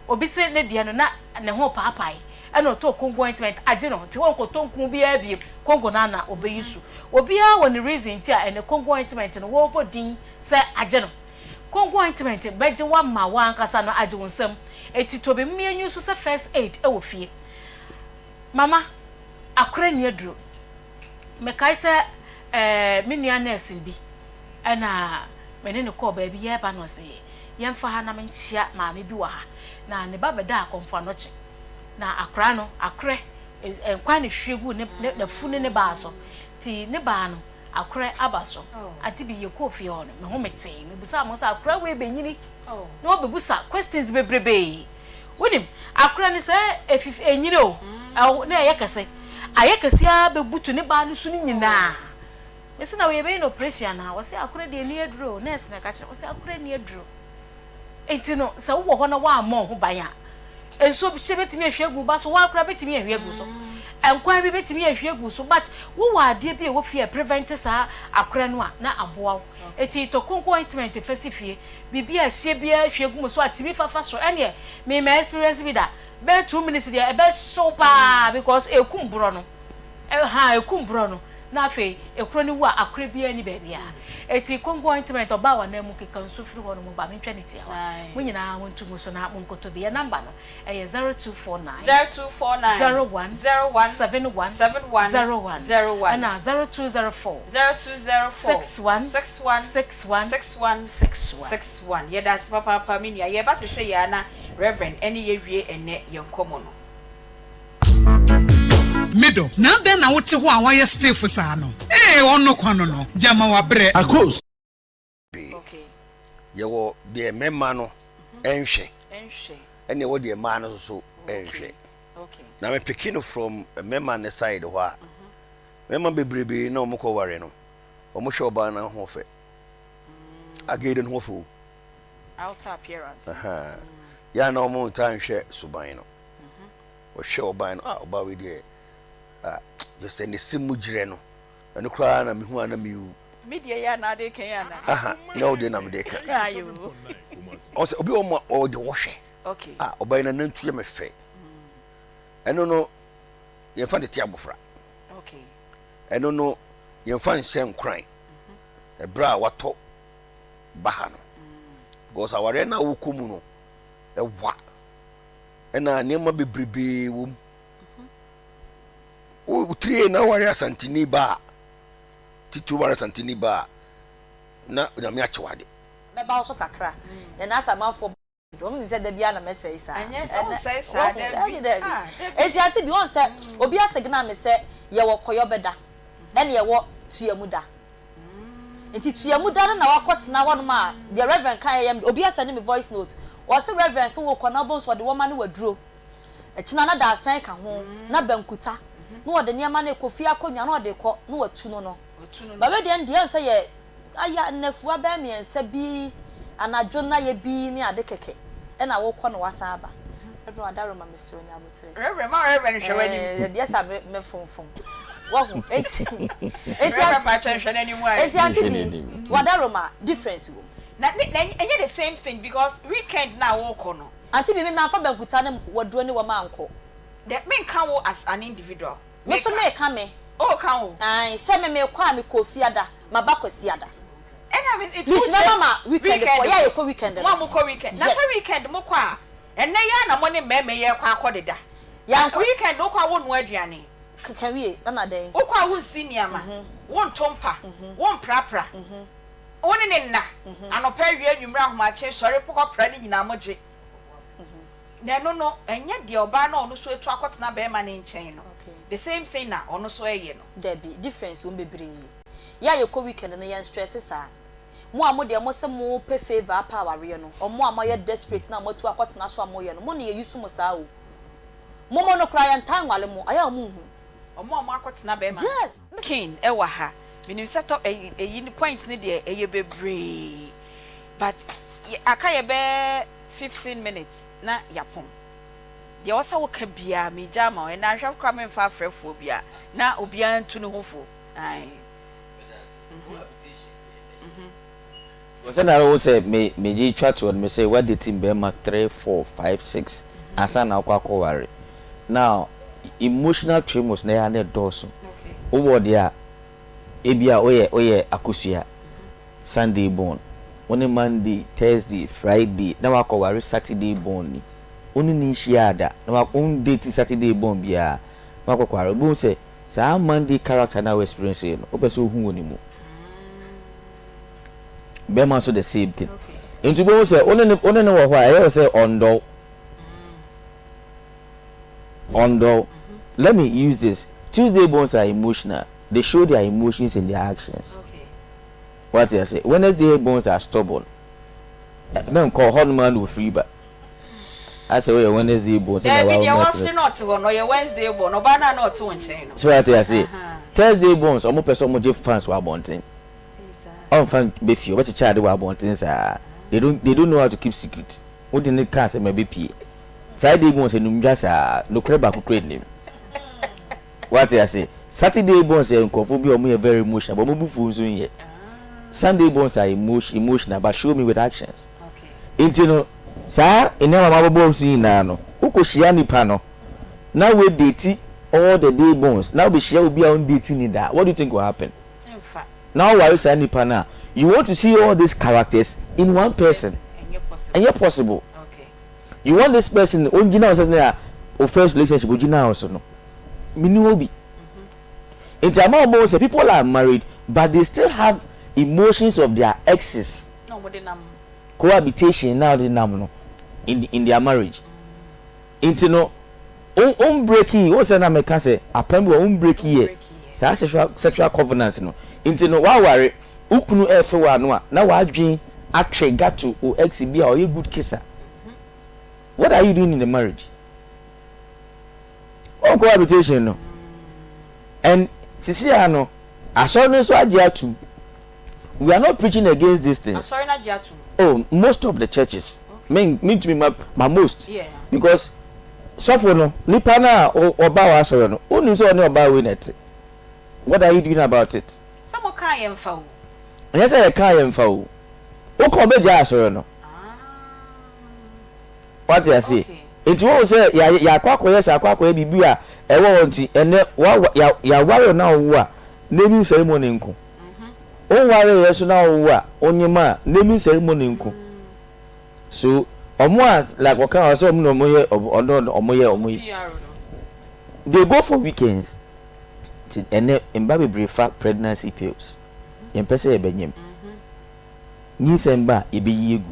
Obi se ne deɛ no na ne ho repaapae ɛna ɔtɔɔ Congo ointment agye no nti ɔnkɔtɔ nku biara biom, Congo no ara na ɔbɛyi so. Obiara wɔ ne reason nti a ɛnɛ Congo ointment no wɔrebɔ din sɛ agye no. Congo ointment bɛgye wo ama wo ankasa no agye wo nsam. Enti tɔ bi mmea nyi so sɛ first aid wɔ fie. Mama, akora nni aduro. Mekae sɛ ɛɛ me nua nɛɛse bi na me ne no kɔɔ baabi yɛreba no ɔse yɛmfa ha na menkyea maame bi wɔ ha na ne ba bɛdaa akɔmfoanɔkye na akwadaa no akorɛ nkwan na ehwie guu ne ne n'afu ne ne baa so nti ne baa no akorɛ aba so ante bi yɛkɔɔ fie hɔ no me ho metee mebusaa mo sɛ akwadaa wei bɛnyini na ɔbɛbusa questions bebrebee Wonim, akora no sɛ efifi, enyini o, ɛwo, na ɛyɛ kɛse. Ayɛ kɛse ara bɛbutu ne baa no so no nyinaa. Mese na yɛbɛyɛ no operation anaa? Wɔse akora deɛ ɛnni aduro o, nurse na ɛka kyerɛ me. Wɔse akora nni aduro. Enti no, sɛ wowɔ hɔ na woammɔ wo ho ban a, nsuo hyɛ bɛtumi ahwie agu wo ba so, wo ara koraa bɛtumi ahwie agu wo so. Nkwan bi bɛtumi ahwie agu wo so, but wowɔ adeɛ bi a ɛwɔ fie a ɛprevent saa akora no a, na aboa wo. Enti tɔ konko ointment fa si fie. Biribi a ɛhyeɛ biara hwie gu mo so a tumi fa fa soro ɛneɛ me ma experience bi da bɛyɛ 2 minutes deɛ ɛbɛhyew paa because ɛkum borɔ no ɛhaa ɛkum borɔ no na afei ekuro no wu a akorɛ biara nni baabiara eti konko ointment ɔbaa w'anan mu keka nsuo firi hɔ nom ba mentwa ne tiawa mo nyinaa monto ngu so na monkɔtɔ bi yɛ number no Ɛyɛ 0249 0249 01 01 71 71 01 01 ɛna 0204 0204 61 61 61 61 61. 61 Yɛda ase papaapa me nua. Yɛreba sesei ara na Rev. ɛne yɛ wie ɛnnɛ yɛn nkɔmmɔ no. Me dɔ, na adɛn na wote hɔ a woayɛ stiff saa no? Ee, ɔno kwa no no, gyama wabrɛ. Akos. Pii. Yɛwɔ deɛ mmarima no nhwɛ ɛna yɛwɔ deɛ mmaa no nso so nhwɛ. Na me peke no from mmarima no side hɔ a, mmarima bebrebe na wɔn kɔ ware no, wɔn hwɛ ɔbaa no ahoɔfɛ. Agede no ho fɛ o. Outer appearance. Yɛ a na wɔn ntaa nhwɛ suban no. Wɔhwɛ ɔbaa no, ah ɔbaa wei deɛ, ah just sɛ ne se mu gyerɛ no. Ɛno koraa na mehu a na mewu. Me deɛ yɛ a na ade ka yi ana? Aha, nyɛ wo deɛ na mede ka. Ayo. Ɔsɛ obi wɔ mu a ɔde wɔhwɛ. Okay. Ah, ɔbaa yi nanantu yɛ me fɛ. Ɛno no yɛmfa ntete abɔfra. Okay. Ɛno no yɛmfa nhyɛ nkoran. Ɛberɛ a watɔ baha no. Because awareɛ no a wokɔ mu no, Ɛwa. Ɛna nneɛma bebrebee wɔ mu. Wo tiri na ware Asanteni ba a, titiri ware Asanteni ba a, na Onyame akyɛ wo ade. Mɛba wo so kakra. Na na asɛ amanfoɔ bɔ me nim sɛ da biara na mɛsɛe saa. Ɛnyɛ sɛ wonsɛe saa, Wahu? dabi. Dabi, dabi. Ah, dabi. Enti ante bi, woahu sɛ obi asegna me sɛ yɛwɔ kɔyɔbɛda ɛne yɛwɔ tuamuda. Nti tuamuda no na wakɔtena hɔnom a deɛ Reverend kaeɛ yɛ me dɛ. Obi asɛnde me voice note. Ɔse Reverend se wokɔ na wobɛhu sɛ ɔde wɔma ne waduro. Ɛkyena na dadesɛn ka ho, na bankuta, na ɔde nneɛma no rekɔ fie akonnwa na ɔde rekɔ na watu no no. But wei deɛ ɛndeɛ ɛnsɛ sɛ yɛ aya nnafua bɛyɛ mmiɛnsa bi anadwo nnayɛ bi ne ade kɛkɛ ɛna wokɔ na wasan aba. Reverend Wadaroma mesrɛ wo nya aboterɛ. Reverend ma Reverend nhwɛ w'anim. Ɛɛ ɛbi ɛsɛ a me me fomfom. Wahu enti enti Reverend pakyɛ nhwɛ n'anim ae. Enti ante bi Wadaroma difference wɔ mu. Na ne na ɛnyɛ the same thing because weekend no a wokɔ no. Ante bi me manfa bankuta ne waduro ne wɔma ankɔ. Dɛ menka wo as an individual. Me nso meka me. Oh ka wo. Ae sɛ me mekɔ a mekɔ Ofiada maba Kwasiada. Ɛna me nti wo Megyina kyerɛ ma ma weekend foɔ yɛ a yɛkɔ weekend no. Mo a mokɔ weekend na sɛ Yes. weekend mokɔ a ɛnɛ yi ara na mo ne mmarima yi ɛkɔ akɔ deda. Yɛankɔ. Weekend wokɔ a wonnoa aduane. Keka wie na na dɛn. Wokɔ a wonsi nneɛma, wonto mpa, womprapra, wo ne no nna anɔpa awia anwummere ahomakye sɔre kɔ pra ne nyinaa mogye. Na ɛno no ɛnyɛ deɛ ɔbaa no a ɔno nso atu akɔtena barima no nkyɛn no the same thing na ɔno nso ɛyɛ no. Dabi, difference wɔ mu bebree. Yɛ a yɛkɔ weekend no yɛn stress saa. Mo a mo deɛ mo se mo pɛ favour apɛ awareɛ no, ɔmo a moayɛ desperate na moatu akɔtena so a moyɛ no, mo na yɛ use mo saa o. Mo mo no koraa yɛntaa nware mo, ayɛ a ɔmo nhu. Ɔmo a ɔmo akɔtena barima no. Yes! King ɛwɔ ha, menim sɛ tɔ ɛyi ɛyi no point no deɛ ɛyɛ bebree but yɛ aka yɛ bɛyɛ 15 minutes na yɛapɔn. Deɛ ɛwɔ sɛ woka biara megya ama wo. Ɛnnɛ anhwɛ koraa memfa afrɛfoɔ biara na obiara ntu ne ho fo. Ae. Because sɛnea wohu sɛ me megye twa toɔ no me sɛ woadate mmarima 3, 4, 5, 6 ansa na wokɔ akɔware. Now emotional tremors na ɛyɛ a na ɛdɔɔso. Wowɔ deɛ a ebia woyɛ woyɛ akosua. Sunday born, wo ne Monday, Thursday, Friday na wakɔware Saturday born ni, wo ne no nhyiaa da na wa wo ndate Saturday born biara na wakɔkɔware, wobɛhu sɛ saa Monday character no a wo experience yɛ no, wopɛ sɛ wohu wɔ ne mu. Bɛrima nso the same thing. Nti wobɛhu sɛ wo ne no wo ne no wɔ hɔ a ɛyɛ wo sɛ ɔndɔ wo. Ɔndɔ wo. Let me use this, Tuesday borns are emotional, they show their emotions in their actions. Wate ase? Wednesday bones are stubborn. Menkɔ hɔ nom ara na ofiri ba. Asɛ woyɛ Wednesday born sɛ na Daabi, deɛ wawo wɔsere na ɔte hɔ no, ɔyɛ Wednesday born, ɔbaa no a na ɔte wo nkyɛn no. So wate ase? Thursday borns, wɔn pɛ sɛ wɔn gye fans wɔ abɔnten. Ɔnfa bɛ fie, ɔbɛkyekyɛ ade wɔ abɔnten saa. They don't, they don't know how to keep secret. Wode ne ka asɛm a ɛbɛpie. Friday borns, anumdwa saa, nokorɛ baako koraa nnim. Wate ase? Saturday borns yɛ nkurɔfoɔ bi a wɔyɛ very emotional but wɔn bo fuo nso nyɛ. Sunday borns are emotional but show me with actions. Nti no, saa nneɛma a mabobɔ so yi nyinaa no, wokɔhyia nipa no na wo date all the day borns na wobɛhyia obi a wondate ni da a, what do you think will happen? Na woware saa nipa no a, you want to see all these characters in one person. Ɛnyɛ possible. You want this person ongyina wo sɛ sɛnea wo first relationship ogyinaa wo so no. Menni hɔ bi. Nti ama wɔn sɛ people are married but they still have emotions of their exes. Cohabitation na wɔde nam no in in their marriage. Nti no on breaki wo sɛ na meka sɛ apam bi wɔ on breaki yɛ saa sexual sexual covenant no. Nti no waware wo kunu ɛɛfe w'ano a na w'adwen atwe gato wo ex bi a ɔyɛ good kisser. What are you doing in the marriage? Oh cohabitation no and sisi a no asɔre no nso agye atum we are not preaching against these things. Asɔre no agye atum. Oh most of the churches me me ntumi ma ma most yeah. because sɔfo no nipa no a ɔba wɔ asɔre no wonim sɛ ɔne ɔbaa wei na ɛte what are you doing about it. Sɛ mo kaa yɛn fa o. Ɛnyɛ sɛ yɛ kaa yɛn fa o wokɔ ɔbɛgya asɔre no. Wate aseɛ? Nti wohu sɛ yɛ, yɛakɔ akɔyɛ sɛ akɔ akɔyɛ biribi a ɛwɔ hɔ nti, ɛnnɛ wa, ya, yɛaware wo na wowo a, naming ceremony nko. Wonwareeɛ nso na wowo a, wonyem a, naming ceremony nko. So, Ɔmo a like ɔka ɔsɛ ɔmo na ɔmo yɛ ɔno ɔmo yɛ ɔmo yi. They go for weekends. Nti ɛnɛ mba bebree fa pregnancy pills. Yɛmpɛ sɛ yɛbɛnyem. Nyinsɛn ba a yɛbɛyi agu.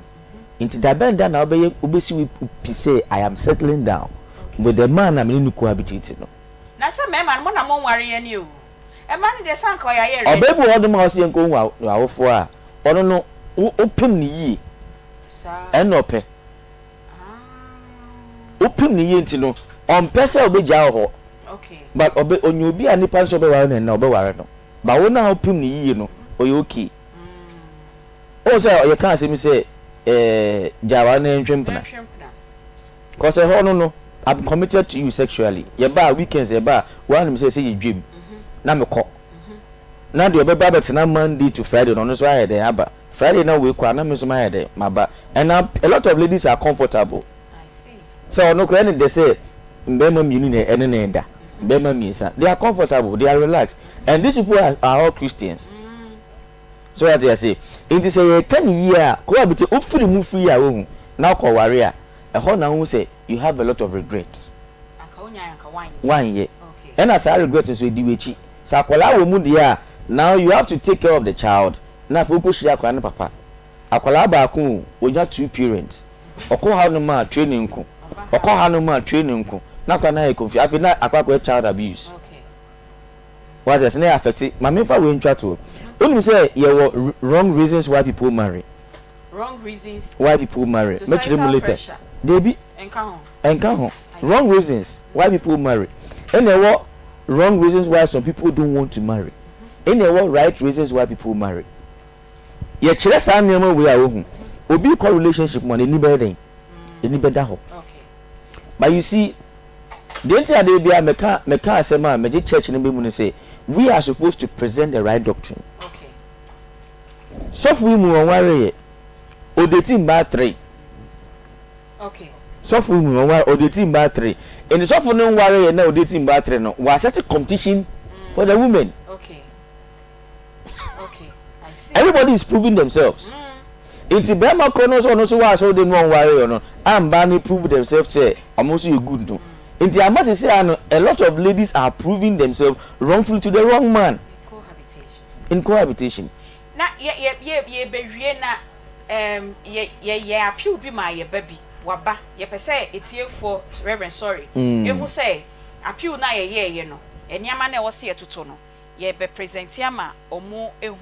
Nti dabɛn da na wobɛyɛ wobɛsi wo pi sɛ I am settling down with the man a me ne no cohabitate no. Na sɛ mmarima no mo na monware yɛn ni o. Mmaa no deɛ sɛ anka ɔyɛ ayɛ ready. Ɔbaa bi wɔ hɔnom a ɔse yɛnkɔhu w'awofoɔ a, ɔno no wopem no yie. Ɛnna ɔpɛ. Wopem no yie nti no, ɔmpɛ sɛ ɔbɛgyaa wo hɔ. But ɔbɛ ɔnya obi a nipa nso ɔbɛware no ɛnnɛ ɔbɛware no. But wo no a wopem no yie no, ɔyɛ okay. Wohu sɛ yɛka asɛm bi sɛ ɛɛ gyaa ware na yɛntwe mpena. Cause ɛhɔ no no, I'm committed to you sexually. Yɛba a weekends yɛba a, woara nim sɛ ɛsɛ yɛdwam na mekɔ. Na deɛ ɔbɛba abɛtena Monday to Friday no, ɔno nso ayɛ dɛn aba. Friday na wei kɔ a na me nso mayɛ dɛn maba and now a lot of ladies are comfortable sɛ ɔno koraa ɛne dɛ sɛ mmarima mmienu na ɛne ne da mmarima mmiɛnsa they are comfortable they are relaxed and these people are, are all Christians so wate ase nti sɛ yɛka ne yie a cohabit wofiri mu firi a wohu na wokɔ ware a ɛhɔ na wohu sɛ you have a lot of regret wanyɛ ɛna saa regret nso ɛdi w'akyi sɛ akwadaa wɔ mu deɛ a now you have to take care of the child Na afei wokɔhyia akwadaa no papa. Akwadaa baako o, ɔnya two parents. Ɔkɔ hanom a training nko, ɔkɔ hanom a training nko, na akwadaa no ayɛ confused. Afei na akɔ akɔyɛ child abuse. Wate ase? Na ɛyɛ affect. Ma memfa wei ntwa toɔ. Wonim sɛ yɛwɔ wrong reasons why people marry? Wrong reasons. Why people marry. Mɛkyerɛ mu Societal later. pressure. Dabi. Ɛnka ho. Ɛnka ho. Wrong reasons why people marry. Ɛna ɛwɔ wrong reasons why some people don't want to marry. Ɛna ɛwɔ right reasons why people marry. Yɛkyerɛ saa nneɛma wei a wohu. Obi kɔ relationship mu a n'ani bɛyɛ dɛn? N'ani bɛda hɔ. But you see, deɛ nti a da biara meka meka asɛm a megye church no bɛ mu ne sɛ we are supposed to present the right doctrine. Sɔfo yi mu ɔnwareeɛ, ɔdeti mmaa three. Sɔfo yi mu ɔnware ɔdeti mmaa three. Nti sɔfo no nwareeɛ na ɔdeti mmaa three no, wasɛte competition for the women. Everybody is proving themselves. Nti bɛrima korɔ no nso ɔno nso wɔ asɔre mu ɔnwareeɛ no a mmaa no prove themselves sɛ ɔmo nso yɛ good no. Nti ama sisi ano a lot of ladies are proving themselves wrongfully to the wrong man. In cohabitation. Na yɛ yɛ yɛ yɛbɛwie na Erm yɛ yɛ yɛ appeal bi maa yɛ ba bi, waba, yɛpɛ sɛ atiefoɔ, Reverend sorry, ehu sɛ appeal no a yɛyɛɛyɛ no, nneɛma no a ɛwɔ sɛ yɛtoto no, yɛbɛ present ama ɔmo ahu.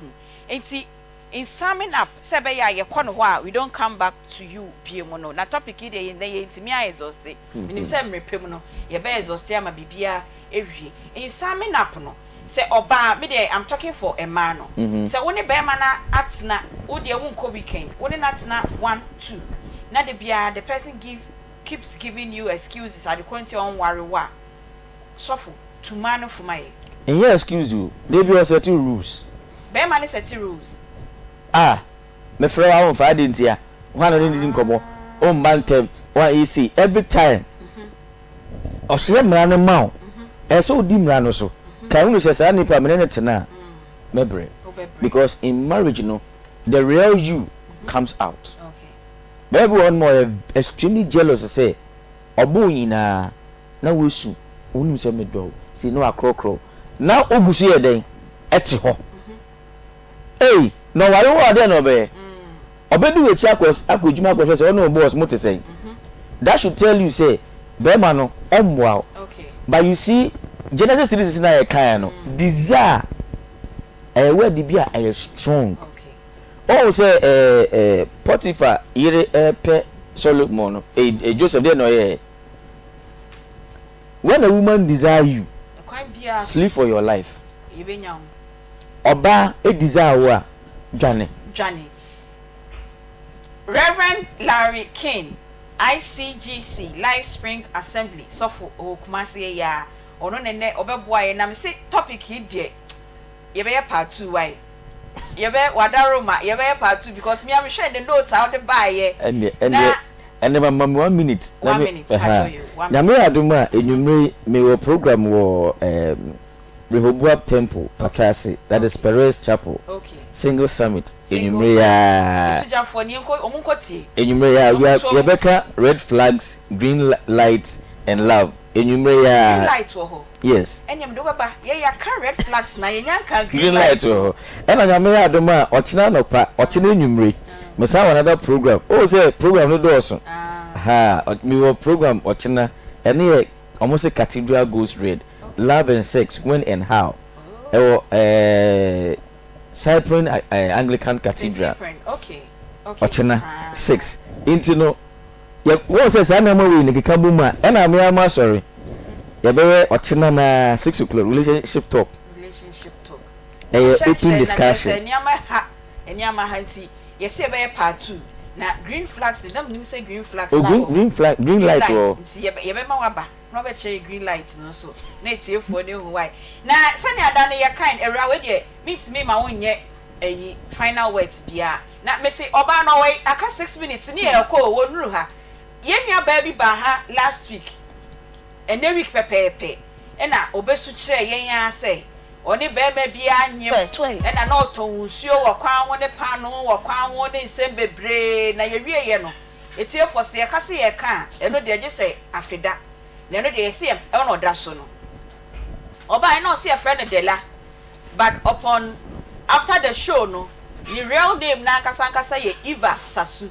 Nti in summing up, sɛ ɛbɛyɛ a yɛkɔ no hɔ a we don't come back to you biom no, na topic yi deɛ nnɛ yɛntumi a exhaust, menim sɛ mmerɛ pɛ mu no yɛbɛ exhaust ama biribiara awie. In summing up no, Sɛ ɔbaa, me deɛ I'm talking for mmaa no, sɛ wo ne barima no atena, wo deɛ wo nkɔ weekend, wo ne no atena one, two, na da biara the person give keeps giving you excuses ade korɔ nti a ɔnware wo a, sɔfo, tu mmaa no fo ma yɛn. Nyɛ excuse o, da biara ɔsɛte rules. Barima no sɛte rules. Ah, mefrɛ wo a womfa, adɛn ntia? Hwan na ɔne no di nkɔmmɔ? Womma ntɛm, woanyɛ sei, every time. Ɔhyɛ mmara no ma wo. Ɛsɛ sɛ wodi mmara no so. Kae hunu sɛ saa nipa me ne no tena a, mɛbrɛ. Because in marriage no, the real you comes out. Bɛrima bi wɔ hɔ nom a ɔyɛ extremely jealous sɛ ɔbɔ wo nyinaa na woasu, wonim sɛ medɔ wo, sei na wakorɔkorɔ wo. Na wogu so yɛ dɛn? Ɛte hɔ. Ei, na ɔware wo a dɛn na ɔbɛyɛ? Ɔbɛdi w'akyi akɔ akɔ adwuma akɔhwɛ sɛ ɔne wo boss mote sɛn. That should tell you sɛ bɛrima no ɔmmoa wo. But you see Genesis 3:16 a yɛkaeɛ no, desire ɛyɛ word bi a ɛyɛ strong. Woahu sɛ ɛɛ ɛɛ Potiphar yere repɛ Solomon no, eh, Joseph deɛ na ɔyɛɛ? When a woman desire you, flee for your life. Ɔbaa desire wo a, dwane. Dwane. Rev. Larry King, ICGC Life Spring Assembly sɔfo ɔwɔ Kumasi ha yi ara, ɔno na nnɛ ɔbɛboa yɛn na mese topic yi deɛ yɛbɛyɛ part two wai? Yɛbɛ wadaroma yɛbɛyɛ part two because me a mehwɛ ne note a wode baeɛ Ɛndeɛ na ɛndeɛ ɛndeɛ ma ma me one minute na One me minute pakyɛw ɛhaa yoo one minute. Nyame yɛ adom a anwummere yi mewɔ program wɔ ɛɛm. Rehoboab Temple, Patase, that is Perez Chapel, Okay. Single Summit, Single enyimire yi Summit. ara. Esogyafoɔ no yɛnkɔ, wɔn nkɔ tie. Enyimire yi ara, Wɔn we are, nso wɔn. yɛbɛka red flags, green light and love. Enyimire yi Green ara. light wɔ hɔ. Yes. Ɛnneɛ mede wo bɛba. Yɛ yɛaka red flags na yɛnya nkaa green Green light light. wɔ hɔ. Ɛna Nyame yɛ adom a, ɔkyena anɔpa, ɔkyena enyimire, mesan wɔ another program. Oh sɛ program no dɔɔso. Ahaa, mewɔ program ɔkyena, ɛno yɛ Ɔmo se Cathedral goes red, love and sex when and how ɛwɔ ɛɛɛ Cyprian ɛɛ Anglican Cathedral ɔkyena 6 nti no yɛ wɔn sɛ saa nneɛma wei no keka bom a ɛna me ara m'asɔre yɛbɛyɛ ɔkyena naa 6 o'clock relationship talk ɛyɛ open discussion. Nneɛma ha nneɛma ha nti yɛsɛ yɛbɛyɛ part 2 na green flags de na menim sɛ green flags Oh green green flag green light wɔ hɔ. Nti yɛbɛma waba na wabɛkyerɛ yɛ green light no nso na atiefoɔ no ahu why. Na sɛnea da no yɛkae no awuraa wei deɛ mentumi ma wonyɛ ayi final words biara na mese ɔbaa no ɔwɔ yi aka 6 minutes ne yɛrekɔ o wɔnnuru ha. Yɛn nua baa bi baa ha last week ɛnɛ week pɛpɛɛpɛ ɛna ɔbɛsu kyerɛɛ yɛn ara sɛ ɔne barima biara nyem ɛna na ɔtɔn nsuo wɔ kwan ho ne paanoo wɔ kwan ho ne nsɛm bebree na yɛwieɛ no Atiefoɔ, sɛ yɛka sɛ yɛreka a, ɛno deɛ gye sɛ afeda, na ɛno deɛ yɛse yɛn ɛna ɔda so no. Ɔbaeɛ na ɔse yɛfrɛ no Dela, but upon after the show no, ne real name no ankasa ankasa yɛ Eva Sasu.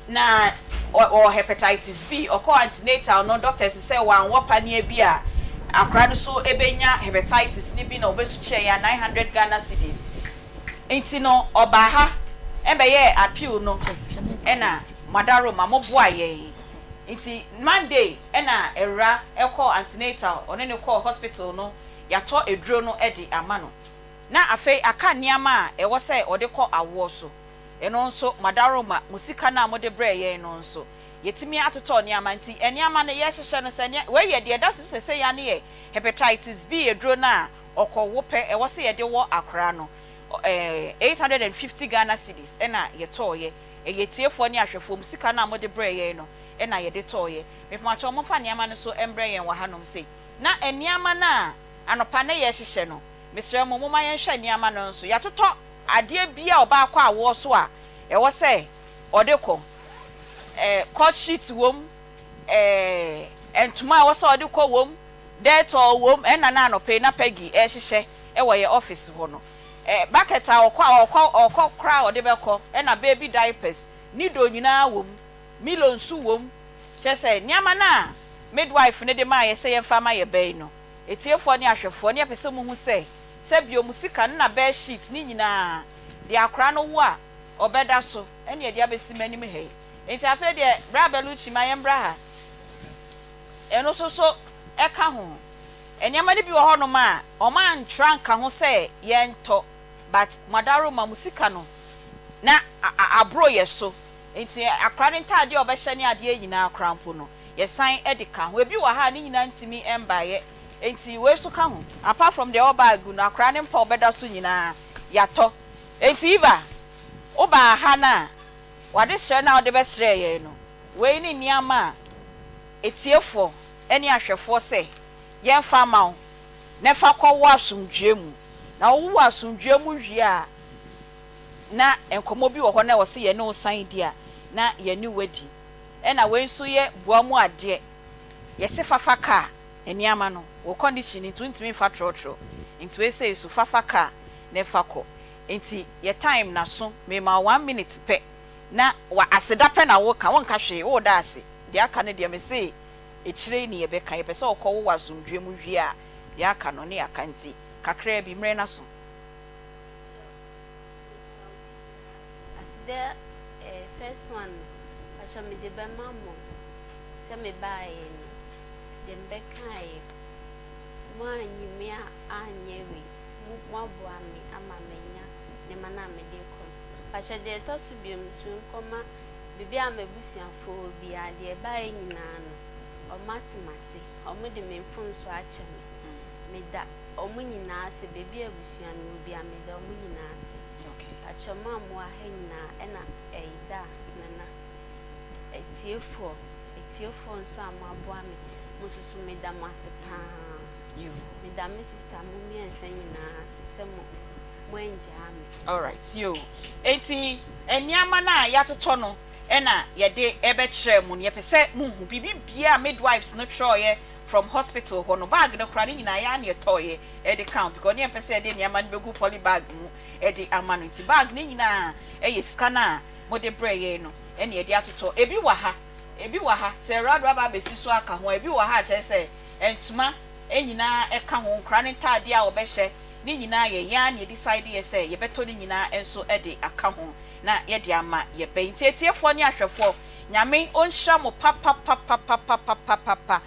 Na ɔwɔ hepatitis B, ɔkɔɔ antenatal no, doctors sɛ wanwɔ paneɛ bi a, akwadaa no so bɛnya hepatitis no bi na ɔbɛsu kyerɛɛ yɛn a 900 Ghana cedis. Nti no ɔbaa ha bɛyɛɛ appeal no ɛna Madaroma mo boa yɛn nti Monday ɛna Awura kɔɔ antenatal ɔne no kɔɔ hospital no yɛatɔ aduro no de ama no na afei aka nneɛma a ɛwɔ sɛ ɔde kɔ awoɔ so ɛno nso Madaroma mo sika no a mode brɛɛ yɛn no nso yɛtumi atotɔ nneɛma nti nneɛma no yɛhyehyɛ no sɛ wei yɛ deɛ ɛda so sɛsɛi ara no yɛ Hepatitis B aduro no a ɔkɔ wo pɛ ɛwɔ sɛ yɛde wɔ akora no eh, 850 Ghana cedis ɛna yɛtɔɔyɛ, ɛyɛ atiefoɔ ne ahwɛfoɔ mo sika no a mode brɛɛ yɛn no ɛna yɛde tɔɔyɛ, mepamoakyɛw momfa nneɛma no nso mbrɛ yɛn wɔ hanom sei, na nneɛma no a anɔpa na yɛrehyehyɛ no mesrɛ mo momma yɛnhwɛ nneɛma no nso, yɛatotɔ adeɛ biara a ɔbaa kɔ awoɔ so a ɛwɔ sɛ ɔde kɔ, eh, court sheet wom, eh, ntoma a ɛwɔ sɛ ɔde kɔ wom, Dettol wom, ɛna na anɔpa yi na Peggy rehyehyɛ wɔ yɛn office hɔ no. Bucket a ɔkɔ a ɔkɔ ɔkɔ koraa a ɔde bɛkɔ, ɛna baby diapers, Nido nyinaa wom, Milo nso wom. Kyerɛ sɛ nneɛma no a midwife no de maa yɛn sɛ yɛmfa mma yɛn ba yi no, atiefoɔ ne ahwɛfoɔ, ne yɛpɛ sɛ mohu sɛ, sɛ bio mo sika no na bed sheet ne nyinaa, deɛ akwadaa no wo a ɔbɛda so, ɛna yɛde abɛsi m'anim ha yi. Enti afei deɛ, Bra Bellucci, ma yɛmmra ha. Ɛno nso so ka ho. Nneɛma no bi wɔ hɔnom a wɔantwerɛ anka ho sɛ yɛntɔ but mo adaworoma mo sika no na aboro yɛ so nti akwadaa no ntaadeɛ a ɔbɛhyɛ ne adeɛ nyinaa koraa mpo no yɛsan de ka ho. Ebi wɔ ha a ne nyinaa ntumi mbaeɛ nti wei nso ka ho. Apart from deɛ ɛwɔ bag mu no akwadaa no mpa a ɔbɛda so nyinaa yɛatɔ. Nti Eva wobaa ha no a w'adesrɛ no a wode bɛsrɛɛ yɛn no Wei ne nneɛma a atiefoɔ ne ahwɛfoɔ sɛ yɛmfa mma wo, na fa kɔwo asomdwoeɛ mu. Na wowo wɔ asomdwoeɛ mu wie a, na nkɔmmɔ bi wɔ hɔ na ɛwɔ sɛ yɛne wo san di a, na yɛne wo adi. Ɛna wei nso yɛ boa mu adeɛ. Yɛse fa fa kaa nneɛma no, wo condition nti wontumi mfa trɔtrɔ. Nti wei sei nso fa fa kaa na fa kɔ. Nti yɛ time no aso, mema wo one minute pɛ na wa aseda pɛ na wo ka, wo nka hwee, wo da ase, deɛ aka no deɛ me se akyire yi ne yɛ bɛ ka, yɛ pɛ sɛ ɔkɔ wo wɔ asomdwoeɛ mu wie a, deɛ aka no ne yɛ aka nti kakraa bi, mmerɛ no aso. Aseda eh, first one no, pakyɛ mede bɛma mo sɛ mebaeɛ no, deɛ mebɛkaeɛ, moanyi me a anyɛ wei, mo moaboa me ama manya nneɛma no a mede rekɔ no. Pakyɛ deɛ ɛtɔ so biom nso nkɔma baabi a m'abusuafoɔ wɔ biara deɛ ɛbaeɛ nyinaa no ɔmo ate m'ase ɔmo de me mfomsoɔ akyɛ me meda ɔmo nyinaa ase baabi a abusua no wɔ biara meda ɔmo nyinaa ase pakyɛ mo a mowɔ ha nyinaa ɛna ɛyi da nana atiefoɔ atiefoɔ nso a moaboa me mo nso so meda mo ase paa. Meda me sister mo mmiɛnsa nyinaa ase sɛ mo moangyaa me. Alright yoo. Enti nneɛma no a yɛatotɔ no na yɛde rebɛkyerɛ mo no, yɛpɛ sɛ mohu. Biribi biara a midwives no twerɛeɛ from hospital hɔ no, bag no koraa ne nyinaa yɛn ara na yɛtɔeɛ de ka ho because na yɛmpɛ sɛ yɛde nneɛma no bɛgu poly bag mu de ama no. Nti bag no nyinaa yɛ sika no a mode brɛɛ yɛn no na yɛde atotɔ. Ebi wɔ ha, ebi wɔ ha, sɛ Awurado aba abɛsi so aka ho a, ebi wɔ ha a kyerɛ sɛ ntoma nyinaa ka ho, nkwadaa no ntaadeɛ a wɔbɛhyɛ, ne nyinaa yɛ yɛn ara na yɛdecideɛ sɛ yɛbɛtɔ ne nyinaa nso de aka ho na yɛde ama yɛn ba yi. Nti atiefoɔ ne ahwɛfoɔ, Nyame ɔnhyira mo papapapapapapapa.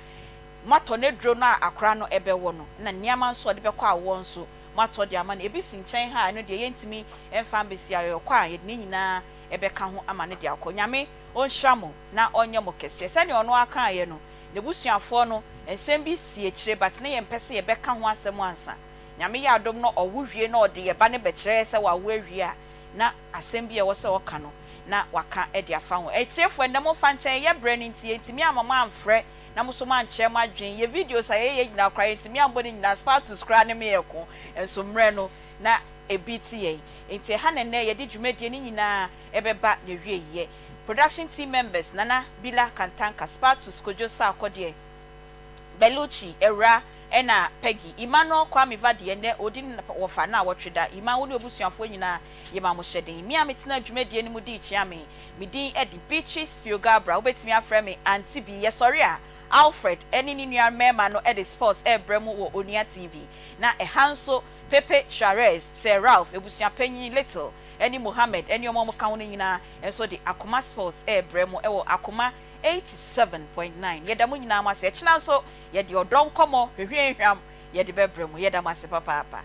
Moatɔ n'aduro no a akora no bɛwɔ no, na nneɛma nso a ɔde bɛkɔ awoɔ nso moatɔ de ama no. Ebi si nkyɛn ha a ɛno deɛ yɛntumi mfa mbɛsi ayɔyɔkɔ a yɛde ne nyinaa bɛka ho ama no de akɔ. Nyame ɔnhyira mo na ɔnyɛ mo kɛseɛ. Sɛdeɛ ɔno ara kaeɛ no, n'abusuafoɔ no nsɛm bi si akyire but na yɛmpɛ sɛ yɛbɛka ho asɛm ansa. Nyame yɛ adom na ɔwo wie na ɔde yɛba no bɛkyerɛ sɛ wawo awie a, na asɛm bi a ɛwɔ sɛ ɔka no na waka de afa ho. Atiefoɔ, ɛnnɛ momfa nkyɛ yɛn, yɛ berɛ no nti yɛntumi amma mo amfrɛ na mo nso moankyerɛ mo adwene. Yɛ videos a yɛyɛ nyinaa koraa yɛntumi ammɔ ne nyinaa, Spartus koraa ne me yɛko nso mmerɛ no na ebi te yɛn. Nti ɛha na ɛnnɛ yɛde dwumadie no nyinaa ɛbɛba n'awieɛ. Production team members, Nana Bila Kantanka, Spartus Kojo Sarkodie, Bellucci, Awuraa, ɛna Peggy. Emmanuel Kwame Vadi ɛnnɛ ɔredi ne wɔfa naawɔtwe da. Emma wo ne w'abusuafoɔ nyinaa yɛma mo hyɛden. Me a metenaa dwumadie no mu dii kyea me. Me din de Beatrice Fiogabra. Wobɛtumi afrɛ me Auntie Bee. Yɛsɔre a, Alfred ne ne nua mmarima no de sports rebrɛ mo wɔ Onua TV. Na ɛha nso Pepe Suarez, Sir Ralph, abusua panyin Little ne Mohammed ne wɔn a wɔka ho no nyinaa nso de Akoma Sports rebrɛ mo wɔ Akoma 87.9. Yɛda mo nyinaa mo ase. Ɛkyena nso yɛde ɔdɔ nkɔmmɔ hwehwɛnhwam yɛde bɛbrɛ mo. Yɛda mo ase papaapa.